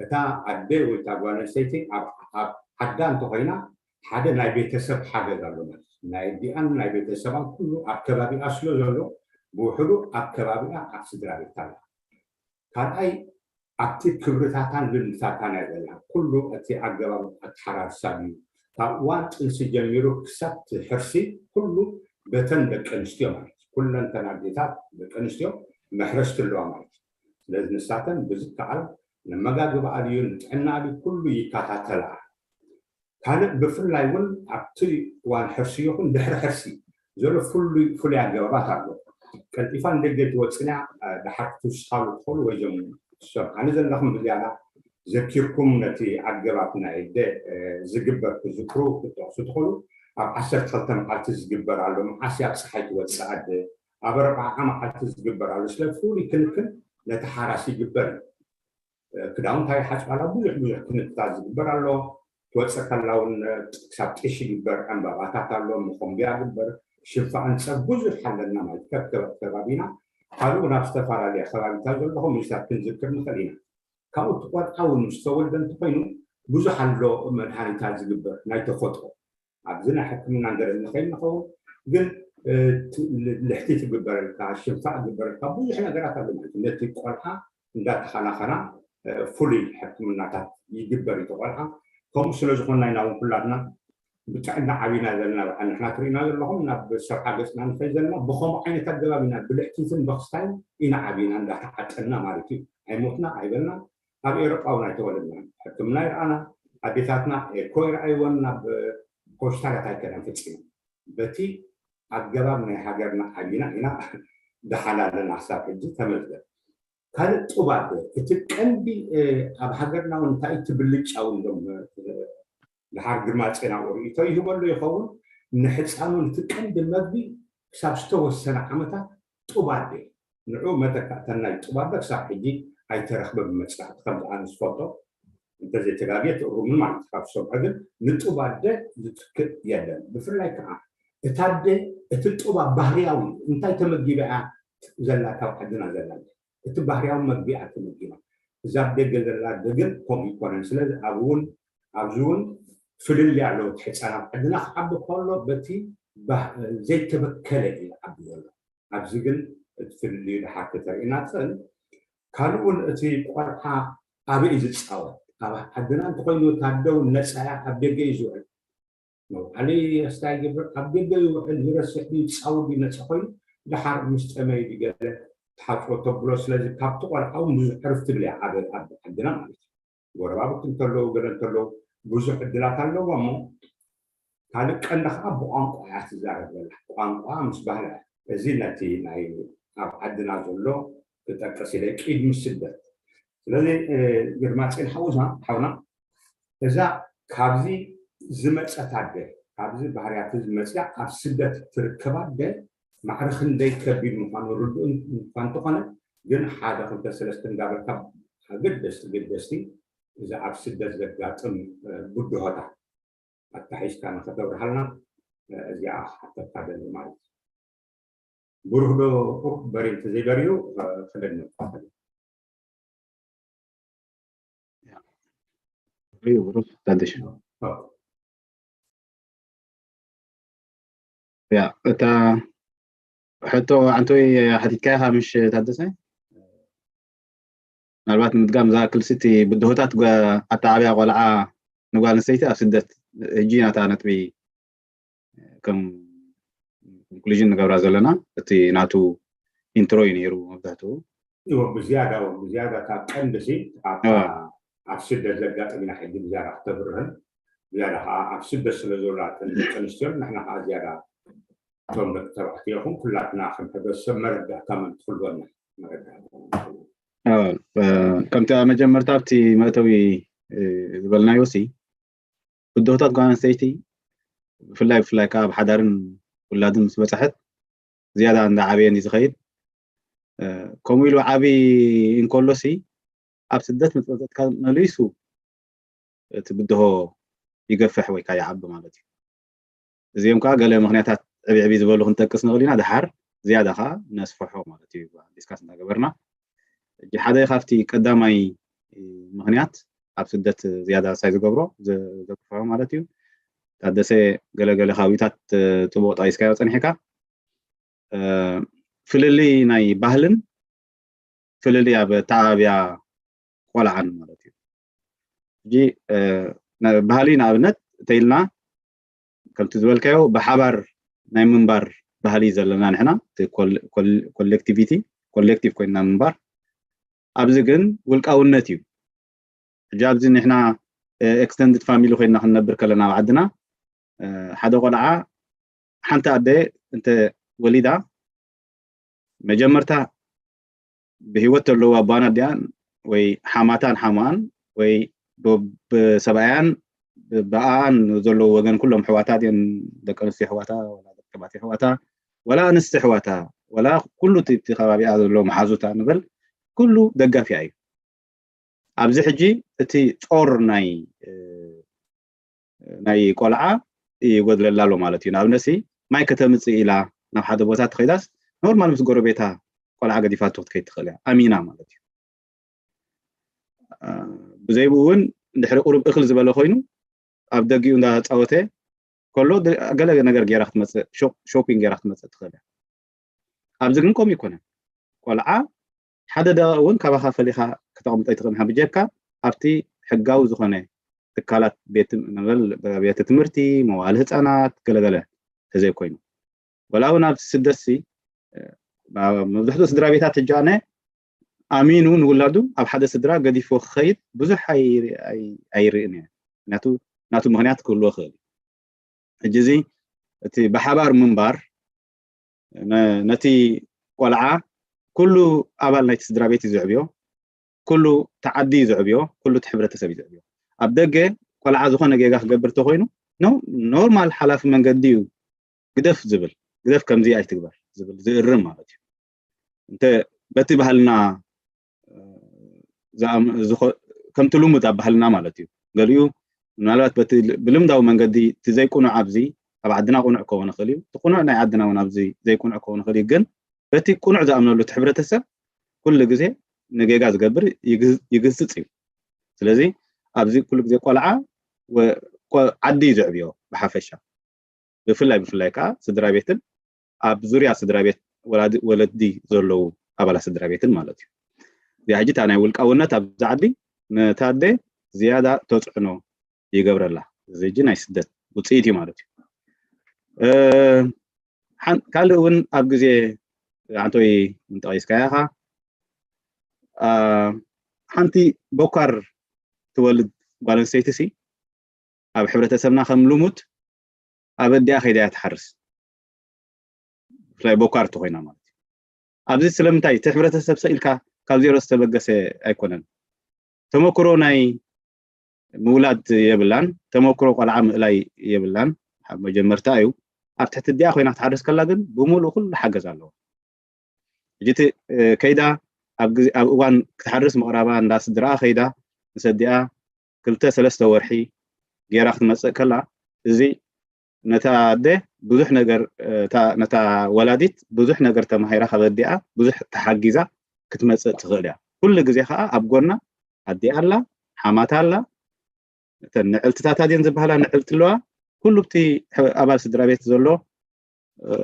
እታ ኣደ ወይ እታ ጓል ኣንስተይቲ ኣብ ዓዳ እንተኾይና ሓደ ናይ ቤተሰብ ሓገዝ ኣሎ ማለት እዩ ናይ ኣዲኣን ናይ ቤተሰባን ኩሉ ኣብ ከባቢኣ ስለ ዘሎ ብውሕዱ ኣብ ከባቢኣ ኣብ ስድራ ቤት ኣላ ካልኣይ ኣብቲ ክብርታታን ልምድታታን እያ ዘላ ኩሉ እቲ ኣገባብ ኣተሓራርሳ እዩ ካብ እዋን ጥንሲ ጀሚሩ ክሳብ ሕርሲ ኩሉ በተን ደቂ ኣንስትዮ ማለት ኩለንተን ኣዴታት ደቂ ኣንስትዮ መሕረስቲ ኣለዋ ማለት እዩ ስለዚ ንሳተን ብዝከኣል ንመጋግባኣ ድዩ ንጥዕና ድዩ ኩሉ ይከታተላ ካልእ ብፍላይ እውን ኣብቲ እዋን ሕርሲ ይኹን ድሕሪ ሕርሲ ዘሎ ፍሉይ ፍሉይ ኣገባባት ኣሎ ቀልጢፋ ንደገ ትወፅንያ ድሓር ክትውስኻሉ ትኽእሉ ወይ ዞም ሰብ ኣነ ዘለኹም ብዝያዳ ዘኪርኩም ነቲ ኣገባብ ናይ ደ ዝግበር ክዝክሩ ክትጠቕሱ ትኽእሉ ኣብ ዓሰርተ ክልተ መዓልቲ ዝግበር ኣሎ መዓስ ኣብ ፀሓይ ትወፅእ ኣደ ኣብ ኣርባዓ መዓልቲ ዝግበር ኣሎ ስለ ፍሉይ ክንክን ነቲ ሓራስ ይግበር እዩ ክዳውንታ ይሓፅባላ ብዙሕ ብዙሕ ክንክታት ዝግበር ኣሎ ትወፀ ከላ እውን ክሳብ ጢሽ ይግበር ዕምባባታት ኣሎ መኾምቢያ ግበር ሽንፋ ኣንፀር ብዙሕ ኣለና ማለት ከከበት ከባቢና ካልኡ ናብ ዝተፈላለየ ከባቢታት ዘለኹም ምንስታት ክንዝክር ንኽእል ኢና ካብኡ እቲ ቆልዓ እውን ምስ ተወልደ እንተኮይኑ ብዙሕ ኣሎ መድሃኒታት ዝግበር ናይ ተፈጥሮ ኣብዚ ናይ ሕክምና ገለ ንኸይድ ንኸውን ግን ልሕቲ ትግበረልካ ሽንፋዕ ትግበረልካ ብዙሕ ነገራት ኣሎ ማለት ነቲ ቆልዓ እንዳተኸናኸና ፍሉይ ሕክምናታት ይግበር እዩ ቆልዓ ከምኡ ስለ ዝኾንና ኢና እውን ኩላትና ብጥዕና ዓቢና ዘለና በዓል ንሕና ትርእና ዘለኹም ናብ ሰብዓ ገፅና ንኸይ ዘለና ብኸምኡ ዓይነት ኣገባብ ኢና ብልሕቲትን በክስታይን ኢና ዓቢና እንዳተዓጠና ማለት እዩ ኣይሞትና ኣይበልና ኣብ ኤሮጳ እውን ኣይተወለድና ሕክምና ይረኣና ኣዴታትና ኤኮ ይረኣይወን ናብ ሆስፒታላት ኣይከደን ፈፂሙ በቲ ኣገባብ ናይ ሃገርና ዓቢና ኢና ደሓን ኣለና ክሳብ ሕጂ ተመስገን ካልእ ጡብ ኣደ እቲ ቀንዲ ኣብ ሃገርና እውን እንታይ እቲ ብልጫ እውን ሎም ድሓር ግርማ ጼና ርእቶ ይህበሉ ይኸውን ንሕፃኑ እቲ ቀንዲ መግቢ ክሳብ ዝተወሰነ ዓመታት ጡብ ኣደ ንዑ መተካእተና እዩ ጡብ ኣደ ክሳብ ሕጂ ኣይተረኽበ ብመፅናዕቲ ከምዚ ኣነ ዝፈልጦ እንተዘይተጋግየ ትእሩሙን ማለት ካብ ዝሰምዖ ግን ንጡብ ኣደ ዝትክእ የለን ብፍላይ ከዓ እታ ኣደ እቲ ጡብ ኣብ ባህርያዊ እንታይ ተመጊባ እያ ዘላ ካብ ዓድና ዘላ እቲ ባህርያዊ መግቢ እያ ተመጊባ እዛ ኣብ ደገ ዘላ ኣደ ግን ከምኡ ይኮነን ስለዚ ኣብ እውን ኣብዚ እውን ፍልልይ ኣለዎ እቲ ሕፃን ኣብ ዓድና ክዓቢ ከሎ በቲ ዘይተበከለ እዩ ዓቢ ዘሎ ኣብዚ ግን እቲ ፍልልዩ ድሓር ክተርእና ትኽእል ካልእ እውን እቲ ቆልዓ ኣበይ ዝፃወት ኣብ ዓድና እንተኮይኑ ታደው ነፃያ ኣብ ደገ እዩ ዝውዕል መውዓሊ ኣስታይ ግብር ኣብ ደገ ይውዕል ይረስሕ ድዩ ዝፃወት ድዩ ነፃ ኮይኑ ድሓር ምስ ጠመዩ ድገለ ተሓፅቦ ተብሎ ስለዚ ካብቲ ቆልዓ እውን ብዙሕ ዕርፍ ትብል እያ ኣብ ዓድና ማለት እዩ ጎረባብቲ እንተለዉ ገለ እንተለዉ ብዙሕ ዕድላት ኣለዎ እሞ ካልእ ቀንዲ ከዓ ብቋንቋ እያ ትዛረብ ዘላ ቋንቋ ምስ ባህላ እዚ ነቲ ናይ ኣብ ዓድና ዘሎ ክጠቅስ ኢለ ቅድሚ ስደት ስለዚ ግርማፅን ሓውና ሓውና እዛ ካብዚ ዝመፀት ኣደ ካብዚ ባህርያት ዝመፅያ ኣብ ስደት ትርከብ ኣደ ማዕረ ክንደይ ከቢድ ምኳኑ ርዱእ እንኳ እንተኾነ ግን ሓደ ክልተ ሰለስተ እንዳበልካ ኣገደስቲ ገደስቲ እዚ ኣብ ስደት ዘጋጥም ብድሆታት ኣታሒዝካ ንኸተብርሃልና እዚኣ ክሓተካ ደሊ ማለት እዩ። ብሩህ ዶ በሪም ተዘይበሪሁ ክደግመካ እዩ ብሩህ ታደሽ ያ እታ ሕቶ ኣንቶይ ሓቲትካያ ምሽ ታደሰ ምናልባት ንምድጋም ዝኣክል ስቲ ብድሆታት ኣተዓብያ ቆልዓ ንጓል ኣንስተይቲ ኣብ ስደት ህጂ ናታ ነጥቢ ከም ኮንክሉዥን ንገብራ ዘለና እቲ ናቱ ኢንትሮ እዩ ነይሩ መብዛሕትኡ ብዝያዳ ብዝያዳ ካብ ቀንዲ ኣብ ስደት ዘጋጠምና ሕጂ ብዝያዳ ክተብርህን ዝያዳ ከዓ ኣብ ስደት ስለ ዘሎ ኣንስተዮ ንሕና ከዓ ዝያዳ እቶም ደቂ ተባዕትዮ ይኹን ኩላትና ከም ሕብረተሰብ መረዳእታ መን ትኽልወና መረዳእታ ከምቲ ኣብ መጀመርታ ኣብቲ መእተዊ ዝበልናዮ ሲ ብድሆታት ጓል ኣንስተይቲ ብፍላይ ብፍላይ ከዓ ኣብ ሓዳርን ውላድን ምስ በፅሐት ዝያዳ እንዳዓበየ እንዲ ዝኸይድ ከምኡ ኢሉ ዓብዪ እንከሎ ሲ ኣብ ስደት ምስ በፀትካ መሊሱ እቲ ብድሆ ይገፍሕ ወይ ከዓ ይዓቢ ማለት እዩ። እዚኦም ከዓ ገለ ምክንያታት ዕብዕቢ ዝበሉ ክንጠቅስ ንኽእል ኢና። ድሓር ዝያዳ ከዓ ነስፍሖ ማለት እዩ ዲስካስ እናገበርና። ሕጂ ሓደ ካብቲ ቀዳማይ ምክንያት ኣብ ስደት ዝያዳ ሳይ ዝገብሮ ዘግፍሖ ማለት እዩ። ታደሰ ገለገለ ካብዩታት ጥቡቕ ጠቂስካዮ ፀኒሕካ ፍልልይ ናይ ባህልን ፍልልይ ኣብ ኣተዓባብያ ቆልዓን ማለት እዩ። ሕጂ ባህሊ ንኣብነት እንተኢልና ከምቲ ዝበልካዮ ብሓባር ናይ ምንባር ባህሊ ዘለና ንሕና ኮሌክቲቪቲ ኮሌክቲቭ ኮይንና ምንባር ኣብዚ ግን ውልቃውነት እዩ። ሕጂ ኣብዚ ንሕና ኤክስተንድድ ፋሚሊ ኮይንና ክንነብር ከለና ኣብ ዓድና ሓደ ቆልዓ ሓንቲ ኣደ እንተ ወሊዳ መጀመርታ ብህይወት ዘለዉ ኣቦዋን ኣዲኣን ወይ ሓማታን ሓማኣን ወይ ብሰብኣያን ብኣኣን ዘለዉ ወገን ኩሎም ኣሕዋታ ድየን ደቂ ኣንስትዮ ኣሕዋታ ወላ ደቂ ተባዕትዮ ኣሕዋታ ወላ ኣንስቲ ኣሕዋታ ወላ ኩሉ እቲ ከባቢኣ ዘሎ መሓዙታ ንበል ኩሉ ደጋፊኣ እዩ። ኣብዚ ሕጂ እቲ ጾር ናይ ናይ ቆልዓ ይጎድለላ ኣሎ ማለት እዩ። ንኣብነት ማይ ከተምፅእ ኢላ ናብ ሓደ ቦታ ትኸይዳስ ኖርማል ምስ ጎረቤታ ቆልዓ ገዲፋቶ ክትከይድ ትኽእል እያ ኣሚና ማለት እዩ። ብዘይብኡ እውን እንድሕሪ ቁሩብ እኽል ዝበለ ኮይኑ ኣብ ደጊኡ እንዳተፃወተ ከሎ ገለ ነገር ገይራ ክትመፅእ ሾፒንግ ገይራ ክትመፅእ ትኽእል እያ። ኣብዚ ግን ከምኡ ይኮነን። ቆልዓ ሓደ ደቂቕ እውን ካባኻ ፈሊኻ ከተቕምጦ ኣይትኽእልን ኢኻ ብጀካ ኣብቲ ሕጋዊ ዝኾነ ትካላት ቤተ ትምህርቲ መዋእለ ህፃናት ገለገለ ተዘይኮይኑ ወላ እውን ኣብ ስደትሲ መብዛሕትኡ ስድራ ቤታት ሕጂ ኣነ ኣሚኑ ንውላዱ ኣብ ሓደ ስድራ ገዲፎ ክኸይድ ብዙሕ ኣይርእን እየ። ምክንያቱ ናቱ ምክንያት ክህልዎ ይኽእል እዩ። ሕጂ እዚ እቲ ብሓባር ምንባር ነቲ ቆልዓ ኩሉ ኣባል ናይቲ ስድራ ቤት እዩ ዘዕብዮ፣ ኩሉ ተዓዲ እዩ ዘዕብዮ፣ ኩሉ እቲ ሕብረተሰብ እዩ ዘዕብዮ። ኣብ ደገ ቆልዓ ዝኾነ ጌጋ ክገብር ተኮይኑ ኖርማል ሓላፊ መንገዲ እዩ ግደፍ ዝብል ግደፍ ከምዚ ኣይትግበር ዝብል ዝእርም ማለት እዩ። እንተ በቲ ባህልና ከምቲ ልሙድ ኣብ ባህልና ማለት እዩ። ገሊኡ ምናልባት በቲ ብልምዳዊ መንገዲ እቲ ዘይቁኑዕ ኣብዚ ኣብ ዓድና ቁኑዕ ክኸውን ይኽእል እዩ። እቲ ቁኑዕ ናይ ዓድና እውን ኣብዚ ዘይቁኑዕ ክኸውን ይኽእል እዩ። ግን በቲ ቁኑዕ ዝኣምነሉ እቲ ሕብረተሰብ ኩሉ ግዜ ንጌጋ ዝገብር ይግስፅ እዩ። ስለዚ ኣብዚ ኩሉ ግዜ ቆልዓ ዓዲ እዩ ዘዕብዮ ብሓፈሻ ብፍላይ ብፍላይ ከዓ ስድራ ቤትን ኣብ ዙርያ ስድራ ቤት ወለዲ ዘለዉ ኣባላት ስድራ ቤትን ማለት እዩ። እዚኣ ሕጂ እታ ናይ ውልቃውነት ኣብዚ ዓዲ ነታ ኣደ ዝያዳ ተፅዕኖ ይገብረላ። እዚ ሕጂ ናይ ስደት ውፅኢት እዩ ማለት እዩ። ካልእ እውን ኣብ ግዜ ኣንቶይ እንጠቂስካያ ኢኻ ሓንቲ ቦካር ትወልድ ጓል ኣንስተይቲ ሲ ኣብ ሕብረተሰብና ከም ልሙድ ኣብ ኣዲኣ ከይዳ እያ ትሓርስ ብፍላይ ቦካር እንተኮይና ማለት እዩ። ኣብዚ ስለምንታይ እቲ ሕብረተሰብ ሰኢልካ ካብ ዜሮ ዝተበገሰ ኣይኮነን። ተመክሮ ናይ ምውላድ የብላን፣ ተመክሮ ቆልዓ ምእላይ የብላን። መጀመርታ እዩ። ኣብ ትሕቲ ዲኣ ኮይና ክትሓርስ ከላ ግን ብምሉእ ኩሉ ሓገዝ ኣለዎ። ሕጂ እቲ ከይዳ ኣብ እዋን ክትሓርስ ምቕራባ እንዳ ስድራኣ ከይዳ ምስ ኣዲኣ ክልተ ሰለስተ ወርሒ ገይራ ክትመፅእ ከላ፣ እዚ ነታ ኣደ ብዙሕ ነገር፣ ነታ ወላዲት ብዙሕ ነገር ተማሂራ ካብ ኣዲኣ ብዙሕ ተሓጊዛ ክትመፅእ ትኽእል እያ። ኩሉ ግዜ ከዓ ኣብ ጎና ኣዲኣ ኣላ፣ ሓማታ ኣላ፣ እተን ንዕልትታት ኣድየን ዝበሃላ ንዕልቲ ኣለዋ። ኩሉ እቲ ኣባል ስድራ ቤት ዘሎ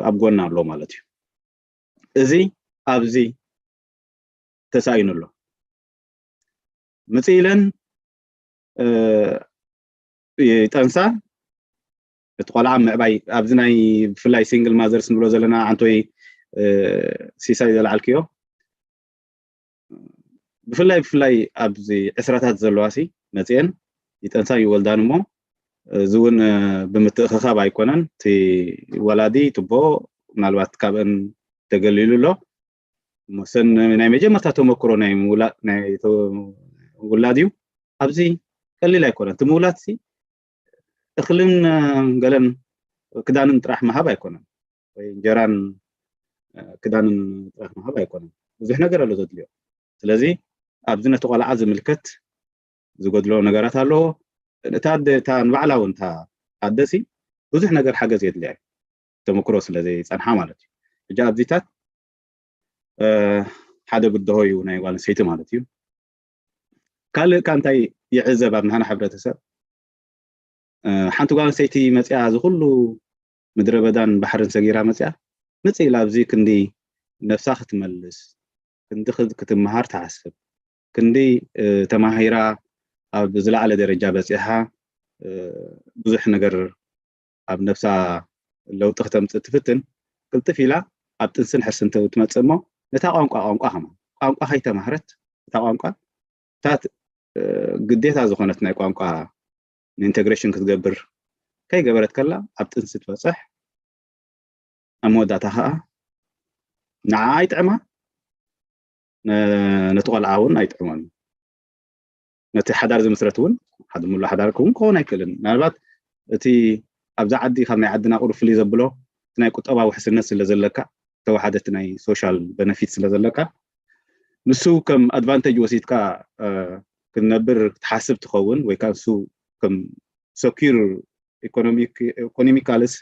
ኣብ ጎና ኣሎ ማለት እዩ። እዚ ኣብዚ ተሳኢኑ ኣሎ። ምጽእ ኢለን ይጠንሳ። እቲ ቆልዓ ምዕባይ ኣብዚ ናይ ብፍላይ ሲንግል ማዘርስ ንብሎ ዘለና ዓንቶይ ሲሳይ ዘልዓልክዮ፣ ብፍላይ ብፍላይ ኣብዚ ዕስራታት ዘለዋ ሲ መፅኤን ይጠንሳ ይወልዳን እሞ፣ እዚ እውን ብምትእኽኻብ ኣይኮነን። እቲ ወላዲ ትቦ ምናልባት ካብአን ተገሊሉ ኣሎ። እሞ ሰን ናይ መጀመርታ ተመክሮ ናይ ውላድ እዩ። ኣብዚ ቀሊል ኣይኮነን እቲ ምውላድ ሲ። እኽልን ገለን ክዳንን ጥራሕ ምሃብ ኣይኮነን፣ ወይ እንጀራን ክዳንን ጥራሕ ምሃብ ኣይኮነን። ብዙሕ ነገር ኣሎ ዘድልዮ። ስለዚ ኣብዚ ነቲ ቆልዓ ዝምልከት ዝጎድሎ ነገራት ኣለዎ። እታ ኣደ እታ ንባዕላ እውን እታ ኣደ ሲ ብዙሕ ነገር ሓገዝ የድልያ እዩ፣ ተመክሮ ስለ ዘይፀንሓ ማለት እዩ። ሕጂ ኣብዚታት ሓደ ብድሆ እዩ ናይ ጓል ኣንስተይቲ ማለት እዩ። ካልእ ካ እንታይ ይዕዘብ ኣብ ናህና ሕብረተሰብ? ሓንቲ ጓል ኣንስተይቲ መፅያ እዚ ኩሉ ምድረ በዳን ባሕርን ሰጊራ መፅያ፣ ምፅእ ኢላ ኣብዚ ክንዲ ነብሳ ክትመልስ፣ ክንዲ ክትመሃር ትሓስብ፣ ክንዲ ተማሂራ ኣብ ዝለዓለ ደረጃ በፂሓ ብዙሕ ነገር ኣብ ነብሳ ለውጢ ክተምፅእ ትፍትን፣ ቅልጥፍ ኢላ ኣብ ጥንስን ሕርስን ትመፅእ እሞ፣ ነታ ቋንቋ ቋንቋ ከማ ቋንቋ ከይተማህረት፣ እታ ቋንቋ እታ ግዴታ ዝኾነት ናይ ቋንቋ ንኢንተግሬሽን ክትገብር ከይገበረት ከላ ኣብ ጥንሲ ትበፅሕ። ኣብ መወዳእታ ከዓ ንዓ ኣይጥዕማ፣ ነቲ ቆልዓ እውን ኣይጥዕሞን። ነቲ ሓዳር ዝምስረት እውን ሓደ ሙሉ ሓዳር ክውን ክኸውን ኣይክእልን። ምናልባት እቲ ኣብዛ ዓዲ ካብ ናይ ዓድና ቁሩብ ፍልይ ዘብሎ እቲ ናይ ቁጠባዊ ውሕስነት ስለ ዘለካ፣ ተወሓደ እቲ ናይ ሶሻል በነፊት ስለ ዘለካ፣ ንሱ ከም ኣድቫንቴጅ ወሲድካ ክትነብር ክትሓስብ ትኸውን፣ ወይ ከዓ ንሱ ከም ሰኪር ኢኮኖሚካልስ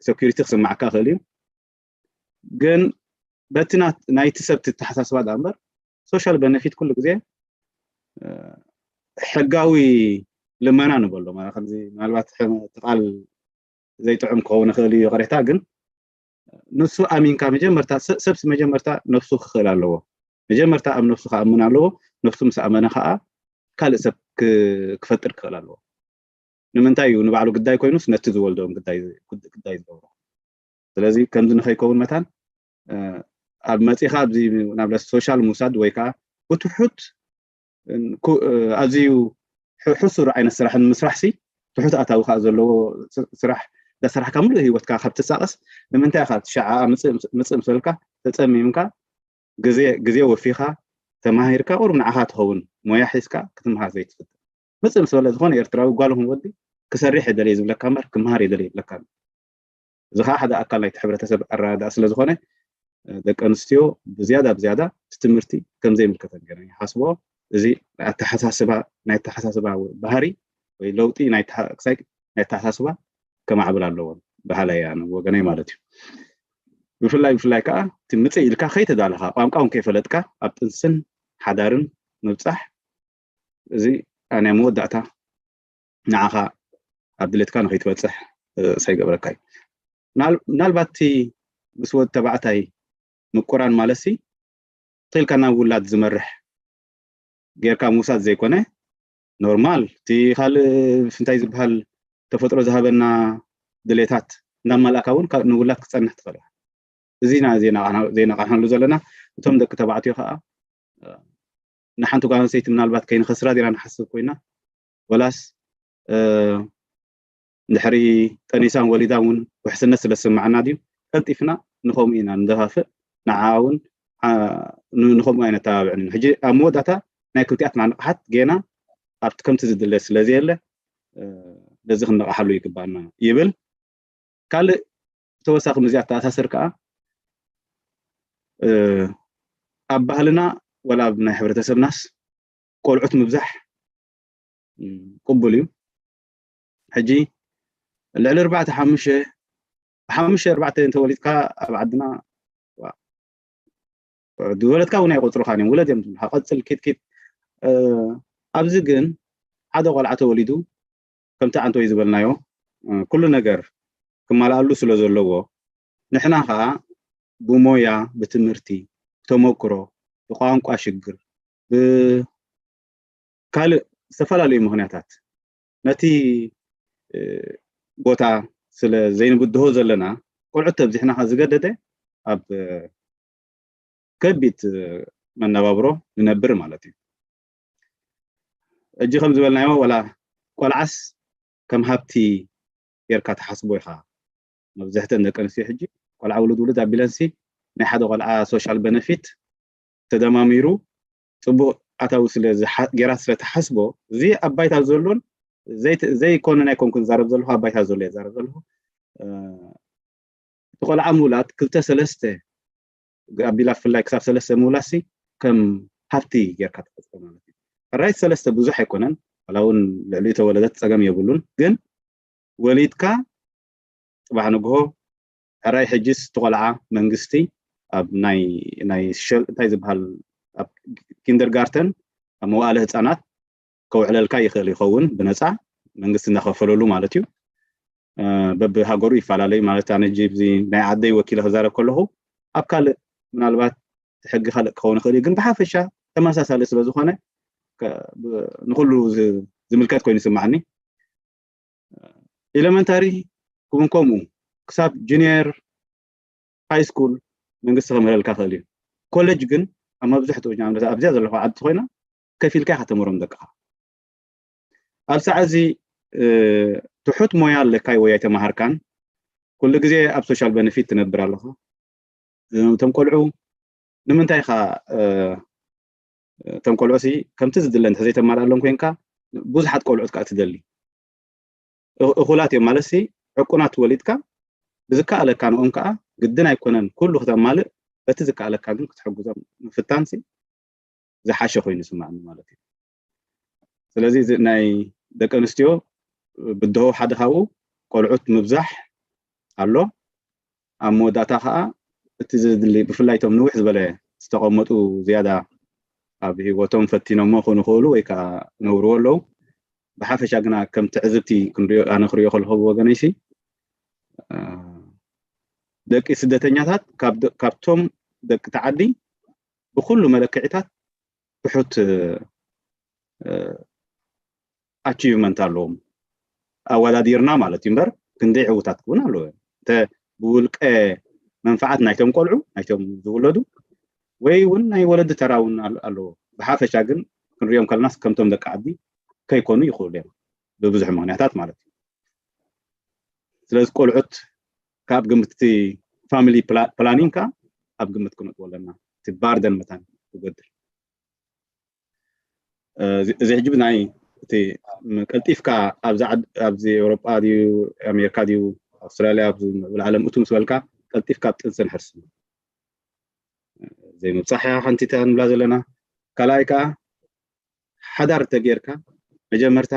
ሰኪሪቲ ክስማዕካ ይኽእል እዩ። ግን በቲ ናይቲ ሰብ ተሓሳስባ ዳ እምበር ሶሻል በነፊት ኩሉ ግዜ ሕጋዊ ልመና ንበሎ። ከምዚ ምናልባት ቃል ዘይጥዑም ክኸውን ይኽእል እዩ ይቕሬታ። ግን ንሱ ኣሚንካ መጀመርታ ሰብሲ መጀመርታ ነፍሱ ክኽእል ኣለዎ። መጀመርታ ኣብ ነፍሱ ክኣምን ኣለዎ። ነፍሱ ምስ ኣመነ ከዓ ካልእ ሰብ ክፈጥር ክኽእል ኣለዎ። ንምንታይ እዩ ንባዕሉ ግዳይ ኮይኑስ ነቲ ዝወልዶም ግዳይ ዝገብሮ? ስለዚ ከምዚ ንኸይከውን መታን ኣብ መፂኻ ኣብዚ ናብ ሶሻል ምውሳድ ወይ ከዓ ብትሑት ኣዝዩ ሕሱር ዓይነት ስራሕ ንምስራሕ ሲ ትሑት ኣታዊ ከዓ ዘለዎ ስራሕ እንዳሰራሕካ ሙሉእ ህይወትካ ካብ ትሳቀስ ንምንታይ ኢኻ ትሽዓ ምፅእ ምስ በልካ ተፀሚምካ ግዜ ወፊኻ ተማሂርካ ቁሩብ ንዓኻ ትኸውን ሞያ ሒዝካ ክትምሃር ዘይትፍትን? ምፅእ ምስ በለ ዝኾነ ኤርትራዊ ጓል ይኹን ወዲ ክሰርሕ የደልየ ዝብለካ እምበር ክምሃር የደልየ ይብለካ ኣሎ። እዚ ከዓ ሓደ ኣካል ናይቲ ሕብረተሰብ ኣረዳድኣ ስለ ዝኾነ ደቂ ኣንስትዮ ብዝያዳ ብዝያዳ እቲ ትምህርቲ ከም ዘይምልከተን ገይረን ይሓስብኦ። እዚ ኣተሓሳስባ ናይ ኣተሓሳስባ ባህሪ ወይ ለውጢ ናይ ኣተሓሳስባ ከማዕብል ኣለዎን በሃላይ እያ ወገነይ ማለት እዩ። ብፍላይ ብፍላይ ከዓ እቲ ምፅእ ኢልካ ከይተዳለኻ ቋንቋ እውን ከይፈለጥካ ኣብ ጥንስን ሓዳርን ምብፃሕ እዚ ናይ መወዳእታ ንዓኻ ኣብ ድሌትካ ንኸይትበፅሕ ሳይገብረካ እዩ። ምናልባት እቲ ምስ ወዲ ተባዕታይ ምቁራን ማለት ሲ ትኽኢልካ ናብ ውላድ ዝመርሕ ጌርካ ምውሳድ ዘይኮነ ኖርማል እቲ ካልእ እንታይ ዝበሃል ተፈጥሮ ዝሃበና ድሌታት እናማላእካ እውን ንውላድ ክፀንሕ ትኽእል። እዚ ኢና ዘይነቃሕናሉ ዘለና። እቶም ደቂ ተባዕትዮ ከዓ ንሓንቲ ጓል ኣንስተይቲ ምናልባት ከይንኸስራ ዲና ንሓስብ ኮይና ወላስ ድሕሪ ጠኒሳን ወሊዳን እውን ውሕስነት ስለ ዝስምዓና ድዩ ቀልጢፍና ንኸምኡ ኢና ንደፋፍእ? ንዓ እውን ንኸምኡ ኣይነተባብዕን። ሕጂ ኣብ መወዳእታ ናይ ክልቲኣትና ንቕሓት ጌና ኣብቲ ከምቲ ዝድለ ስለ ዘየለ ነዚ ክንነቕሓሉ ይግባና ይብል። ካልእ ብተወሳኺ ምስዚ ኣተኣሳስር ከዓ ኣብ ባህልና ወላ ኣብ ናይ ሕብረተሰብናስ ቆልዑት ምብዛሕ ቅቡል እዩ። ሕጂ ልዕሊ ኣርባዕተ ሓሙሽተ ብሓሙሽተ ኣርባዕተ እንተወሊድካ ኣብ ዓድና ዝወለድካ እውን ኣይቆፅሩኻን እዮም፣ ውለድ እዮም ዝብሉካ። ቀፅል ኪትኪት። ኣብዚ ግን ሓደ ቆልዓ ተወሊዱ ከምቲ ዓንተወይ ዝበልናዮ ኩሉ ነገር ክማልኣሉ ስለ ዘለዎ ንሕና ከዓ ብሞያ፣ ብትምህርቲ፣ ብተመክሮ፣ ብቋንቋ ሽግር፣ ብካልእ ዝተፈላለዩ ምኽንያታት ነቲ ቦታ ስለ ዘይንብድሆ ዘለና ቆልዑት ተብዚሕና ዝገደደ ኣብ ከቢድ መነባብሮ ንነብር ማለት እዩ። እጂ ከም ዝበልናዮ ዋላ ቆልዓስ ከም ሃብቲ ጌርካ ትሓስቦ ኢኻ። መብዝሕተን ደቂ ኣንስትዮ ሕጂ ቆልዓ ውሉድ ውሉድ ኣቢለንሲ ናይ ሓደ ቆልዓ ሶሻል በነፊት ተደማሚሩ ፅቡቅ ኣታዊ ስለ ጌራ ስለ ትሓስቦ እዚ ኣብ ባይታ ዘሎን ዘይኮነን ኣይኮንኩን ዛረብ ዘለኹ ኣብ ባይታ ዘሎ እየ ዛረብ ዘለኹ። እቲ ቆልዓ ምውላድ ክልተ ሰለስተ ኣቢላ ብፍላይ ክሳብ ሰለስተ ምውላድሲ ከም ሃብቲ ጌርካ ትቆፅሮ ማለት እዩ። ሕራይ ሰለስተ ብዙሕ ኣይኮነን፣ ዋላ እውን ልዕሊኡ ተወለደት ፀገም የብሉን። ግን ወሊድካ ፅባሕ ንግሆ ሕራይ ሕጅስ እቲ ቆልዓ መንግስቲ ኣብ ናይ ናይ ሸል እንታይ ዝበሃል ኣብ ኪንደርጋርተን ኣብ መዋእለ ህፃናት ከውዕለልካ ይኽእል ይኸውን ብነፃ መንግስቲ እናኸፈለሉ ማለት እዩ። በብሃገሩ ይፈላለዩ ማለት ኣነ ሕጂ ናይ ዓደይ ወኪለ ክዛረብ ከለኹ ኣብ ካልእ ምናልባት ሕጊ ካልእ ክኸውን ይኽእል እዩ ግን ብሓፈሻ ተመሳሳሊ ስለ ዝኾነ ንኩሉ ዝምልከት ኮይኑ ይስማዓኒ። ኤለመንታሪ እውን ከምኡ ክሳብ ጁኒየር ሃይ ስኩል መንግስቲ ከምህረልካ ክእል እዩ። ኮሌጅ ግን ኣብ መብዝሕትኡ ኣብዚኣ ዘለኹ ዓዲ ኮይና ከፊልካ ኢኻ ተምህሮም ደቅኻ። ኣብ ሰዓት እዚ ትሑት ሞያ ኣለካ ወይ ኣይተማሃርካን ኩሉ ግዜ ኣብ ሶሻል በነፊት ትነብር ኣለኻ። እቶም ቆልዑ ንምንታይ ኢኻ እቶም ቆልዑ ሲ ከምቲ ዝድለ እንተ ዘይተማልኣሎም ኮይንካ ብዙሓት ቆልዑት ከዓ ትደሊ እኹላት እዮም ማለት ሲ ዕቁናት ወሊድካ ብዝከኣለካ ንኦም ከዓ ግድን ኣይኮነን ኩሉ ክተማልእ በቲ ዝከኣለካ ግን ክትሕግዞም ምፍታን ሲ ዝሓሸ ኮይኑ ይስማዕኒ ማለት እዩ። ስለዚ ናይ ደቂ ኣንስትዮ ብድሆ ሓደ ካብኡ ቆልዑት ምብዛሕ ኣሎ። ኣብ መወዳእታ ከዓ እቲ ዘድሊ ብፍላይ እቶም ንውሕ ዝበለ ዝተቐመጡ ዝያዳ ኣብ ህይወቶም ፈቲኖሞ ክኾኑ ይኽእሉ ወይ ከዓ ነውርዎ ኣለዉ። ብሓፈሻ ግና ከም ትዕዝብቲ ክንሪኦ ኣነ ክሪኦ ከለኹ ብወገነይሲ ደቂ ስደተኛታት ካብቶም ደቂ ተዓዲ ብኩሉ መለክዒታት ትሑት ኣቺቭመንት ኣለዎም። ኣወዳዲርና ማለት እዩ እምበር ክንደይ ዕውታት ክውን ኣለዎ እንተ ብውልቀ መንፍዓት ናይቶም ቆልዑ ናይቶም ዝውለዱ ወይ እውን ናይ ወለዲ ተራ እውን ኣለዎ። ብሓፈሻ ግን ክንሪኦም ከለናስ ከምቶም ደቂ ዓዲ ከይኮኑ ይኽእሉ እዮም ብብዙሕ ምክንያታት ማለት እዩ። ስለዚ ቆልዑት ካብ ግምት እቲ ፋሚሊ ፕላኒንግ ከዓ ኣብ ግምት ክነጥዎ ኣለና። እቲ ባርደን መታን ክጎድል እዚ ሕጂ ናይ እቲ ቀልጢፍካ ኣብዚ ኣብዚ ኤውሮጳ ድዩ ኣሜሪካ ድዩ ኣውስትራልያ ኣብዚ ምዕብል ዓለም እቱ ምስ በልካ ቀልጢፍካ ኣብ ጥንስን ሕርስን ዘይምብፃሕ እያ ሓንቲ እታ ንብላ ዘለና። ካልኣይ ከዓ ሓዳር እንተጌርካ መጀመርታ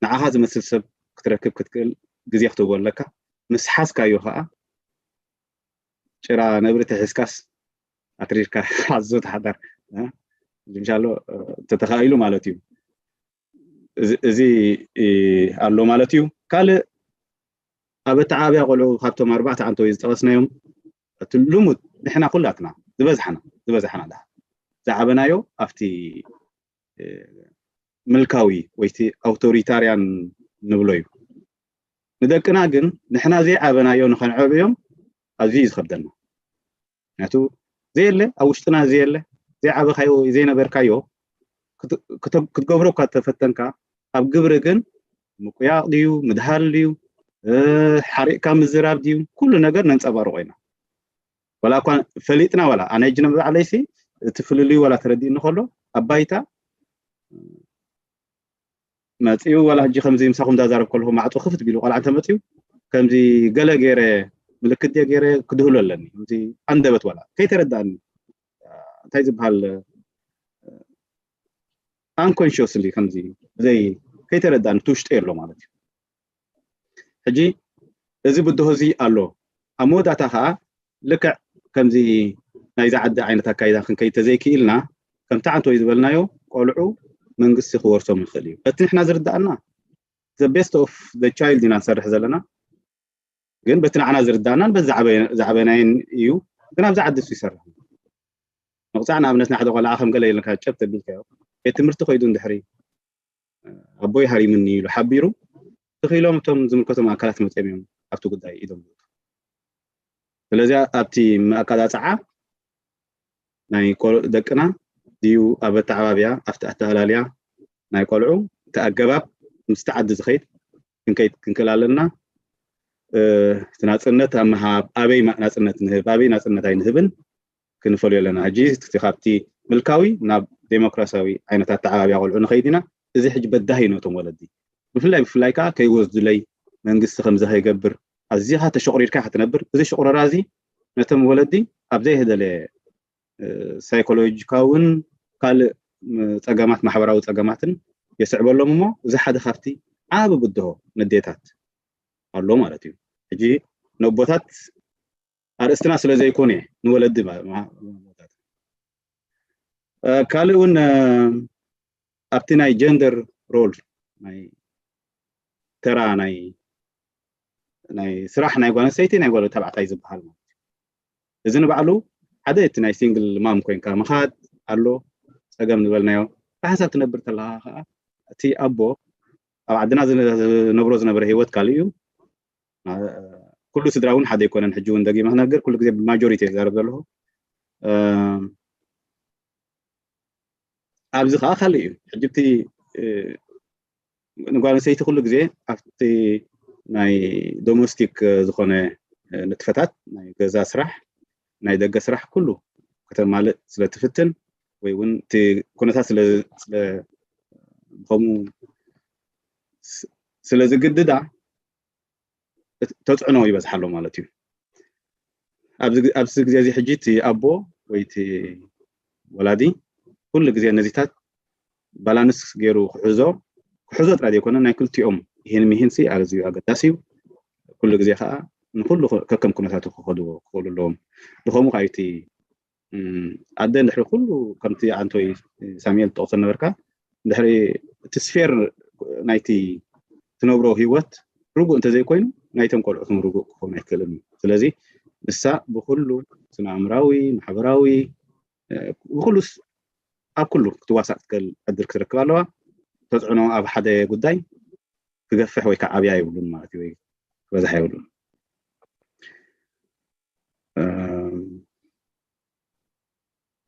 ንዓኻ ዝመስል ሰብ ክትረክብ ክትክእል ግዜ ክትህቦ ኣለካ። ምስ ሓዝካዮ ከዓ ጭራ ነብሪ ተሒዝካስ ኣትሪርካ ሓዞ ተሓዳር ምሻሎ ተተኻኢሉ ማለት እዩ። እዚ ኣሎ ማለት እዩ። ካልእ ኣብ ኣተዓባብያ ቆልዑ ካብቶም ኣርባዕተ ዓንተወይ ዝጠቐስናዮም እቲ ልሙድ ንሕና ኩላትና ዝበዝሓና ዝበዝሓና ዳ ዝዓበናዮ ኣብቲ ምልካዊ ወይቲ ኣውቶሪታርያን ንብሎ እዩ። ንደቅና ግን ንሕና ዘይዓበናዮ ንኸንዕብዮም ኣዝዩ እዩ ዝኸብደና። ምክንያቱ ዘየለ ኣብ ውሽጥና ዘየለ ዘይዓበኻዮ ዘይነበርካዮ ክትገብሮ እኳ ተፈተንካ ኣብ ግብሪ ግን ምቁያቕ ድዩ ምድሃል ድዩ ሓሪቕካ ምዝራብ ድዩ ኩሉ ነገር ነንፀባርቆ ኢና። ዋላ እኳ ፈሊጥና ዋላ ኣነ ሕጂ ንባዕለይሲ እቲ ፍልልዩ ዋላ ተረዲእኒ ከሎ ኣብ ባይታ መፂኡ ዋላ ሕጂ ከምዚ ምሳኹም እንዳዛረብ ከለኹ ማዕፆ ክፍት ቢሉ ቆልዓ እንተመፂኡ ከምዚ ገለ ገይረ ምልክት ድየ ገይረ ክድህሎ ኣለኒ። ከምዚ ኣንደበት ዋላ ከይተረዳእኒ እንታይ ዝበሃል unconsciously ከምዚ ብዘይ ከይተረዳእኒ እቲ ውሽጠይ ኣሎ ማለት እዩ። ሕጂ እዚ ብድሆ እዚ ኣሎ። ኣብ መወዳእታ ከዓ ልክዕ ከምዚ ናይዛ ዓዲ ዓይነት ኣካይዳ ክንከይድ ተዘይክኢልና ከምቲ ዓንቶይ ዝበልናዮ ቆልዑ መንግስቲ ክወርሶም ይኽእል እዩ። በቲ ንሕና ዝርዳእና the best of the child ኢና ንሰርሕ ዘለና። ግን በቲ ንዓና ዝርዳእናን በዚ ዝዓበናይን እዩ። ግን ኣብዚ ዓዲ እሱ ይሰርሕ። ምቕፃዕ ንኣብነት ንሓደ ቆልዓ ከም ገለ ኢልካ ጨብ ተቢልካዮ ቤት ትምህርቲ ከይዱ እንድሕሪ ኣቦይ ሃሪምኒ ኢሉ ሓቢሩ ተኽኢሎም እቶም ዝምልከቶም ኣካላት መፅኦም እዮም ኣብቲ ጉዳይ ኢዶም ዝወጡ። ስለዚ ኣብቲ መኣቀፃፅዓ ናይ ቆል- ደቅና ድዩ ኣብ ኣተዓባብያ ኣብቲ ኣተሃላልያ ናይ ቆልዑ እቲ ኣገባብ ምስቲ ዓዲ ዝኸይድ ክንከይድ ክንክእል ኣለና። እቲ ናፅነት ኣብ ምሃብ ኣበይ ናፅነት ንህብ ኣበይ ናፅነት ኣይንህብን ክንፈልዮ ኣለና። ሕጂ እቲ ካብቲ ምልካዊ ናብ ዴሞክራሲያዊ ዓይነት ኣተዓባብያ ቆልዑ ንኸይድ ኢና። እዚ ሕጂ በዳሂ ነቶም ወለዲ ብፍላይ ብፍላይ ከዓ ከይወስዱለይ መንግስቲ ከምዚ ከይገብር ኣዚኻ ተሸቑሪርካ ክትነብር እዚ ሽቑረራ እዚ ነቶም ወለዲ ኣብ ዘይህደለ ሳይኮሎጂካውን ካልእ ፀገማት ማሕበራዊ ፀገማትን የስዕበሎም እሞ እዚ ሓደ ካብቲ ዓብ ብድሆ ነዴታት ኣሎ ማለት እዩ። ሕጂ ነቦታት ኣርእስትና ስለ ዘይኮነ ንወለዲ ካልእ እውን ኣብቲ ናይ ጀንደር ሮል ናይ ተራ ናይ ናይ ስራሕ ናይ ጓል ኣንስተይቲ ናይ ጓል ተባዕታይ ዝበሃል ማለት እዩ። እዚ ንባዕሉ ሓደ እቲ ናይ ሲንግል ማም ኮይንካ ምኻድ ኣሎ ፀገም ዝበልናዮ ብሓንሳብ ትነብር ተለካ ከዓ እቲ ኣቦ ኣብ ዓድና ዝነብሮ ዝነበረ ሂወት ካልእ እዩ። ኩሉ ስድራ እውን ሓደ ኣይኮነን። ሕጂ እውን ደጊመ ክነግር ኩሉ ግዜ ብማጆሪቲ እየ ዝዛረብ ዘለኹ። ኣብዚ ከዓ ካልእ እዩ። ሕጂ እቲ ንጓል ኣንስተይቲ ኩሉ ግዜ ኣብቲ ናይ ዶሜስቲክ ዝኾነ ንጥፈታት ናይ ገዛ ስራሕ ናይ ደገ ስራሕ ኩሉ ከተማልእ ስለ ትፍትን ወይ እውን እቲ ኩነታት ብኸምኡ ስለ ዝግድዳ ተፅዕኖ ይበዝሓ ኣሎ ማለት እዩ። ኣብዚ ግዜ እዚ ሕጂ እቲ ኣቦ ወይ እቲ ወላዲ ኩሉ ግዜ ነዚታት ባላንስ ገይሩ ክሕዞ ክሕዞ ጥራይ ዘይኮነ ናይ ክልቲኦም ይህን ምሂን ሲ ኣዝዩ ኣገዳሲ እዩ። ኩሉ ግዜ ከዓ ንኩሉ ከከም ኩነታቱ ክኸድዎ ክኽእሉ ኣለዎም። ብኸምኡ ከዓ እቲ ኣደ እንድሕሪ ኩሉ ከምቲ ኣንቶይ ሳሙኤል ትጠቕሶ ነበርካ እንድሕሪ እቲ ስፌር ናይቲ ትነብሮ ህይወት ርጉእ እንተዘይኮይኑ ናይቶም ቆልዑትም ርጉእ ክኸውን ኣይክእልን እዩ። ስለዚ ንሳ ብኩሉ ስነኣእምራዊ ማሕበራዊ ብኩሉስ ኣብ ኩሉ ክትዋሳእ ክትክእል ዕድል ክትረክብ ኣለዋ። ተፅዕኖ ኣብ ሓደ ጉዳይ ክገፍሕ ወይ ከዓ ዓብያ የብሉን ማለት እዩ ወይ ክበዝሕ የብሉን።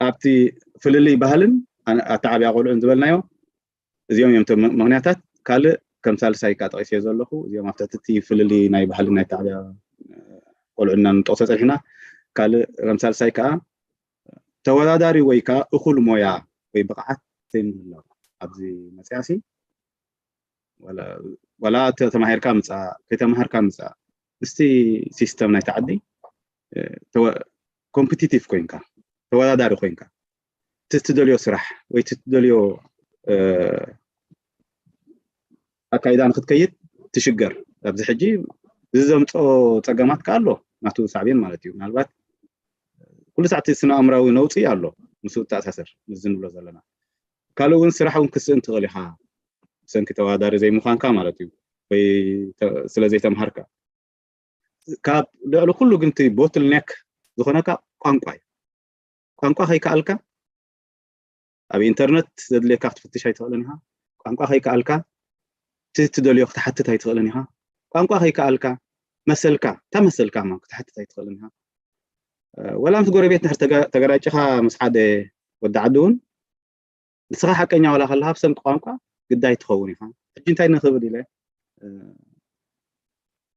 ኣብቲ ፍልልይ ባህልን ኣተዓብያ ቆልዑን ዝበልናዮ እዚኦም እዮም ምክንያታት። ካልእ ከም ሳልሳይ ከዓ ጠቂሰዮ ዘለኹ እዚኦም ኣብ ትሕቲ ፍልልይ ናይ ባህልን ናይ ኣተዓብያ ቆልዑና ንጠቅሶ ፀኒሕና ካልእ ከም ሳልሳይ ከዓ ተወዳዳሪ ወይ ከዓ እኩል ሞያ ወይ ብቕዓት ዘይምህላው ኣብዚ መፅያሲ ዋላ ተማሂርካ ምፃእ ከይተማሃርካ ምፃእ ምስቲ ሲስተም ናይቲ ዓዲ ኮምፒቲቲቭ ኮይንካ ተወዳዳሪ ኮይንካ እቲ ትደልዮ ስራሕ ወይ እቲ ትደልዮ ኣካይዳ ንክትከይድ ትሽገር። ኣብዚ ሕጂ እዚ ዘምፅኦ ፀገማት ከዓ ኣሎ ናቱ ሳዕቤን ማለት እዩ። ምናልባት ኩሉ ሳዕቲ ስነ ኣእምራዊ ነውፂ ኣሎ ምስኡ ተኣሳሰር ምስ ንብሎ ዘለና ካልእ እውን ስራሕ እውን ክስእን ትኽእል ኢኻ ብሰንኪ ተወዳዳሪ ዘይምዃንካ ማለት እዩ ወይ ስለ ዘይተምሃርካ ካብ ልዕሊ ኩሉ ግን እቲ ቦትል ኔክ ዝኾነካ ቋንቋ እዩ። ቋንቋ ከይከኣልካ ኣብ ኢንተርነት ዘድልየካ ክትፍትሽ ኣይትኽእልን ኢኻ። ቋንቋ ከይከኣልካ እቲ ትደልዮ ክትሓትት ኣይትኽእልን ኢኻ። ቋንቋ ከይከኣልካ መሰልካ እታ መሰልካ ክትሓትት ኣይትኽእልን ኢኻ። ወላ ምስ ጎረቤት ንድሕር ተገራጭኻ ምስ ሓደ ወዲ ዓዲ እውን ንስኻ ሓቀኛ ዋላ ከለኻ ብሰንኪ ቋንቋ ግዳይ ትኸውን ኢኻ። ሕጂ እንታይ ንክብል ኢለ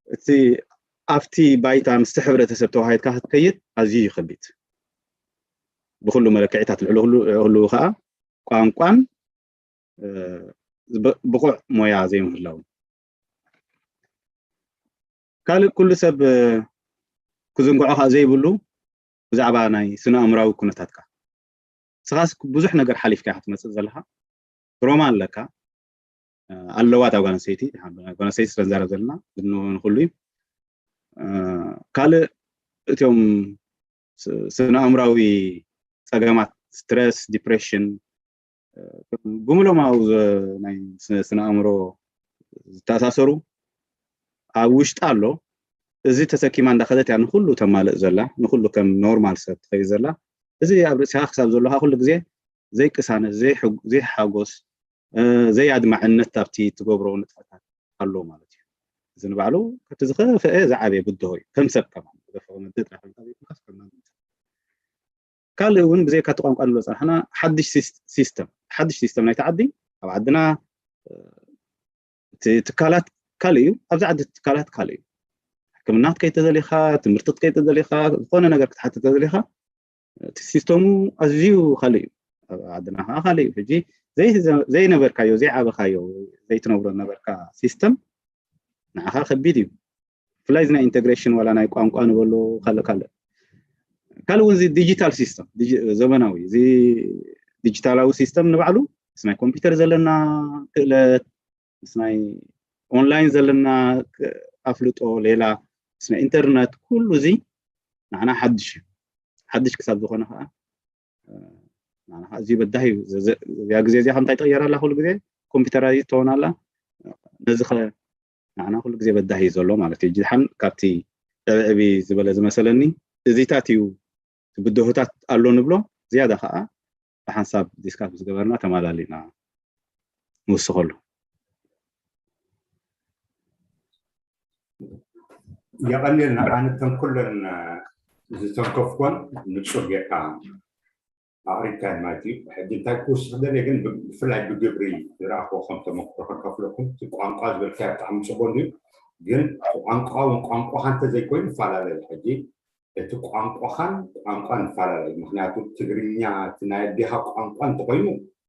እቲ ኣብቲ ባይታ ምስቲ ሕብረተሰብ ተዋሂድካ ክትከይድ ኣዝዩ ይኸቢድ። ብኩሉ መለክዒታት ልዕሊ ኩሉ ከዓ ቋንቋን ብቑዕ ሞያ ዘይምህላው። ካልእ ኩሉ ሰብ ክዝንግዖ ከዓ ዘይብሉ ብዛዕባ ናይ ስነ ኣእምራዊ ኩነታትካ። ስኻስ ብዙሕ ነገር ሓሊፍካ ክትመፅእ ዘለካ ትሮማ ኣለካ። ኣለዋ እታ ጓል ኣንስተይቲ፣ ጓል ኣንስተይቲ ስለንዛረብ ዘለና ንኩሉ እዩ። ካልእ እቲኦም ስነ ኣእምራዊ ፀገማት፣ ስትረስ፣ ዲፕሬሽን፣ ብምሎም ኣብኡ ናይ ስነ ኣእምሮ ዝተኣሳሰሩ ኣብ ውሽጢ ኣሎ። እዚ ተሰኪማ እንዳኸደት እያ ንኩሉ ተማልእ ዘላ፣ ንኩሉ ከም ኖርማል ሰብ ትኸይድ ዘላ። እዚ ኣብ ርእስኻ ክሳብ ዘለካ ኩሉ ግዜ ዘይቅሳነት፣ ዘይሓጎስ፣ ዘይኣድማዕነት ኣብቲ ትገብሮ ንጥፈታት ኣሎ ማለት እዩ። እዚ ንባዕሉ ከቲ ዝኸፈአ ዝዓበየ ብድሆ እዩ። ከም ሰብ ከማን ዝገፈ መድጥ ራሕምታ ዘይኮንካስ ከማን ካልእ እውን ብዘይካ እቲ ቋንቋ ንብሎ ጸናሕና ሓድሽ ሲስተም ሓድሽ ሲስተም ናይቲ ዓዲ ኣብ ዓድና እቲ ትካላት ካልእ እዩ። ኣብዚ ዓዲ ትካላት ካልእ እዩ። ሕክምናት ከይተደሊኻ፣ ትምህርቲ ከይተደሊኻ፣ ዝኾነ ነገር ክትሓትት ተደሊኻ እቲ ሲስተሙ ኣዝዩ ካልእ እዩ። ኣብ ዓድና ከዓ ካልእ እዩ። ሕጂ ዘይነበርካዮ ዘይዓበኻዮ ዘይትነብሮ ነበርካ ሲስተም ንዓኻ ከቢድ እዩ። ብፍላይ እዚ ናይ ኢንተግሬሽን ዋላ ናይ ቋንቋ ንበሎ ካልእ ካልእ ካልእ እውን እዚ ዲጂታል ሲስተም ዘመናዊ እዚ ዲጂታላዊ ሲስተም ንባዕሉ ምስ ናይ ኮምፒውተር ዘለና ክእለት ምስ ናይ ኦንላይን ዘለና ኣፍልጦ ሌላ ምስ ናይ ኢንተርነት ኩሉ እዚ ንዓና ሓድሽ እዩ። ሓድሽ ክሳብ ዝኾነ ከዓ ንዓና ከዓ እዚ በዳሂ እዩ። እዚያ ግዜ እዚኣ ከምታይ ትቕየር ኣላ ኩሉ ግዜ ኮምፒውተር ትኸውን ኣላ። ነዚ ኸ ንዓና ኩሉ ግዜ በዳሂ እዩ ዘሎ ማለት እዩ። ድሓን ካብቲ ዕብዕቢ ዝበለ ዝመሰለኒ እዚታት እዩ ብድሆታት ኣሎ ንብሎ ዝያዳ ከዓ ብሓንሳብ ዲስካስ ዝገበርና ተማላሊና ንውስኸሉ። የቐኒልና ኣነ ተን ኩለን ዝተንከፍኮን ንጹር ጌርካ ኣቕሪብካዮ ማለት እዩ። ሕጂ እንታይ ክውስኽ ደልየ ግን ብፍላይ ብግብሪ ዝረኣኽዎ ከም ተመክሮ ከከፍለኩም እቲ ቋንቋ ዝበልካዮ ብጣዕሚ ጽቡቕ እዩ። ግን ቋንቋ እውን ቋንቋኻ እንተዘይኮይኑ ይፈላለ እዩ። ሕጂ እቲ ቋንቋኻን ቋንቋን ይፈላለ እዩ። ምክንያቱ ትግርኛ እቲ ናይ ኣዴኻ ቋንቋ እንተኮይኑ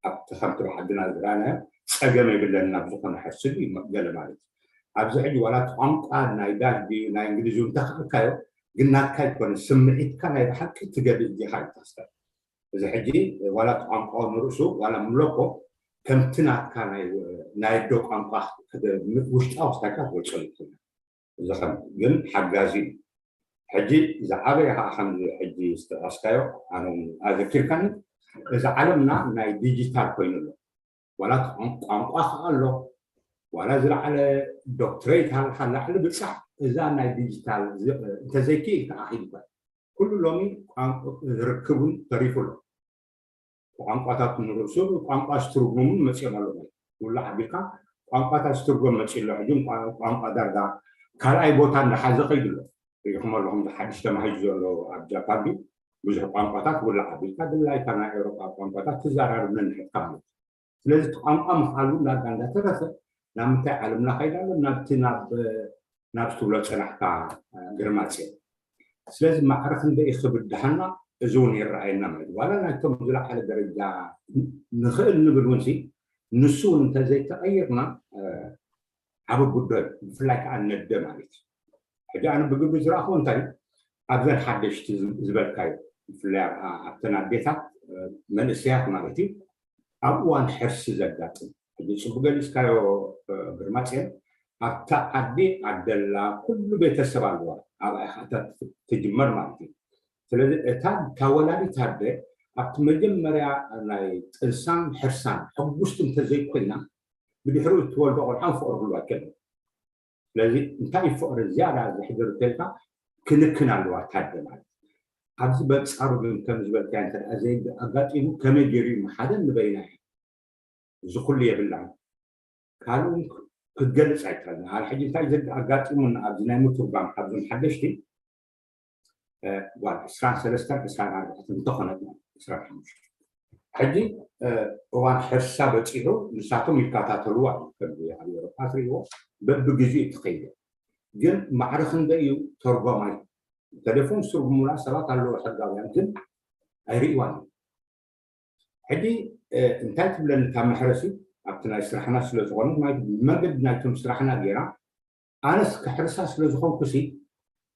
ኣብቲ ከምቲ ብዓድና ዝረኣናዮ ጸገም የብለና ብዝኾነ ሕስብ እዩ ገለ ማለት እዩ። ኣብዚ ሕጂ ዋላ እቲ ቋንቋ ናይ ዳድ ናይ እንግሊዝ እንተኽኣልካዮ ግን ናትካ ኣይኮነ ስምዒትካ ናይ ብሓቂ ትገድእ ዲኻ እዩ ታስተር እዚ ሕጂ ዋላ እቲ ቋንቋ ንርእሱ ዋላ ምለኮ ከምቲ ናትካ ናይ ኣዶ ቋንቋ ውሽጣዊ ክታካ ትገልጸሉ ትኽእል እዚ ከም ግን ሓጋዚ እዩ ሕጂ ዝዓበየ ከዓ ከም ሕጂ ዝተጠቀስካዮ ኣነ ኣዘኪርካኒ እዚ ዓለምና ናይ ዲጂታል ኮይኑ ኣሎ ዋላ ቋንቋ ከዓ ኣሎ ዋላ ዝለዓለ ዶክትሬት ሃልካ ላዕሊ ብፃሕ እዛ ናይ ዲጂታል እንተዘይክእል ተኣኪልካ ኩሉ ሎሚ ርክቡን ተሪፉ ኣሎ ቋንቋታት ንርእሱ ቋንቋ ዝትርጉሙን መፅኦም ኣሎ ውላዕ ኣቢልካ ቋንቋታት ዝትርጎም መፂ ኣሎ ሕጂ ቋንቋ ዳርጋ ካልኣይ ቦታ እንዳሓዘ ከይዱ ኣሎ ሪኢኹም ኣለኹም ሓድሽ ተማሂዙ ዘሎ ኣብ ጃፓን ብዙሕ ቋንቋታት ውላዕ ኣቢልካ ድላይካ ናይ ኤውሮጳ ቋንቋታት ትዘራርብ ነንሕድካ ማለት ስለዚ እቲ ቋንቋ ምኽኣሉ ዳርጋ እንዳተረፈ ናብ ምንታይ ዓለምና ከይዳ ኣሎ ናብቲ ናብ ናብ ትብሎ ፀናሕካ ግርማፅ እዮም ስለዚ ማዕረ ክንደይ ክብድሃና እዚ እውን ይረኣየና ማለት ዋላ ናይቶም ዝለዓለ ደረጃ ንኽእል ንብል እውን ንሱ እውን እንተዘይተቐይርና ዓብ ጉዳይ ብፍላይ ከዓ ነደ ማለት እዩ ሕጂ ኣነ ብግብሪ ዝረኣኹ እንታይ ኣብዘን ሓደሽቲ ዝበልካዩ ብፍላይ ኣብተን ኣዴታት መንእሰያት ማለት እዩ ኣብ እዋን ሕርሲ ዘጋጥም ሕጂ ፅቡቅ ገሊፅካዮ ግርማፅዮን ኣብታ ዓዲ ኣደላ ኩሉ ቤተሰብ ኣለዋ ኣብኣ ኢካ ትጅመር ማለት እዩ ስለዚ እታ ተወላዲት ኣደ ኣብቲ መጀመርያ ናይ ጥንሳን ሕርሳን ሕጉስቲ እንተዘይኮይና ብድሕሪኡ እትወልዶ ቆልዓ ፍቅሪ ክህሉ ኣይክእልን ስለዚ እንታይ ፍቅሪ ዝያዳ ዘሕድር እንተልካ ክንክን ኣለዋ ታደ ማለት ኣብዚ በንፃሩ ግን ከም ዝበልካዮ እንተ ዘይብል ኣጋጢሙ ከመይ ገይሩ እዩ ሓደ ንበይና እዩ እዚ ኩሉ የብላን ካልኡ ክትገልፅ ኣይከልና ሓደ ሕጂ እንታይ ኣጋጢሙና ኣብዚ ናይ ምትርጓም ካብዞም ሓደሽቲ ጓል ዕስራን ሰለስተን ዕስራን ኣርባዕተን እንተኾነት ዕስራን ሓሙሽተ ሕጂ እዋን ሕርሳ በፂሑ ንሳቶም ይከታተልዋ እዩ ከምዚ ኣብ ኤሮፓ ትሪእዎ በብግዜኡ ትኸይደ ግን ማዕረ ክንደ እዩ ተርጓማይ ተሌፎን ዝትርጉሙላ ሰባት ኣለዉ ሕጋውያን ግን ኣይርእዋን እዩ ሕጂ እንታይ ትብለኒ ካብ መሕረሲ ኣብቲ ናይ ስራሕና ስለ ዝኾነት ማለት ብመንገዲ ናይቶም ስራሕና ገይራ ኣነስ ክሕርሳ ስለ ዝኾንኩሲ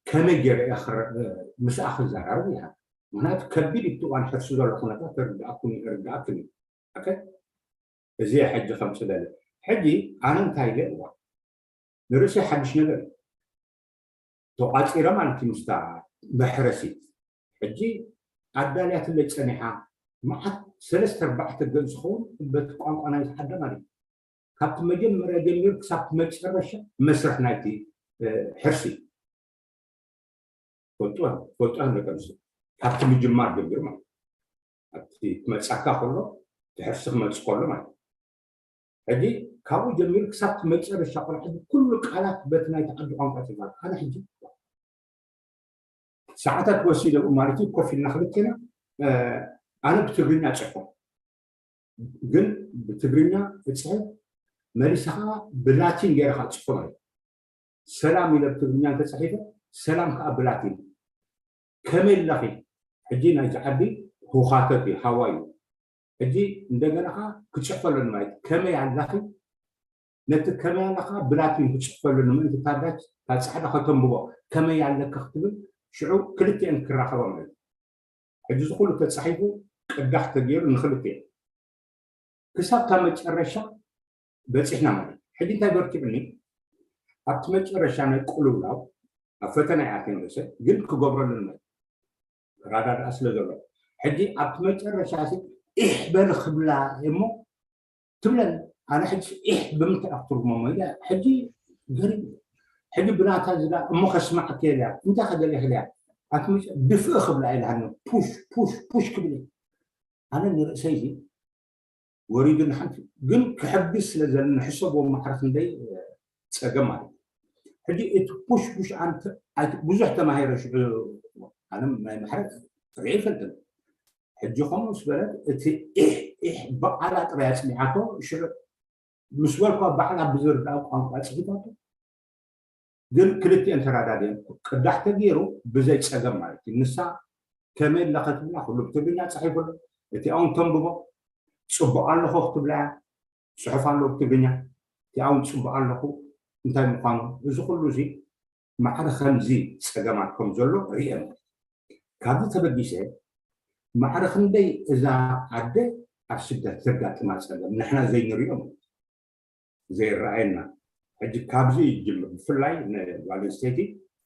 ከመይ ገይረ እየ ክረ- ምስኣ ክዘራረብ ይሃ ምክንያቱ ከቢድ እቲ እዋን ሕርሲ ዘሎ ኩነታት ተርድኣኩን ርድኣክን እዩ ኦኬ? እዚ ሕጂ ከምፅእ ደለ ሕጂ ኣነ እንታይ ኢለ እዋ ንርእሰይ ሓድሽ ነገር እዩ ተቋፂረ ማለት እዩ ምስታ መሕረሲት ሕጂ ኣዳልያትለይ ፀኒሓ መዓት ሰለስተ ኣርባዕተ ገፅ ዝኸውን በቲ ቋንቋ ናይ ዝሓደ ማለት እዩ ካብቲ መጀመርያ ጀሚሩ ክሳብ መጨረሻ መስርሕ ናይቲ ሕርሲ ፈልጡ ፈልጡ ደቂ ኣንስትዮ ካብቲ ምጅማር ጀሚሩ ማለት ኣብቲ ክመፃካ ከሎ እቲ ሕርሲ ክመፅ ከሎ ማለት ሕጂ ካብኡ ጀሚሩ ክሳብ መጨረሻ ቆልዓ ኩሉ ቃላት በቲ ናይ ተዓዲ ቋንቋ ፅፋት ኣነ ሕጂ ሰዓታት ወሲደ ማለት እዩ ኮፍ ኢልና ክልቴና ኣነ ብትግርኛ ፅፎ ግን ብትግርኛ እፅሕፍ መሊስኻ ብላቲን ገይርካ ፅፎ ማለት ሰላም ኢለ ብትግርኛ እንተፅሒፈ ሰላም ከዓ ብላቲን ከመይ ኣለኺ ሕጂ ናይዚ ዓዲ ሁኻተት እዩ ሃዋ እዩ ሕጂ እንደገና ከዓ ክፅሕፈ ኣለኒ ማለት ከመይ ኣለኺ ነቲ ከመይ ኣለኻ ብላቲን ክፅሕፈሉ ንምእንቲ ታዳች ካብ ፃዕዳ ከተንብቦ ከመይ ኣለካ ክትብል ሽዑ ክልቲአን ክራኸባ ማለት እዩ ሕጂ ዝኩሉ ተፃሒፉ ቅዳሕ ተገይሩ ንክልቲአን ክሳብ ካብ መጨረሻ በፂሕና ማለት ሕጂ እንታይ በርቲዑኒ ኣብቲ መጨረሻ ናይ ቅልውላው ኣብ ፈተና ይኣትየ ንርእሰ ግን ክገብረሉ ንመ ራዳድኣ ስለ ዘሎ ሕጂ ኣብቲ መጨረሻ ኢሕ በል ክብላ እሞ ትብለን ኣነ ሕጂ ኢሕ ብምንታይ ኣክትርጉሞ ኢለ ሕጂ ገሪም ሕጂ ብናታ ዝዳ እሞ ከስማዕ ከልያ እንታይ ከደለ ክልያ ኣትምጭ ድፍእ ክብላ ኢልሃኒ ፑሽ ፑሽ ፑሽ ክብል ኣነ ንርእሰይ እዚ ወሪዱ ንሓንቲ ግን ክሕግዝ ስለ ዘለኒ ሕሰብዎ ማዕረ ክንደይ ፀገም ማለት ሕጂ እቲ ፑሽ ፑሽ ኣንተ ብዙሕ ተማሂረ ሽዑ ኣነ ናይ ማሕረት ርኢ ይፈልጥን ሕጂ ከምኡ ምስ በለት እቲ ኢሕ ኢሕ በዓላ ጥራይ ኣፅኒዓቶ ሽዑ ምስ በልኳ ባዕላ ብዝርድኣ ቋንቋ ፅሒፋቶ ግን ክልቲአን ተራዳድየን ቅዳሕ ተገይሩ ብዘይ ፀገም ማለት እዩ ንሳ ከመይ ኣለኸ ትብላ ኩሉ ብትግርኛ ፀሒፉ እቲ ኣውን ተንብቦ ፅቡቅ ኣለኹ ክትብላ እያ ፅሑፍ ኣለዎ ብትግርኛ እቲ ኣውን ፅቡቅ ኣለኹ እንታይ ምኳኑ እዚ ኩሉ እዚ ማዕረ ከምዚ ፀገማት ከም ዘሎ ርየ ማለት ካብዚ ተበጊሰ ማዕረ ክንደይ እዛ ዓደ ኣብ ስደት ዘጋጥማ ፀገም ንሕና ዘይንሪኦ ማለት ዘይረኣየና ሕጂ ካብዚ ይጅምር ብፍላይ ንጓል ኣንስተይቲ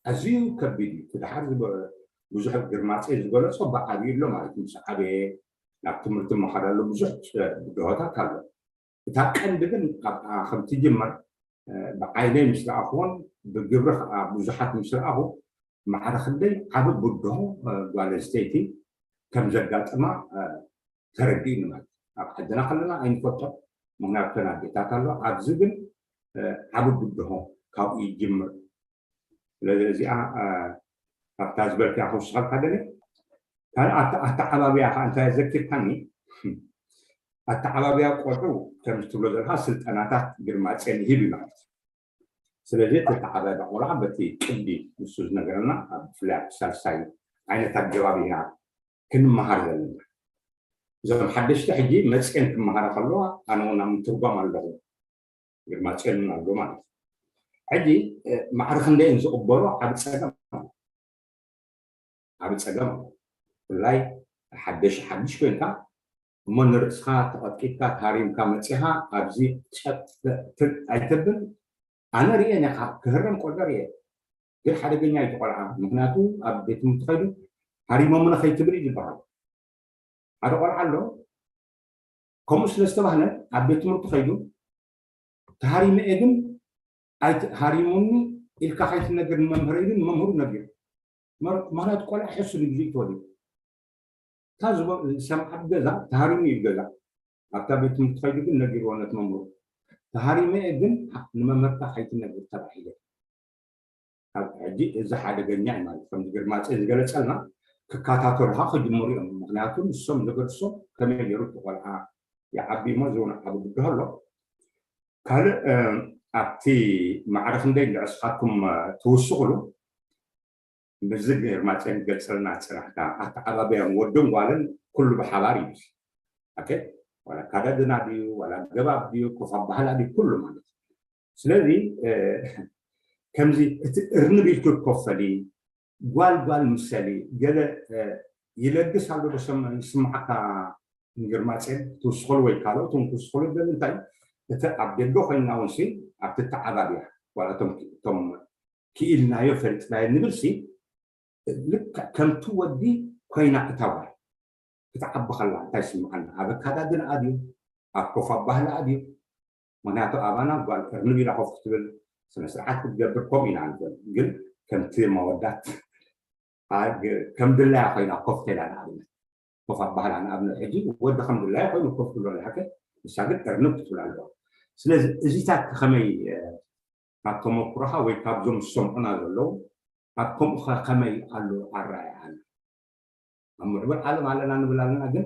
ኣዝዩ ከቢድ እዩ እቲ ድሓር ዝበ- ብዙሕ ግርማፀ ዝገለፆ ብዓብዩ ኣሎ ማለት ምስ ዓበየ ናብ ትምህርቲ መኸር ኣሎ ብዙሕ ብድሆታት ኣሎ እታ ቀንዲ ግን ኣብኣ ከም ትጅመር ብዓይነይ ምስ ረኣኽዎን ብግብሪ ከዓ ብዙሓት ምስ ረኣኹ ማዕረ ክንደይ ዓቢ ብድሆ ጓል ኣንስተይቲ ከም ዘጋጥማ ተረዲእኒ ማለት ኣብ ዓድና ከለና ኣይንፈልጦ ምክንያቱ ተን ኣዴታት ኣሎ ኣብዚ ግን ዓቢ ብድሆ ካብኡ ይጅምር ስለዚ እዚኣ ካብታ ዝበልክያ ክውስኸልካ ደለ ካልእ ኣተዓባብያ ከዓ እንታይ ዘኪርካኒ ኣተዓባብያ ቆልዑ ከም ትብሎ ዘለካ ስልጠናታት ግርማፀን ይህብ እዩ ማለት እዩ ስለዚ ተተዓባብያ ቆልዓ በቲ ቅዲ ንሱ ዝነገረና ኣብ ብፍላይ ኣብ ሳልሳይ ዓይነት ኣገባብ ኢና ክንመሃር ዘለና እዞም ሓደሽቲ ሕጂ መፅኤን ክመሃራ ከለዋ ኣነ እውን ኣብ ምትርጓም ኣለኹ ግርማፅኤን እውን ኣሎ ማለት እዩ ሕጂ ማዕረ ክንደይን ዝቕበሎ ዓብ ፀገም ዓብ ፀገም ብፍላይ ሓደሽ ሓድሽ ኮይንካ እሞ ንርእስኻ ተቐጥቂጥካ ተሃሪምካ መፂኻ ኣብዚ ጨጥ ኣይተብል ኣነ ርኤ ኒኻ ክህረም ቆልዑ ርኤ ግን ሓደገኛ እዩ ቆልዓ ምክንያቱ ኣብ ቤት ትምህርቲ ከይዱ ሃሪሞምነ ከይትብል እዩ ዝበሃል ሓደ ቆልዓ ኣሎ ከምኡ ስለ ዝተባህለ ኣብ ቤት ትምህርቲ ከይዱ ተሃሪመ እየ ግን ኣይት- ሃሪሙኒ ኢልካ ከይትነግር ንመምህረይ ግን ንመምህሩ ነጊሩ መር- ምክንያቱ ቆልዓ ሕሱን እዩ ግዜ ተወሊዱ እታ ዝቦ- ዝሰምዓ ገዛ ተሃሪሙ እዩ ገዛ ኣብታ ቤት ትምህርቲ ከይዱ ግን ነጊርዎ ነቲ መምህሩ ተሃሪመ እየ ግን ንመምህርካ ከይትነግር ተባሂለ ካብ ሕጂ እዚ ሓደገኛ እዩ ማለት ከምዚ ግርማፀ ዝገለፀልና ክከታተሉካ ክጅምሩ እዮም ምክንያቱ ንሶም ዝገድሶም ከመይ ገይሩ እቲ ቆልዓ ይዓቢ እሞ እዚ እውን ዓቢ ብድሆ ኣሎ ካልእ ኣብቲ ማዕረ ክንደይ ንዕስኻትኩም ትውስኽሉ ምዚ ግርማፀ ንገልፀልና ፅናሕካ ኣተዓባብያን ወድን ጓልን ኩሉ ብሓባር ይብል ኦኬ ዋላ ኣካዳድና ድዩ፣ ዋላ ገባብ ድዩ፣ ኮፍ ኣባህላ ድዩ፣ ኩሉ ማለት እዩ። ስለዚ ከምዚ እቲ እርንብ ኢልኩ ኮፈሊ፣ ጓል ጓል ምሰሊ፣ ገለ ይለግስ ኣሎ ዶ ይስምዓካ? ንግርማጼን ትውስኸሉ ወይ ካልኦት እውን ክውስኸሉ ደሊ እንታይ፣ እቲ ኣብ ደገ ኮይና እውን ሲ ኣብቲ ተዓባብያ ዋላ እቶም ክኢልናዮ ፈሊጥናዮ ንብል ሲ ልክዕ ከምቲ ወዲ ኮይና እታ ጓል ክትዓቢ ከላ እንታይ ይስምዓና? ኣብ ኣካዳድንኣ ድዩ? ኣብ ኮፍ ኣባህልኣ ድዩ? ምክንያቱ ኣባና ጓል እርንብ ኢላ ኮፍ ክትብል ስነ ስርዓት ክትገብር ከምኡ ኢና ንብል፣ ግን ከምቲ መወዳት ከም ድላያ ኮይና ኮፍ ተላ ንኣብነት ኮፍ ኣባህላ ንኣብነት ሕጂ ወዲ ከም ድላያ ኮይኑ ኮፍ ትብሎ ሓቀ ንሳ ግን እርንብ ክትብል ኣለዋ። ስለዚ እዚታት ከመይ ካብ ተመኩሮኻ ወይ ካብዞም ዝሰምዑና ዘለዉ ኣብ ከምኡ ከመይ ኣሎ ኣረኣእያና? ኣብ ምዕቡል ዓለም ኣለና ንብል ኣለና፣ ግን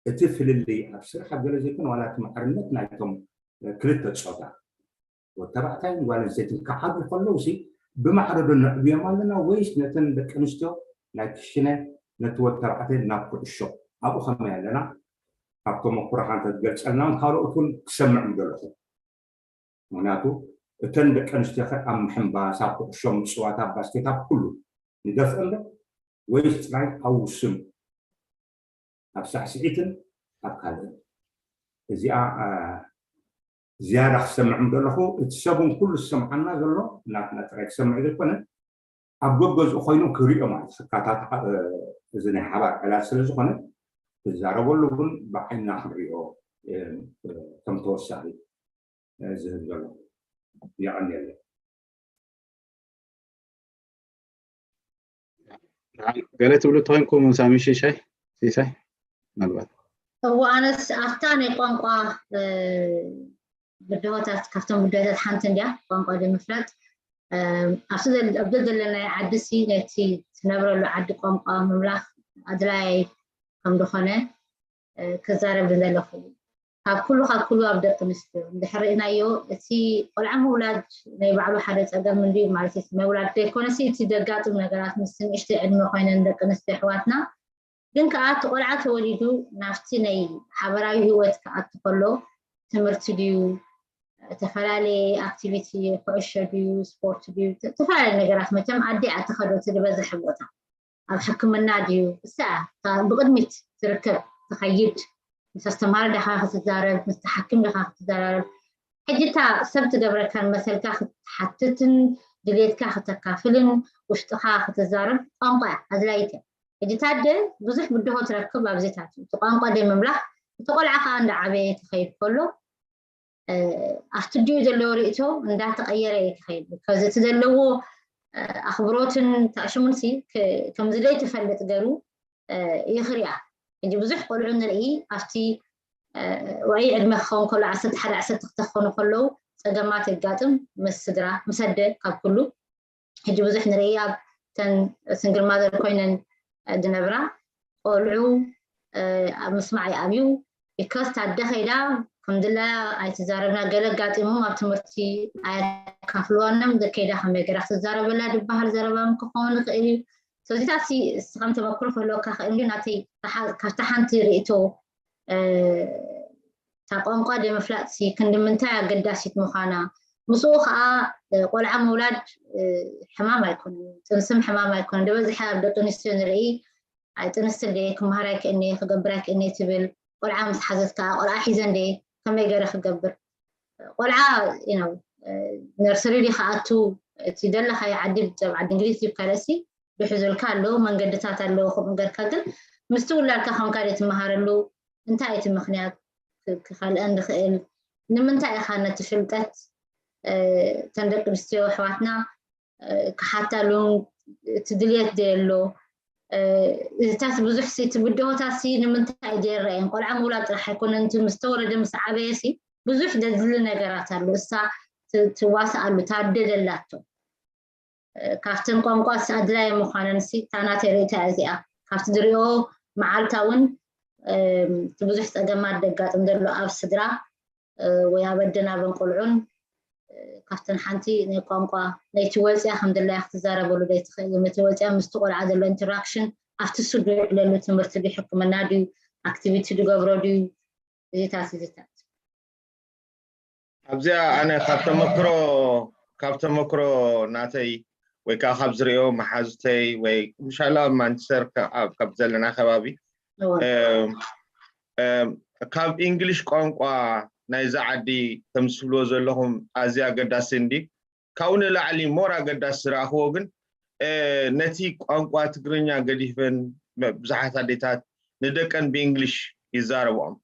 እቲ ፍልልይ ኣብ ስራሕ ኣብ ገለ ዘይኮነ ዋላ እቲ ማዕርነት ናይቶም ክልተ ፆታ ወተባዕታይን ጓል ኣንስተይትን ክዓብዩ ከለዉ ሲ ብማዕረ ዶ ነዕብዮም ኣለና ወይስ ነተን ደቂ ኣንስትዮ ናይ ክሽነ ነቲ ወተባዕታይ ናብ ኩዕሾ ኣብኡ ከመይ ኣለና? ካብ ተመኩሮኻ እንተትገልፀልና ካልኦት እውን ክሰምዕ ምደለኹ። ምክንያቱ እተን ደቂ ኣንስትዮ ከ ኣብ ምሕንባስ ኣብ ኩዕሾ ምፅዋት ኣብ ባስኬት ኣብ ኩሉ ንደፍኦ እንዶ ወይስ ጥራይ ኣብ ውሱን ኣብ ሳዕስዒትን ኣብ ካልእን? እዚኣ ዝያዳ ክሰምዕ ምደለኹ እቲ ሰብ እውን ኩሉ ዝሰምዓና ዘሎ ናትና ጥራይ ክሰምዕ ዘይኮነ ኣብ ገገዝኡ ኮይኑ ክሪኦ ማለት ክካታታ እዚ ናይ ሓባር ዕላል ስለ ዝኾነ ክዛረበሉ እውን ብዓይንና ክንሪኦ ከም ተወሳኺ ዝህብ ዘሎ። የቐንየለይ። ገለ ትብሉ ተኮይንኩም ሳሚ ሽሻይ ሲሳይ ምናልባት እዎ ኣነስ ኣብታ ናይ ቋንቋ ብድሆታት ካብቶም ብድሆታት ሓንቲ እንዲያ ቋንቋ ዘይምፍላጥ ኣብቲ ዘለናዮ ዓዲ ሲ ነቲ ትነብረሉ ዓዲ ቋንቋ ምምላኽ ኣድላይ ከም ዝኾነ ክዛረብ ዝደለኹ ካብ ኩሉ ካብ ኩሉ ኣብ ደቂ ኣንስትዮ እንድሕር ርኢናዮ እቲ ቆልዓ ምውላድ ናይ ባዕሉ ሓደ ፀገም እንድዩ ማለት እዩ ምውላድ ዘይኮነሲ እቲ ዘጋጥም ነገራት ምስ ንእሽተይ ዕድመ ኮይነን ደቂ ኣንስትዮ ኣሕዋትና ግን ከዓ እቲ ቆልዓ ተወሊዱ ናብቲ ናይ ሓበራዊ ህይወት ክኣቱ ከሎ ትምህርቲ ድዩ ዝተፈላለየ ኣክቲቪቲ ኩዕሾ ድዩ ስፖርት ድዩ ዝተፈላለዩ ነገራት መቸም ኣዲ ኣትኸዶ እቲ ዝበዝሕ ቦታ ኣብ ሕክምና ድዩ እሳ ብቅድሚት ትርከብ ትኸይድ ምስ ኣስተማሪ ዳኻ ክትዛረብ ምስ ሓኪም ዳኻ ክትዘራረብ ሕጂ እታ ሰብ ትገብረካን መሰልካ ክትሓትትን ድሌትካ ክተካፍልን ውሽጥኻ ክትዛረብ ቋንቋ ኣድላይት እያ ሕጂ ታደ ብዙሕ ብድሆ ትረክብ ኣብዚታት እቲ ቋንቋ ደይ ምምላኽ እቲ ቆልዓ ከዓ እንዳ ዓበየ ትኸይድ ከሎ ኣብቲ ድኡ ዘለዎ ርእቶ እንዳተቐየረ እዩ ክኸይድ ከዚ እቲ ዘለዎ ኣኽብሮትን ታሽሙን ሲ ከምዚ ደይ ትፈልጥ ገሩ ይኽርያ ሕጂ ብዙሕ ቆልዑ ንርኢ ኣብቲ ወይ ዕድመ ክኸውን ከሎ ዓሰርተ ሓደ ዓሰርተ ክተኾኑ ከለዉ ፀገማት የጋጥም ምስ ስድራ ምስ ኣደ ካብ ኩሉ ሕጂ ብዙሕ ንርኢ ኣብ ተን ስንግል ማዘር ኮይነን ዝነብራ ቆልዑ ኣብ ምስማዕ ይኣብዩ because ታደ ከይዳ ከምድላ ኣይትዛረብና ገለ ኣጋጢሞም ኣብ ትምህርቲ ኣየካፍልዋኖም ከይዳ ከመይ ገራ ክትዛረበላ ዝበሃል ዘረባ ክኸውን ይኽእል እዩ ስለዚታት እስኻም ተመክሮ ክህልወካ ክእል ናተይ ካብታ ሓንቲ ርእቶ እታ ቋንቋ ደምፍላጥ ክንዲ ምንታይ ኣገዳሲት ምዃና ምስኡ ከዓ ቆልዓ ምውላድ ሕማም ኣይኮነን ጥንስም ሕማም ኣይኮነን ደበዝሐ ኣብ ደቂ ኣንስትዮ ንርኢ ኣይ ጥንስቲ እንደ ክመሃር ኣይክእኒ ክገብር ኣይክእኒ ትብል ቆልዓ ምስ ሓዘት ከዓ ቆልዓ ሒዘ እንደ ከመይ ገረ ክገብር ቆልዓ ነርሰሪ ዲ ከኣቱ እቲ ዘለካዮ ዓዲ ብጨብ ዓዲ እንግሊዝ ይብካ ርእሲ ብሕዙልካ ኣለዉ መንገድታት ኣለዉ ከምኡ ገርካ ግን ምስቲ ውላድካ ከም ካልእ ትመሃረሉ እንታይ እቲ ምክንያት ክኸልአን ዝኽእል ንምንታይ ኢኻ ነቲ ፍልጠት ተን ደቂ ኣንስትዮ ኣሕዋትና ክሓታሉ እቲ ድልየት ዘየሎ እዚታት ብዙሕ እቲ ብድሆታት ንምንታይ ዘየረአየን ቆልዓ ምውላድ ጥራሕ ኣይኮነን እቲ ምስ ተወለደ ምስ ዓበየ ብዙሕ ዘድሊ ነገራት ኣሎ እሳ ትዋስኣሉ ታደለላቶ ካብተን ቋንቋ ኣድላየ ምዃነን እታ ናተይ ርእታ እዚኣ ካብቲ ዝሪኦ መዓልታ እውን እቲ ብዙሕ ፀገማት ዘጋጥም ዘሎ ኣብ ስድራ ወይ ኣብ ኣደን ኣበን ቆልዑን ካብተን ሓንቲ ናይ ቋንቋ ነይቲ ወፅያ ከም ድላያ ክትዛረበሉ ዘይትኽእል ነቲ ወፅያ ምስቲ ቆልዓ ዘሎ ኢንተራክሽን ኣብቲ ሱ ድውዕለሉ ትምህርቲ ድዩ ሕክምና ድዩ ኣክቲቪቲ ድገብሮ ድዩ እዚታት እዚታት ኣብዚኣ ኣነ ካብ ተመክሮ ካብ ተመክሮ ናተይ ወይ ከዓ ካብ ዝሪኦ መሓዙተይ ወይ ምሻላ ማንቸስተር ካብ ዘለና ከባቢ ካብ ኢንግሊሽ ቋንቋ ናይዛ ዓዲ ከም ዝብልዎ ዘለኹም ኣዝያ ኣገዳሲ እንዲ ካብኡ ንላዕሊ ሞር ኣገዳሲ ዝረኣኽዎ ግን ነቲ ቋንቋ ትግርኛ ገዲፈን ብዙሓት ኣዴታት ንደቀን ብእንግሊሽ ይዛረብኦም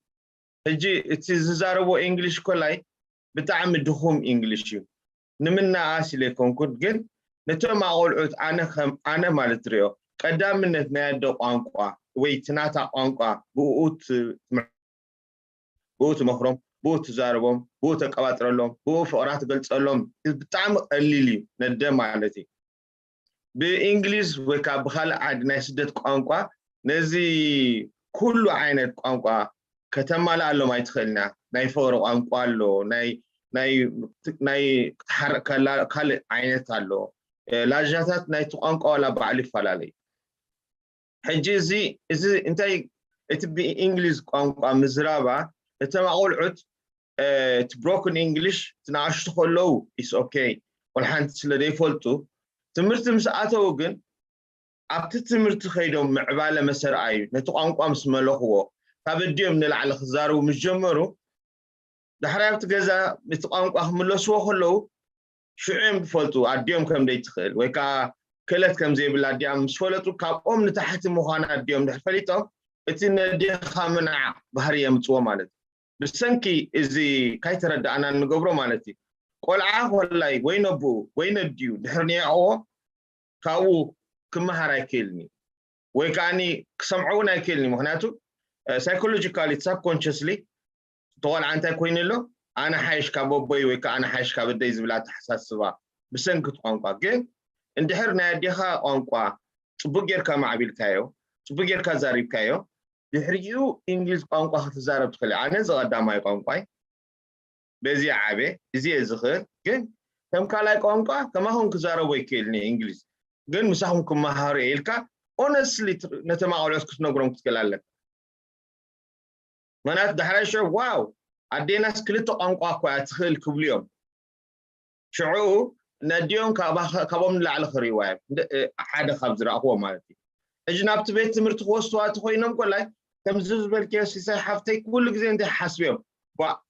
ሕጂ እቲ ዝዛረቦ እንግሊሽ ኮላይ ብጣዕሚ ድኹም እንግሊሽ እዩ ንምናኣስ ኢለ ኣይኮንኩን ግን ነቶም ኣቆልዑት ኣነ ከም ኣነ ማለት ሪኦ ቀዳምነት ናይ ኣደ ቋንቋ ወይ ትናታ ቋንቋ ብኡ ብኡ ትመክሮም ብኡ ትዛረቦም ብኡ ተቀባጥረሎም ብኡ ፍቅራ ትገልፀሎም ብጣዕሚ ቀሊል እዩ ነደ ማለት እዩ ብእንግሊዝ ወይ ከዓ ብካልእ ዓዲ ናይ ስደት ቋንቋ ነዚ ኩሉ ዓይነት ቋንቋ ከተማልኣሎም ኣይትኽእልና ናይ ፍቅሪ ቋንቋ ኣሎ ናይ ክትሓረቅ ከላ ካልእ ዓይነት ኣሎ ላጃታት ናይቲ ቋንቋ ዋላ ባዕሉ ይፈላለዩ ሕጂ እዚ እዚ እንታይ እቲ ብእንግሊዝ ቋንቋ ምዝራባ እቶም ኣቆልዑት እቲ broken English ትንኣሽቱ ከለዉ is okay ወላ ሓንቲ ስለ ዘይፈልጡ ትምህርቲ ምስ ኣተዉ ግን ኣብቲ ትምህርቲ ከይዶም ምዕባለ መሰርኣዩ ነቲ ቋንቋ ምስ መለኽዎ ካብ ኣዲኦም ንላዕሊ ክዛረቡ ምስ ጀመሩ ዳሕራይ ኣብቲ ገዛ እቲ ቋንቋ ክምለስዎ ከለዉ ሽዑ እዮም ዝፈልጡ ኣዲኦም ከም ዘይትኽእል ወይ ከዓ ክእለት ከም ዘይብላ ኣዲኣ ምስ ፈለጡ ካብኦም ንታሕቲ ምዃን ኣዲኦም ድሕር ፈሊጦም እቲ ነዴኻ ምንዓቕ ባህሪ የምፅዎ ማለት እዩ ብሰንኪ እዚ ካይተረዳእና እንገብሮ ማለት እዩ ቆልዓ ኮላይ ወይ ነብኡ ወይ ነዲኡ ድሕር ንዕቕዎ ካብኡ ክመሃር ኣይክእልን እዩ ወይ ከዓ ክሰምዖ እውን ኣይክእልን እዩ ምክንያቱ psychologically subconsciously እቲ ቆልዓ እንታይ ኮይኑ ኣሎ ኣነ ሓይሽ ካብ ኣቦይ ወይ ከዓ ኣነ ሓይሽ ካብ ኣደይ ዝብል ኣተሓሳስባ ብሰንኪ እቲ ቋንቋ ግን እንድሕር ናይ ኣዴኻ ቋንቋ ፅቡቅ ጌርካ ማዕቢልካዮ ፅቡቅ ጌርካ ዛሪብካዮ ድሕሪኡ እንግሊዝ ቋንቋ ክትዛረብ ትኽእል ኣነ እዚ ቀዳማይ ቋንቋይ በዚ ዓበ እዚ ዝኽእል ግን ከም ካልኣይ ቋንቋ ከማኹም ክዛረቦ ይክእል እንግሊዝ ግን ምሳኹም ክመሃሩ ኢልካ honestly ነቶም ኣቆልዑት ክትነግሮም ክትክእል ኣለካ ምክንያቱ ዳሕራይ ሽዑ ዋው ኣዴናስ ክልተ ቋንቋ እኳ እያ ትኽእል ክብሉ እዮም ሽዑ ነዲኦም ካብኦም ንላዕሊ ክርእይዋ እዮም ሓደ ካብ ዝረእኽዎ ማለት እዩ ሕጂ ናብቲ ቤት ትምህርቲ ክወስድዋ ተኮይኖም ኮላይ ከምዚ ዝበልክዮ ሲሳይ ሓፍተይ ኩሉ ግዜ እንታይ ሓስብዮም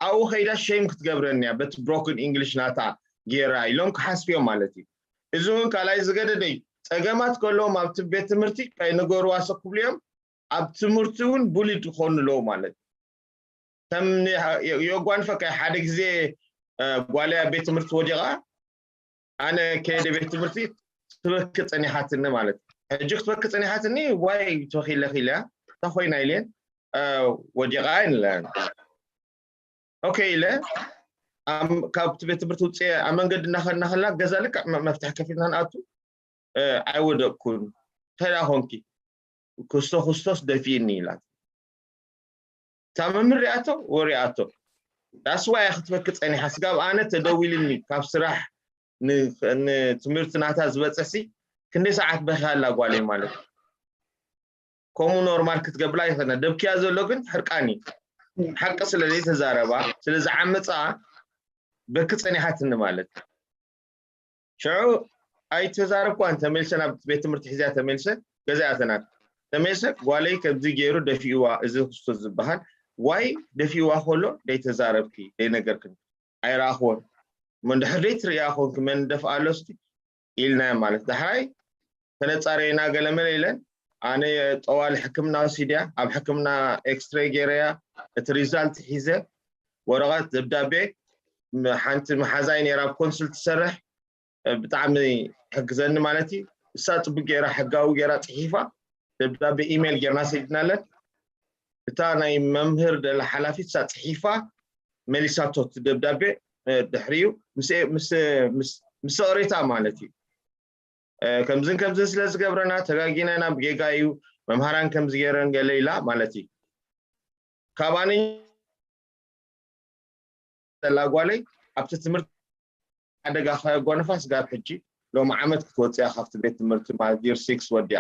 ኣብኡ ከይዳ ሸይም ክትገብረኒ እያ በቲ broken English ናታ ጌራ ኢሎም ክሓስብዮም ማለት እዩ እዚ እውን ካልኣይ ዝገደደይ ፀገማት ከለዎም ኣብቲ ቤት ትምህርቲ ከይነገርዋ ሰ ክብሉ እዮም ኣብ ትምህርቲ እውን bullied ክኾኑ ኣለዉ ማለት ከም የጓንፈካ ሓደ ግዜ ጓልያ ቤት ትምህርቲ ወዲቓ ኣነ ከየደ ቤት ትምህርቲ ትበኪ ፀኒሓትኒ ማለት ሕጂ ክትበኪ ፀኒሓትኒ ዋይ ትበኪ ኢለክ ኢለያ እታ ኮይና ኢልየን ወዲቓ ኢለን ኦኬ ኢለ ካብቲ ቤት ትምህርቲ ውፅአ ኣብ መንገዲ እናኸድና ከላ ገዛ ልክዕ መፍትሒ ከፊልና ንኣቱ ኣይወደቅኩን እንታይ ደኣ ኮንኪ ክስቶ ክርስቶስ ደፊእኒ ኢላት እታ መምህር ሪኣቶ ወሪኣቶ that's why ክትበኪ ፀኒሓ ስጋብ ኣነ ተደዊልኒ ካብ ስራሕ ንትምህርቲ ናታ ዝበፅሕሲ ክንደይ ሰዓት በኪያ ኣላ ጓለይ ማለት ከምኡ ኖርማል ክትገብላ ይኽእልና ደብክያ ዘሎ ግን ሕርቃን እዩ ሓቂ ስለ ዘይተዛረባ ስለ ዝዓመፃ በኪ ፀኒሓትኒ ማለት ሽዑ ኣይተዛረብኳን ተመልሰ ናብ ቤት ትምህርቲ ሒዝያ ተመልሰ ገዛ ኣተናት ተመልሰ ጓለይ ከምዚ ገይሩ ደፊእዋ እዚ ክስቶ ዝበሃል ዋይ ደፊእዋ ከሎ ደይተዛረብኪ ደይነገርክን ኣይረኣኽዎን እሞ እንድሕር ደይትርእያ ኮንኪ መን ደፍኣ ኣሎ እስቲ ኢልናዮ ማለት ዳሕራይ ተነፃረየና ገለመለ ኢለን ኣነ ጠዋል ሕክምና ወሲድያ ኣብ ሕክምና ኤክስትሬ ገይረያ እቲ ሪዛልት ሒዘ ወረቐት ደብዳቤ ሓንቲ መሓዛይ ነይራ ኣብ ኮንስል ትሰርሕ ብጣዕሚ ሕግዘኒ ማለት እዩ እሳ ፅቡቅ ገይራ ሕጋዊ ገይራ ፅሒፋ ደብዳቤ ኢሜይል ገይርና ሰዲድናለን እታ ናይ መምህር ደላ ሓላፊት እሳ ፅሒፋ መሊሳቶ እቲ ደብዳቤ ድሕሪኡ ምስ ቅሬታ ማለት እዩ ከምዝን ከምዝን ስለ ዝገብረና ተጋጊና ናብ ጌጋ እዩ መምሃራን ከምዚ ገይረን ገለ ኢላ ማለት እዩ ካባኒ ዘላ ጓለይ ኣብቲ ትምህርቲ ሓደጋ ከጓነፋ ስጋብ ሕጂ ሎም ዓመት ክትወፅያ ካብቲ ቤት ትምህርቲ ማለት ር ሲክስ ወዲያ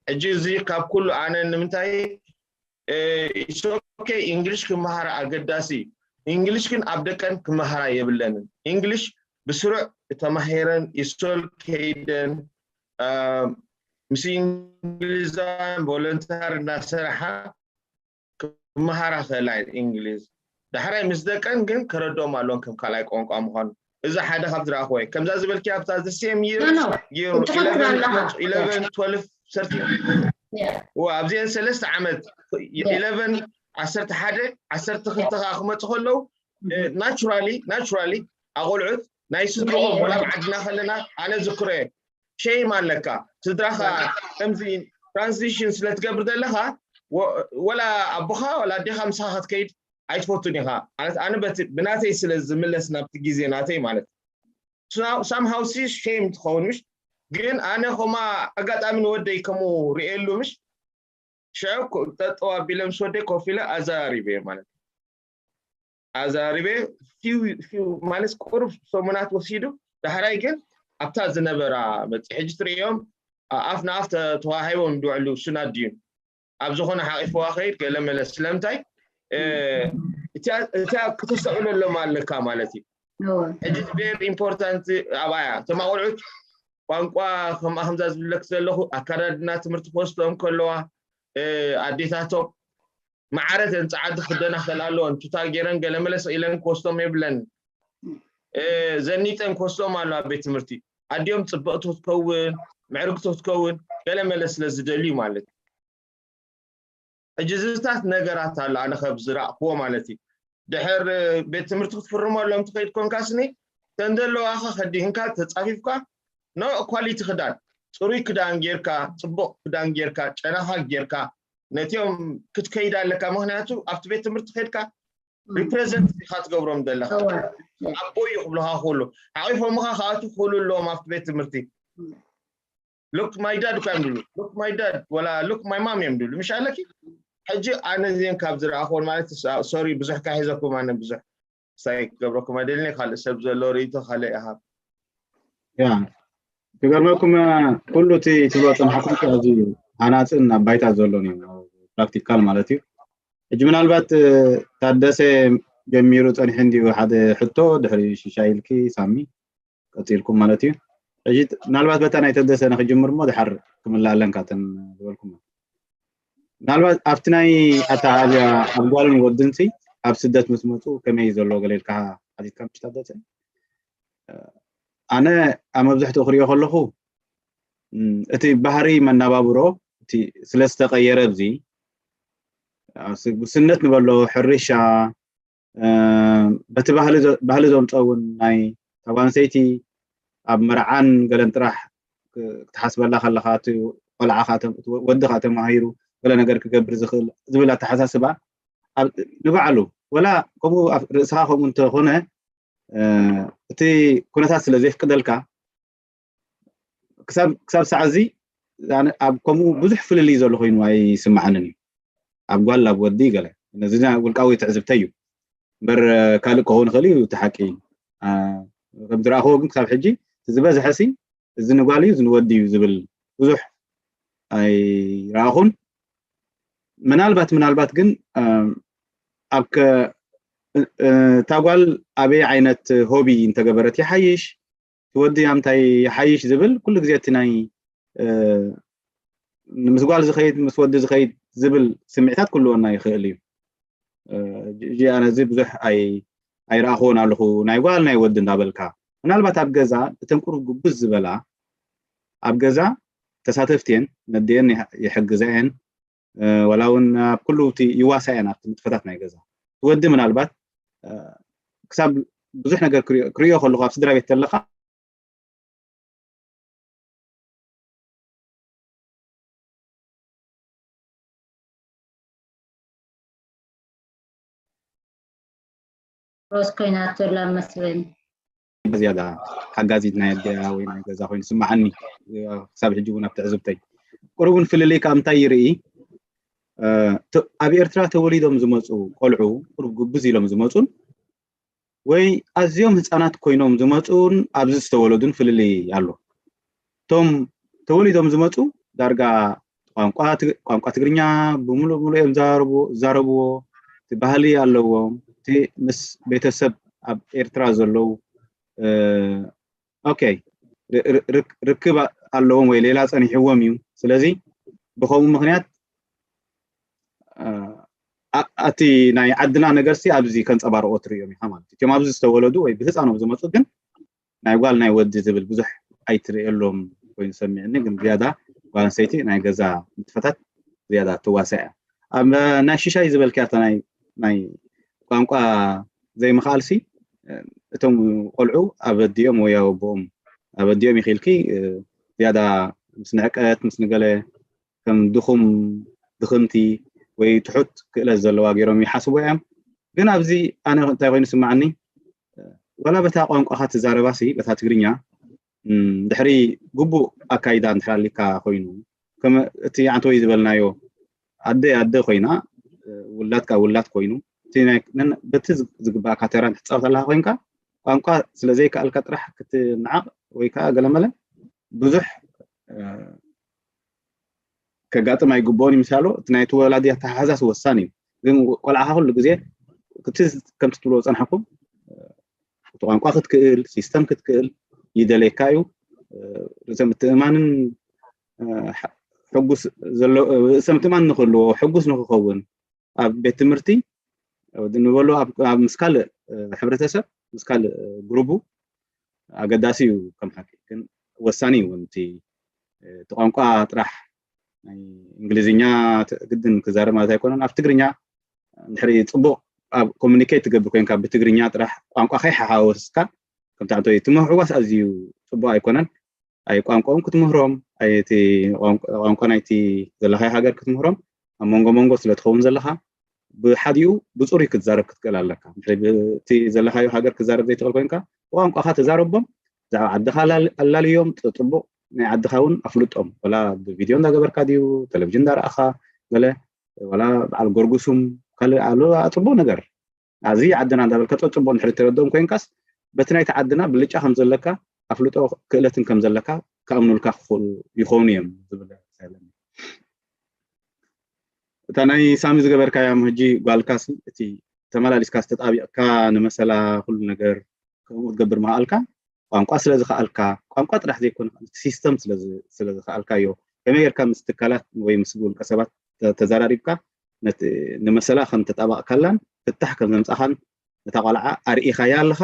ሕጂ እዚ ካብ ኩሉ ኣነ ንምንታይ ኢሶ okay፣ English ክመሃራ ኣገዳሲ እዩ። English ግን ኣብ ደቀን ክመሃራ የብለንን። English ብስሩዕ ተማሂረን ይሶል ከይደን፣ እ፣ ምስ እንግሊዛውያን ቮለንታር እናሰራሓ ክመሃራ ክእላ እየን እንግሊዝ። ዳሕራይ ምስ ደቀን ግን ከረድኦም ኣለዎን ከም ካልኣይ ቋንቋ ምዃኑ። እዚ ሓደ ካብ ዝረኣኹዎ እዩ። ከምዛ ዝበልኪ ኣብታ the same year No, no. ገይሩ ትኽክል ኣለኻ። eleven፣ twelve፣ thirteen። Yeah. ዋ፣ ኣብዚአን ሰለስተ ዓመት፣ eleven፣ ዓሰርተ ሓደ፣ ዓሰርተ ክልተ ከዓ ክመፁ ከለዉ፣ እ፣ naturally፣ naturally ኣቆልዑት ናይ ስድርኦም፣ ወላ ኣብ ዓድና ከለና ኣነ ዝክሮ እየ። ሸይም ኣለካ። ስድራኻ ከምዚ ትራንዚሽን ስለ ትገብር ዘለኻ፣ ወ-፣ ወላ ኣቦኻ፣ ወላ ኣዴኻ ምሳኻ ክትከይድ ኣይትፈቱን ኢኻ። ማለት ኣነ በቲ፣ ብናተይ ስለ ዝምለስ ናብቲ ግዜ ናተይ ማለት። Somehow ሲ ሸይም ትኸውን ምሽ? ግን ኣነ ኸማ ኣጋጣሚ ንወደይ ከምኡ ርእየሉ ምሽ? ሽዑ ኮ-፣ ጠጠው ኣቢለ ምስ ወደይ ኮፍ ኢለ ኣዛሪበ ማለት። ኣዛሪበ ፊው፣ ፊው ማለት ቁሩብ ሰሙናት ወሲዱ፣ ዳሕራይ ግን ኣብታ ዝነበራ መጽ-፣ ሕጂ ትርእዮም፣ ኣ-፣ ኣፍ ንኣፍ ተ-፣ ተዋሂቦም ዝውዕሉ እሱናት ድዩ? ኣብ ዝኾነ ሓቂፍዋ ኸይድ ገለ መለ ስለምንታይ፣ እ፣ እቲኣ፣ እቲኣ ክተስተውዕለሎም ኣለካ ማለት እዩ። እወ። ሕጂ very important ኣብኣ እያ። እቶም ኣቆልዑት ቋንቋ ከም፣ ከምዛ ዝብለክ ዘለኹ ኣካዳድና ትምህርቲ ክወስዶም ከለዋ፣ እ፣ ኣዴታቶም ማዕረ ተን ጸዓዲ ክደና ክኽእላ ኣለወን። ቱታ ገይረን ገለ መለ ስቕ ኢለን ክወስዶም የብለን። እ፣ ዘኒጠን ክወስዶም ኣለዋ ኣብ ቤት ትምህርቲ። ኣዲኦም ጽብቕቲ ክትከውን፣ ምዕርግቲ ክትከውን ገለ መለ ስለ ዝደልዩ ማለት እዩ። ሕጂ ዝታት ነገራት ኣሎ ኣነ ከብ ዝረእክዎ ማለት እዩ። ድሕር ቤት ትምህርቲ ክትፍርመሎም ትኸይድ ኮንካ ስኒ ተንደለዋኻ ከዲህንካ ተጻፊፍካ ኖ ኳሊቲ ክዳን፣ ጽሩይ ክዳን ጌርካ፣ ጽቡቕ ክዳን ጌርካ፣ ጨናኻ ጌርካ ነቲኦም ክትከይድ ኣለካ። ምኽንያቱ ኣብቲ ቤት ትምህርቲ ከድካ ሪፕሬዘንት ኢኻ ትገብሮም ዘለኻ። ኣቦይ እዩ ክብልኻ ክኽእሉ፣ ሓቂፎምኻ ክኣትዉ ክኽእሉ ኣለዎም ኣብቲ ቤት ትምህርቲ። Look my dad እኳ እዮም ድብሉ፣ look my dad ወላ look my mom እዮም ድብሉ። ምሽ ኣለኪ? ሕጂ ኣነ እዚን ካብ ዝረኣኽዎን ማለት ሶሪ ብዙሕ ካሒዘኩም ኣነ ብዙሕ ሳይ ክገብረኩም ኣይደልን። ካልእ ሰብ ዘሎ ርእይቶ ካልእ ይሃብ። ያ ክገርመኩም ኩሉ እቲ ትብሎ ፅንሓኩም ኣዝዩ ሃናፅን ኣብ ባይታ ዘሎን እዩ፣ ፕራክቲካል ማለት እዩ። ሕጂ ምናልባት ታደሰ ጀሚሩ ፀኒሑ እንዲዩ ሓደ ሕቶ ድሕሪ ሽሻይ ኢልኪ ሳሚ ቀፂልኩም ማለት እዩ። ሕጂ ምናልባት በታ ናይ ተደሰ ንክጅምር እሞ ድሓር ክምልኣለን ካተን ዝበልኩም ምናልባት ኣብቲ ናይ ኣተሃሃዝያ ኣብ ጓልን ወድንሲ ኣብ ስደት ምስ መፁ ከመይ ዘሎ ገለ ኢልካ ሓቲትካ ምሽ ታደሰ? ኣነ ኣብ መብዝሕትኡ ክሪኦ ከለኹ እቲ ባህሪ መናባብሮ እቲ ስለ ዝተቀየረ ኣብዚ ስነት ንበሎ ሕርሻ በቲ ባህሊ ዘምፀ እውን ናይ ታጓንሰይቲ ኣብ መርዓን ገለን ጥራሕ ክትሓስበላ ከለካ እቲ ቆልዓ ወዲ ከዓ ተማሂሩ ገለ ነገር ክገብር ዝኽእል ዝብል ኣተሓሳስባ ንባዕሉ ወላ ከምኡ ርእስኻ ከምኡ እንተኾነ እቲ ኩነታት ስለ ዘፍቅደልካ ክሳብ ሳዕ እዚ ኣብ ከምኡ ብዙሕ ፍልልይ ዘሎ ኮይኑ ኣይስምዓንን እዩ። ኣብ ጓል ኣብ ወዲ ገለ ነዚ ውልቃዊ ትዕዝብተይ እዩ እምበር ካልእ ክኸውን ይኽእል እዩ። እቲ ሓቂ ከም ዝረኣኽዎ ግን ክሳብ ሕጂ ዝበዝሐ ሲ እዚ ንጓል እዩ እዚ ንወዲ እዩ ዝብል ብዙሕ ኣይረኣኹን። ምናልባት ምናልባት ግን ኣብ እታ ጓል ኣበይ ዓይነት ሆቢ እንተገበረት ይሓይሽ ትወዲ ኣምታይ ይሓይሽ ዝብል ኩሉ ግዜ እቲ ናይ ምስ ጓል ዝኸይድ ምስ ወዲ ዝኸይድ ዝብል ስምዒታት ክህልወና ይኽእል እዩ። እዚ ኣነ እዚ ብዙሕ ኣይረኣኽዎን ኣለኹ ናይ ጓል ናይ ወዲ እንዳበልካ ምናልባት ኣብ ገዛ እተን ቁሩብ ጉብዝ ዝበላ ኣብ ገዛ ተሳተፍቲ እየን ነዲአን ይሕግዛ እየን ዋላ እውን ኣብ ኩሉ እቲ ይዋሳ እየን ኣብቲ ንጥፈታት ናይ ገዛ ወዲ ምናልባት ክሳብ ብዙሕ ነገር ክሪኦ ከለኹ ኣብ ስድራ ቤት ተለካ ሮስ ኮይና ትላ መስለኒ ዝያዳ ሓጋዚት ናይ ኣዲኣ ወይ ናይ ገዛ ኮይኑ ስማዓኒ ክሳብ ሕጂ እውን ኣብ ትዕዝብተይ ቁሩብን ፍልልይ ካብ እንታይ ይርኢ ኣብ ኤርትራ ተወሊዶም ዝመፁ ቆልዑ ቁሩብ ጉብዝ ኢሎም ዝመፁን ወይ ኣዝዮም ህፃናት ኮይኖም ዝመፁን ኣብዚ ዝተወለዱን ፍልልይ ኣሎ። እቶም ተወሊዶም ዝመፁ ዳርጋ ቋንቋ ትግርኛ ብምሉእ ምሉእ እዮም ዝዛረብዎ። እቲ ባህሊ ኣለዎም፣ እቲ ምስ ቤተሰብ ኣብ ኤርትራ ዘለዉ ኦኬ ርክብ ኣለዎም ወይ ሌላ ጸኒሕዎም እዩ። ስለዚ ብኸምኡ ምኽንያት እቲ ናይ ዓድና ነገር ሲ ኣብዚ ከንጸባርቆ ትርእዮም ኢኻ ማለት እዩ። እቲኦም ኣብዚ ዝተወለዱ ወይ ብህፃኖም ዝመፁ ግን ናይ ጓል ናይ ወዲ ዝብል ብዙሕ ኣይትርእየሎም ኮይኑ ሰሚዕኒ። ግን ዝያዳ ጓል ኣንስተይቲ ናይ ገዛ ንጥፈታት ዝያዳ ትዋሳእ እያ። ኣብ ናይ ሽሻይ ዝበልክያ እታ ናይ ናይ ቋንቋ ዘይምኽኣል ሲ እቶም ቆልዑ ኣብ ኣዲኦም ወይ ኣብ ኣቦኦም ኣብ ኣዲኦም ይኽኢልኪ ዝያዳ ምስ ንዕቀት ምስ ንገለ ከም ድኹም ድኽምቲ ወይ ትሑት ክእለት ዘለዋ ገይሮም ይሓስቡ እዮም። ግን ኣብዚ ኣነ እንታይ ኮይኑ ስማዓኒ ዋላ በታ ቋንቋኻ ትዛረባሲ በታ ትግርኛ ድሕሪ ግቡእ ኣካይዳ እንድሕር ኣሊካ ኮይኑ ከም እቲ ዓንተወይ ዝበልናዮ ኣደ ኣደ ኮይና ውላድ ከዓ ውላድ ኮይኑ በቲ ዝግባእካ ተራ ትፃወት ኣለካ ኮይንካ ቋንቋ ስለዘይከኣልካ ጥራሕ ክትነዓቕ ወይ ከዓ ገለመለ ብዙሕ ከጋጥም ኣይግብኦን ይምሳሎ እቲ ናይቲ ወላዲ ኣተሓሕዛስ ወሳኒ እዩ። ግን ቆልዓኻ ኩሉ ግዜ እቲ ከምቲ ትብሎ ዝፀናሕኩም እቲ ቋንቋ ክትክእል ሲስተም ክትክእል ይደልየካ እዩ። ርእሰ ምትእማንን ሕጉስ ርእሰ ምትእማን ንክህልዎ ሕጉስ ንክኸውን ኣብ ቤት ትምህርቲ ንበሎ ኣብ ምስ ካልእ ሕብረተሰብ ምስ ካልእ ግሩቡ ኣገዳሲ እዩ። ከም ሓቂ ግን ወሳኒ እዩ እውን እቲ ቋንቋ ጥራሕ ናይ እንግሊዝኛ ግድን ክዛረብ ማለት ኣይኮነን። ኣብ ትግርኛ እንድሕሪ ፅቡቅ ኣብ ኮሚኒኬት ትገብር ኮይንካ ብትግርኛ ጥራሕ ቋንቋ ከይሓሓወስካ ከምቲ ዓንቶ እቲ ምሕዋስ ኣዝዩ ፅቡቅ ኣይኮነን። ኣይ ቋንቋኦም ክትምህሮም ኣይ እቲ ቋንቋ ናይቲ ዘለካዮ ሃገር ክትምህሮም ኣብ መንጎ መንጎ ስለ ትኸውን ዘለካ ብሓዲኡ ብፅሩይ ክትዛረብ ክትክእል ኣለካ። እቲ ዘለካዮ ሃገር ክትዛረብ ዘይትኽእል ኮይንካ ብቋንቋካ ተዛረቦም ብዛዕባ ዓድኻ ኣላልዮም ፅቡቅ ናይ ዓድኻ እውን ኣፍልጦም ወላ ብቪድዮ እንዳገበርካ ድዩ ቴሌቪዥን እንዳረኣኻ ገለ ወላ በዓል ጎርጉሱም ካልእ ኣሎ ኣፅቡቅ ነገር ኣዚ ዓድና እንዳበልካ ፀፅቦ እንድሕር ትረድኦም ኮይንካስ በቲ ናይቲ ዓድና ብልጫ ከም ዘለካ ኣፍልጦ ክእለትን ከም ዘለካ ክኣምኑልካ ክኽእሉ ይኾኑ እዮም ዝብል ኣለኒ። እታ ናይ ሳሚ ዝገበርካያ ሕጂ ጓልካሲ እቲ ተመላሊስካ ዝተጣቢቕካ ንመሰላ ኩሉ ነገር ከምኡ ትገብር ምኽኣልካ ቋንቋ ስለ ዝኸኣልካ ቋንቋ ጥራሕ ዘይኮነ ሲስተም ስለ ዝኸኣልካዮ ከመይ ጌርካ ምስ ትካላት ወይ ምስ ውልቀ ሰባት ተዘራሪብካ ንመሰላ ከም ተጣባቕካላን ፍታሕ ከም ዘምፃኻን ነታ ቆልዓ ኣርኢኻያ ኣለኻ።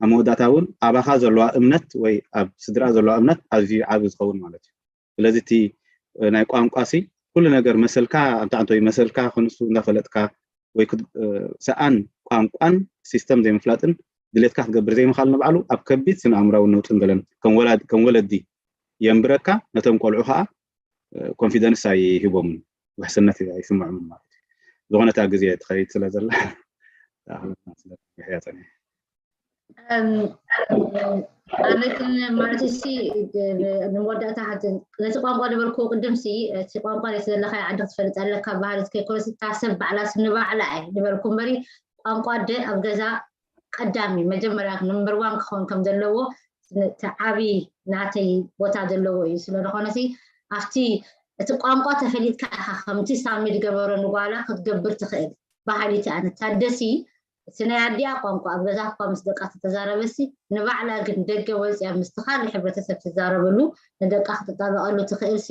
ኣብ መወዳእታ እውን ኣባኻ ዘለዋ እምነት ወይ ኣብ ስድራ ዘለዋ እምነት ኣዝዩ ዓቢ ዝኸውን ማለት እዩ። ስለዚ እቲ ናይ ቋንቋ ሲ ኩሉ ነገር መሰልካ ኣንታ ኣንቶይ መሰልካ ክንሱ እንዳፈለጥካ ወይ ሰኣን ቋንቋን ሲስተም ዘይምፍላጥን ድሌትካ ክትገብር ዘይምኻል ንባዕሉ ኣብ ከቢድ ስነ ኣእምራዊ ነውፅን ገለን ከም ወለዲ የንብረካ። ነቶም ቆልዑ ከዓ ኮንፊደንስ ኣይህቦምን ውሕስነት ኣይስምዖምን ማለት እዩ። ዝኾነታ ግዜ ትኸይድ ስለ ዘላ ምሕያ ፀኒሐ ኣነ ግን ማለት ሲ ንመወዳእታ ሓንቲ ነቲ ቋንቋ ዝበልክዎ ቅድም ሲ እቲ ቋንቋ ነቲ ዘለካዮ ዓዲ ክትፈልጥ ኣለካ ባህል ከይኮነስ እታ ሰብ ባዕላ ሲ ንባዕላ እየ ዝበልኩ እምበሪ ቋንቋ ደ ኣብ ገዛ ቀዳሚ መጀመርያ ነምበር ዋን ክኸውን ከም ዘለዎ እቲ ዓብዪ ናተይ ቦታ ዘለዎ እዩ። ስለዝኾነ ሲ ኣብቲ እቲ ቋንቋ ተፈሊጥካ ኢኻ ከምቲ ሳሚ ዝገበሮ ንጓላ ክትገብር ትኽእል። ባህሊ እቲ ኣነ ታደሲ እቲ ናይ ኣዲኣ ቋንቋ ኣብ ገዛ እኳ ምስ ደቃ ተተዛረበሲ ንባዕላ ግን ደገ ወፂኣ ምስቲ ካልእ ሕብረተሰብ ትዛረበሉ ንደቃ ክትጣበቐሉ ትኽእል ሲ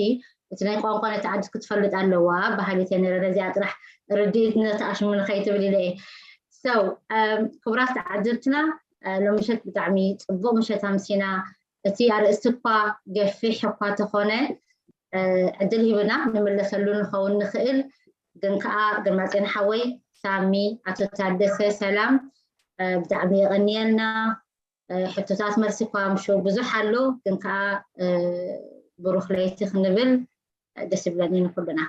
እቲ ናይ ቋንቋ ነቲ ዓዲ ክትፈልጥ ኣለዋ። ባህሊ እቲ ነረ ነዚኣ ጥራሕ ርድኢት ነቲ ኣሽሙ ንኸይትብል ኢለ እየ። So ክቡራት ተዓዘብትና ሎሚ ምሸት ብጣዕሚ ፅቡቅ ምሸት ኣምሲና። እቲ ኣርእስቲ እኳ ገፊሕ እኳ ተኾነ ዕድል ሂብና ንምለሰሉ ንኸውን ንኽእል። ግን ከዓ ግርማፅዮን ሓወይ ሳሚ ኣቶ ታደሰ ሰላም ብጣዕሚ የቐንየልና። ሕቶታት መልሲ እኳ ምሽ ብዙሕ ኣሎ ግን ከዓ ብሩኽ ለይቲ ክንብል ደስ ይብለኒ ንኩሉና።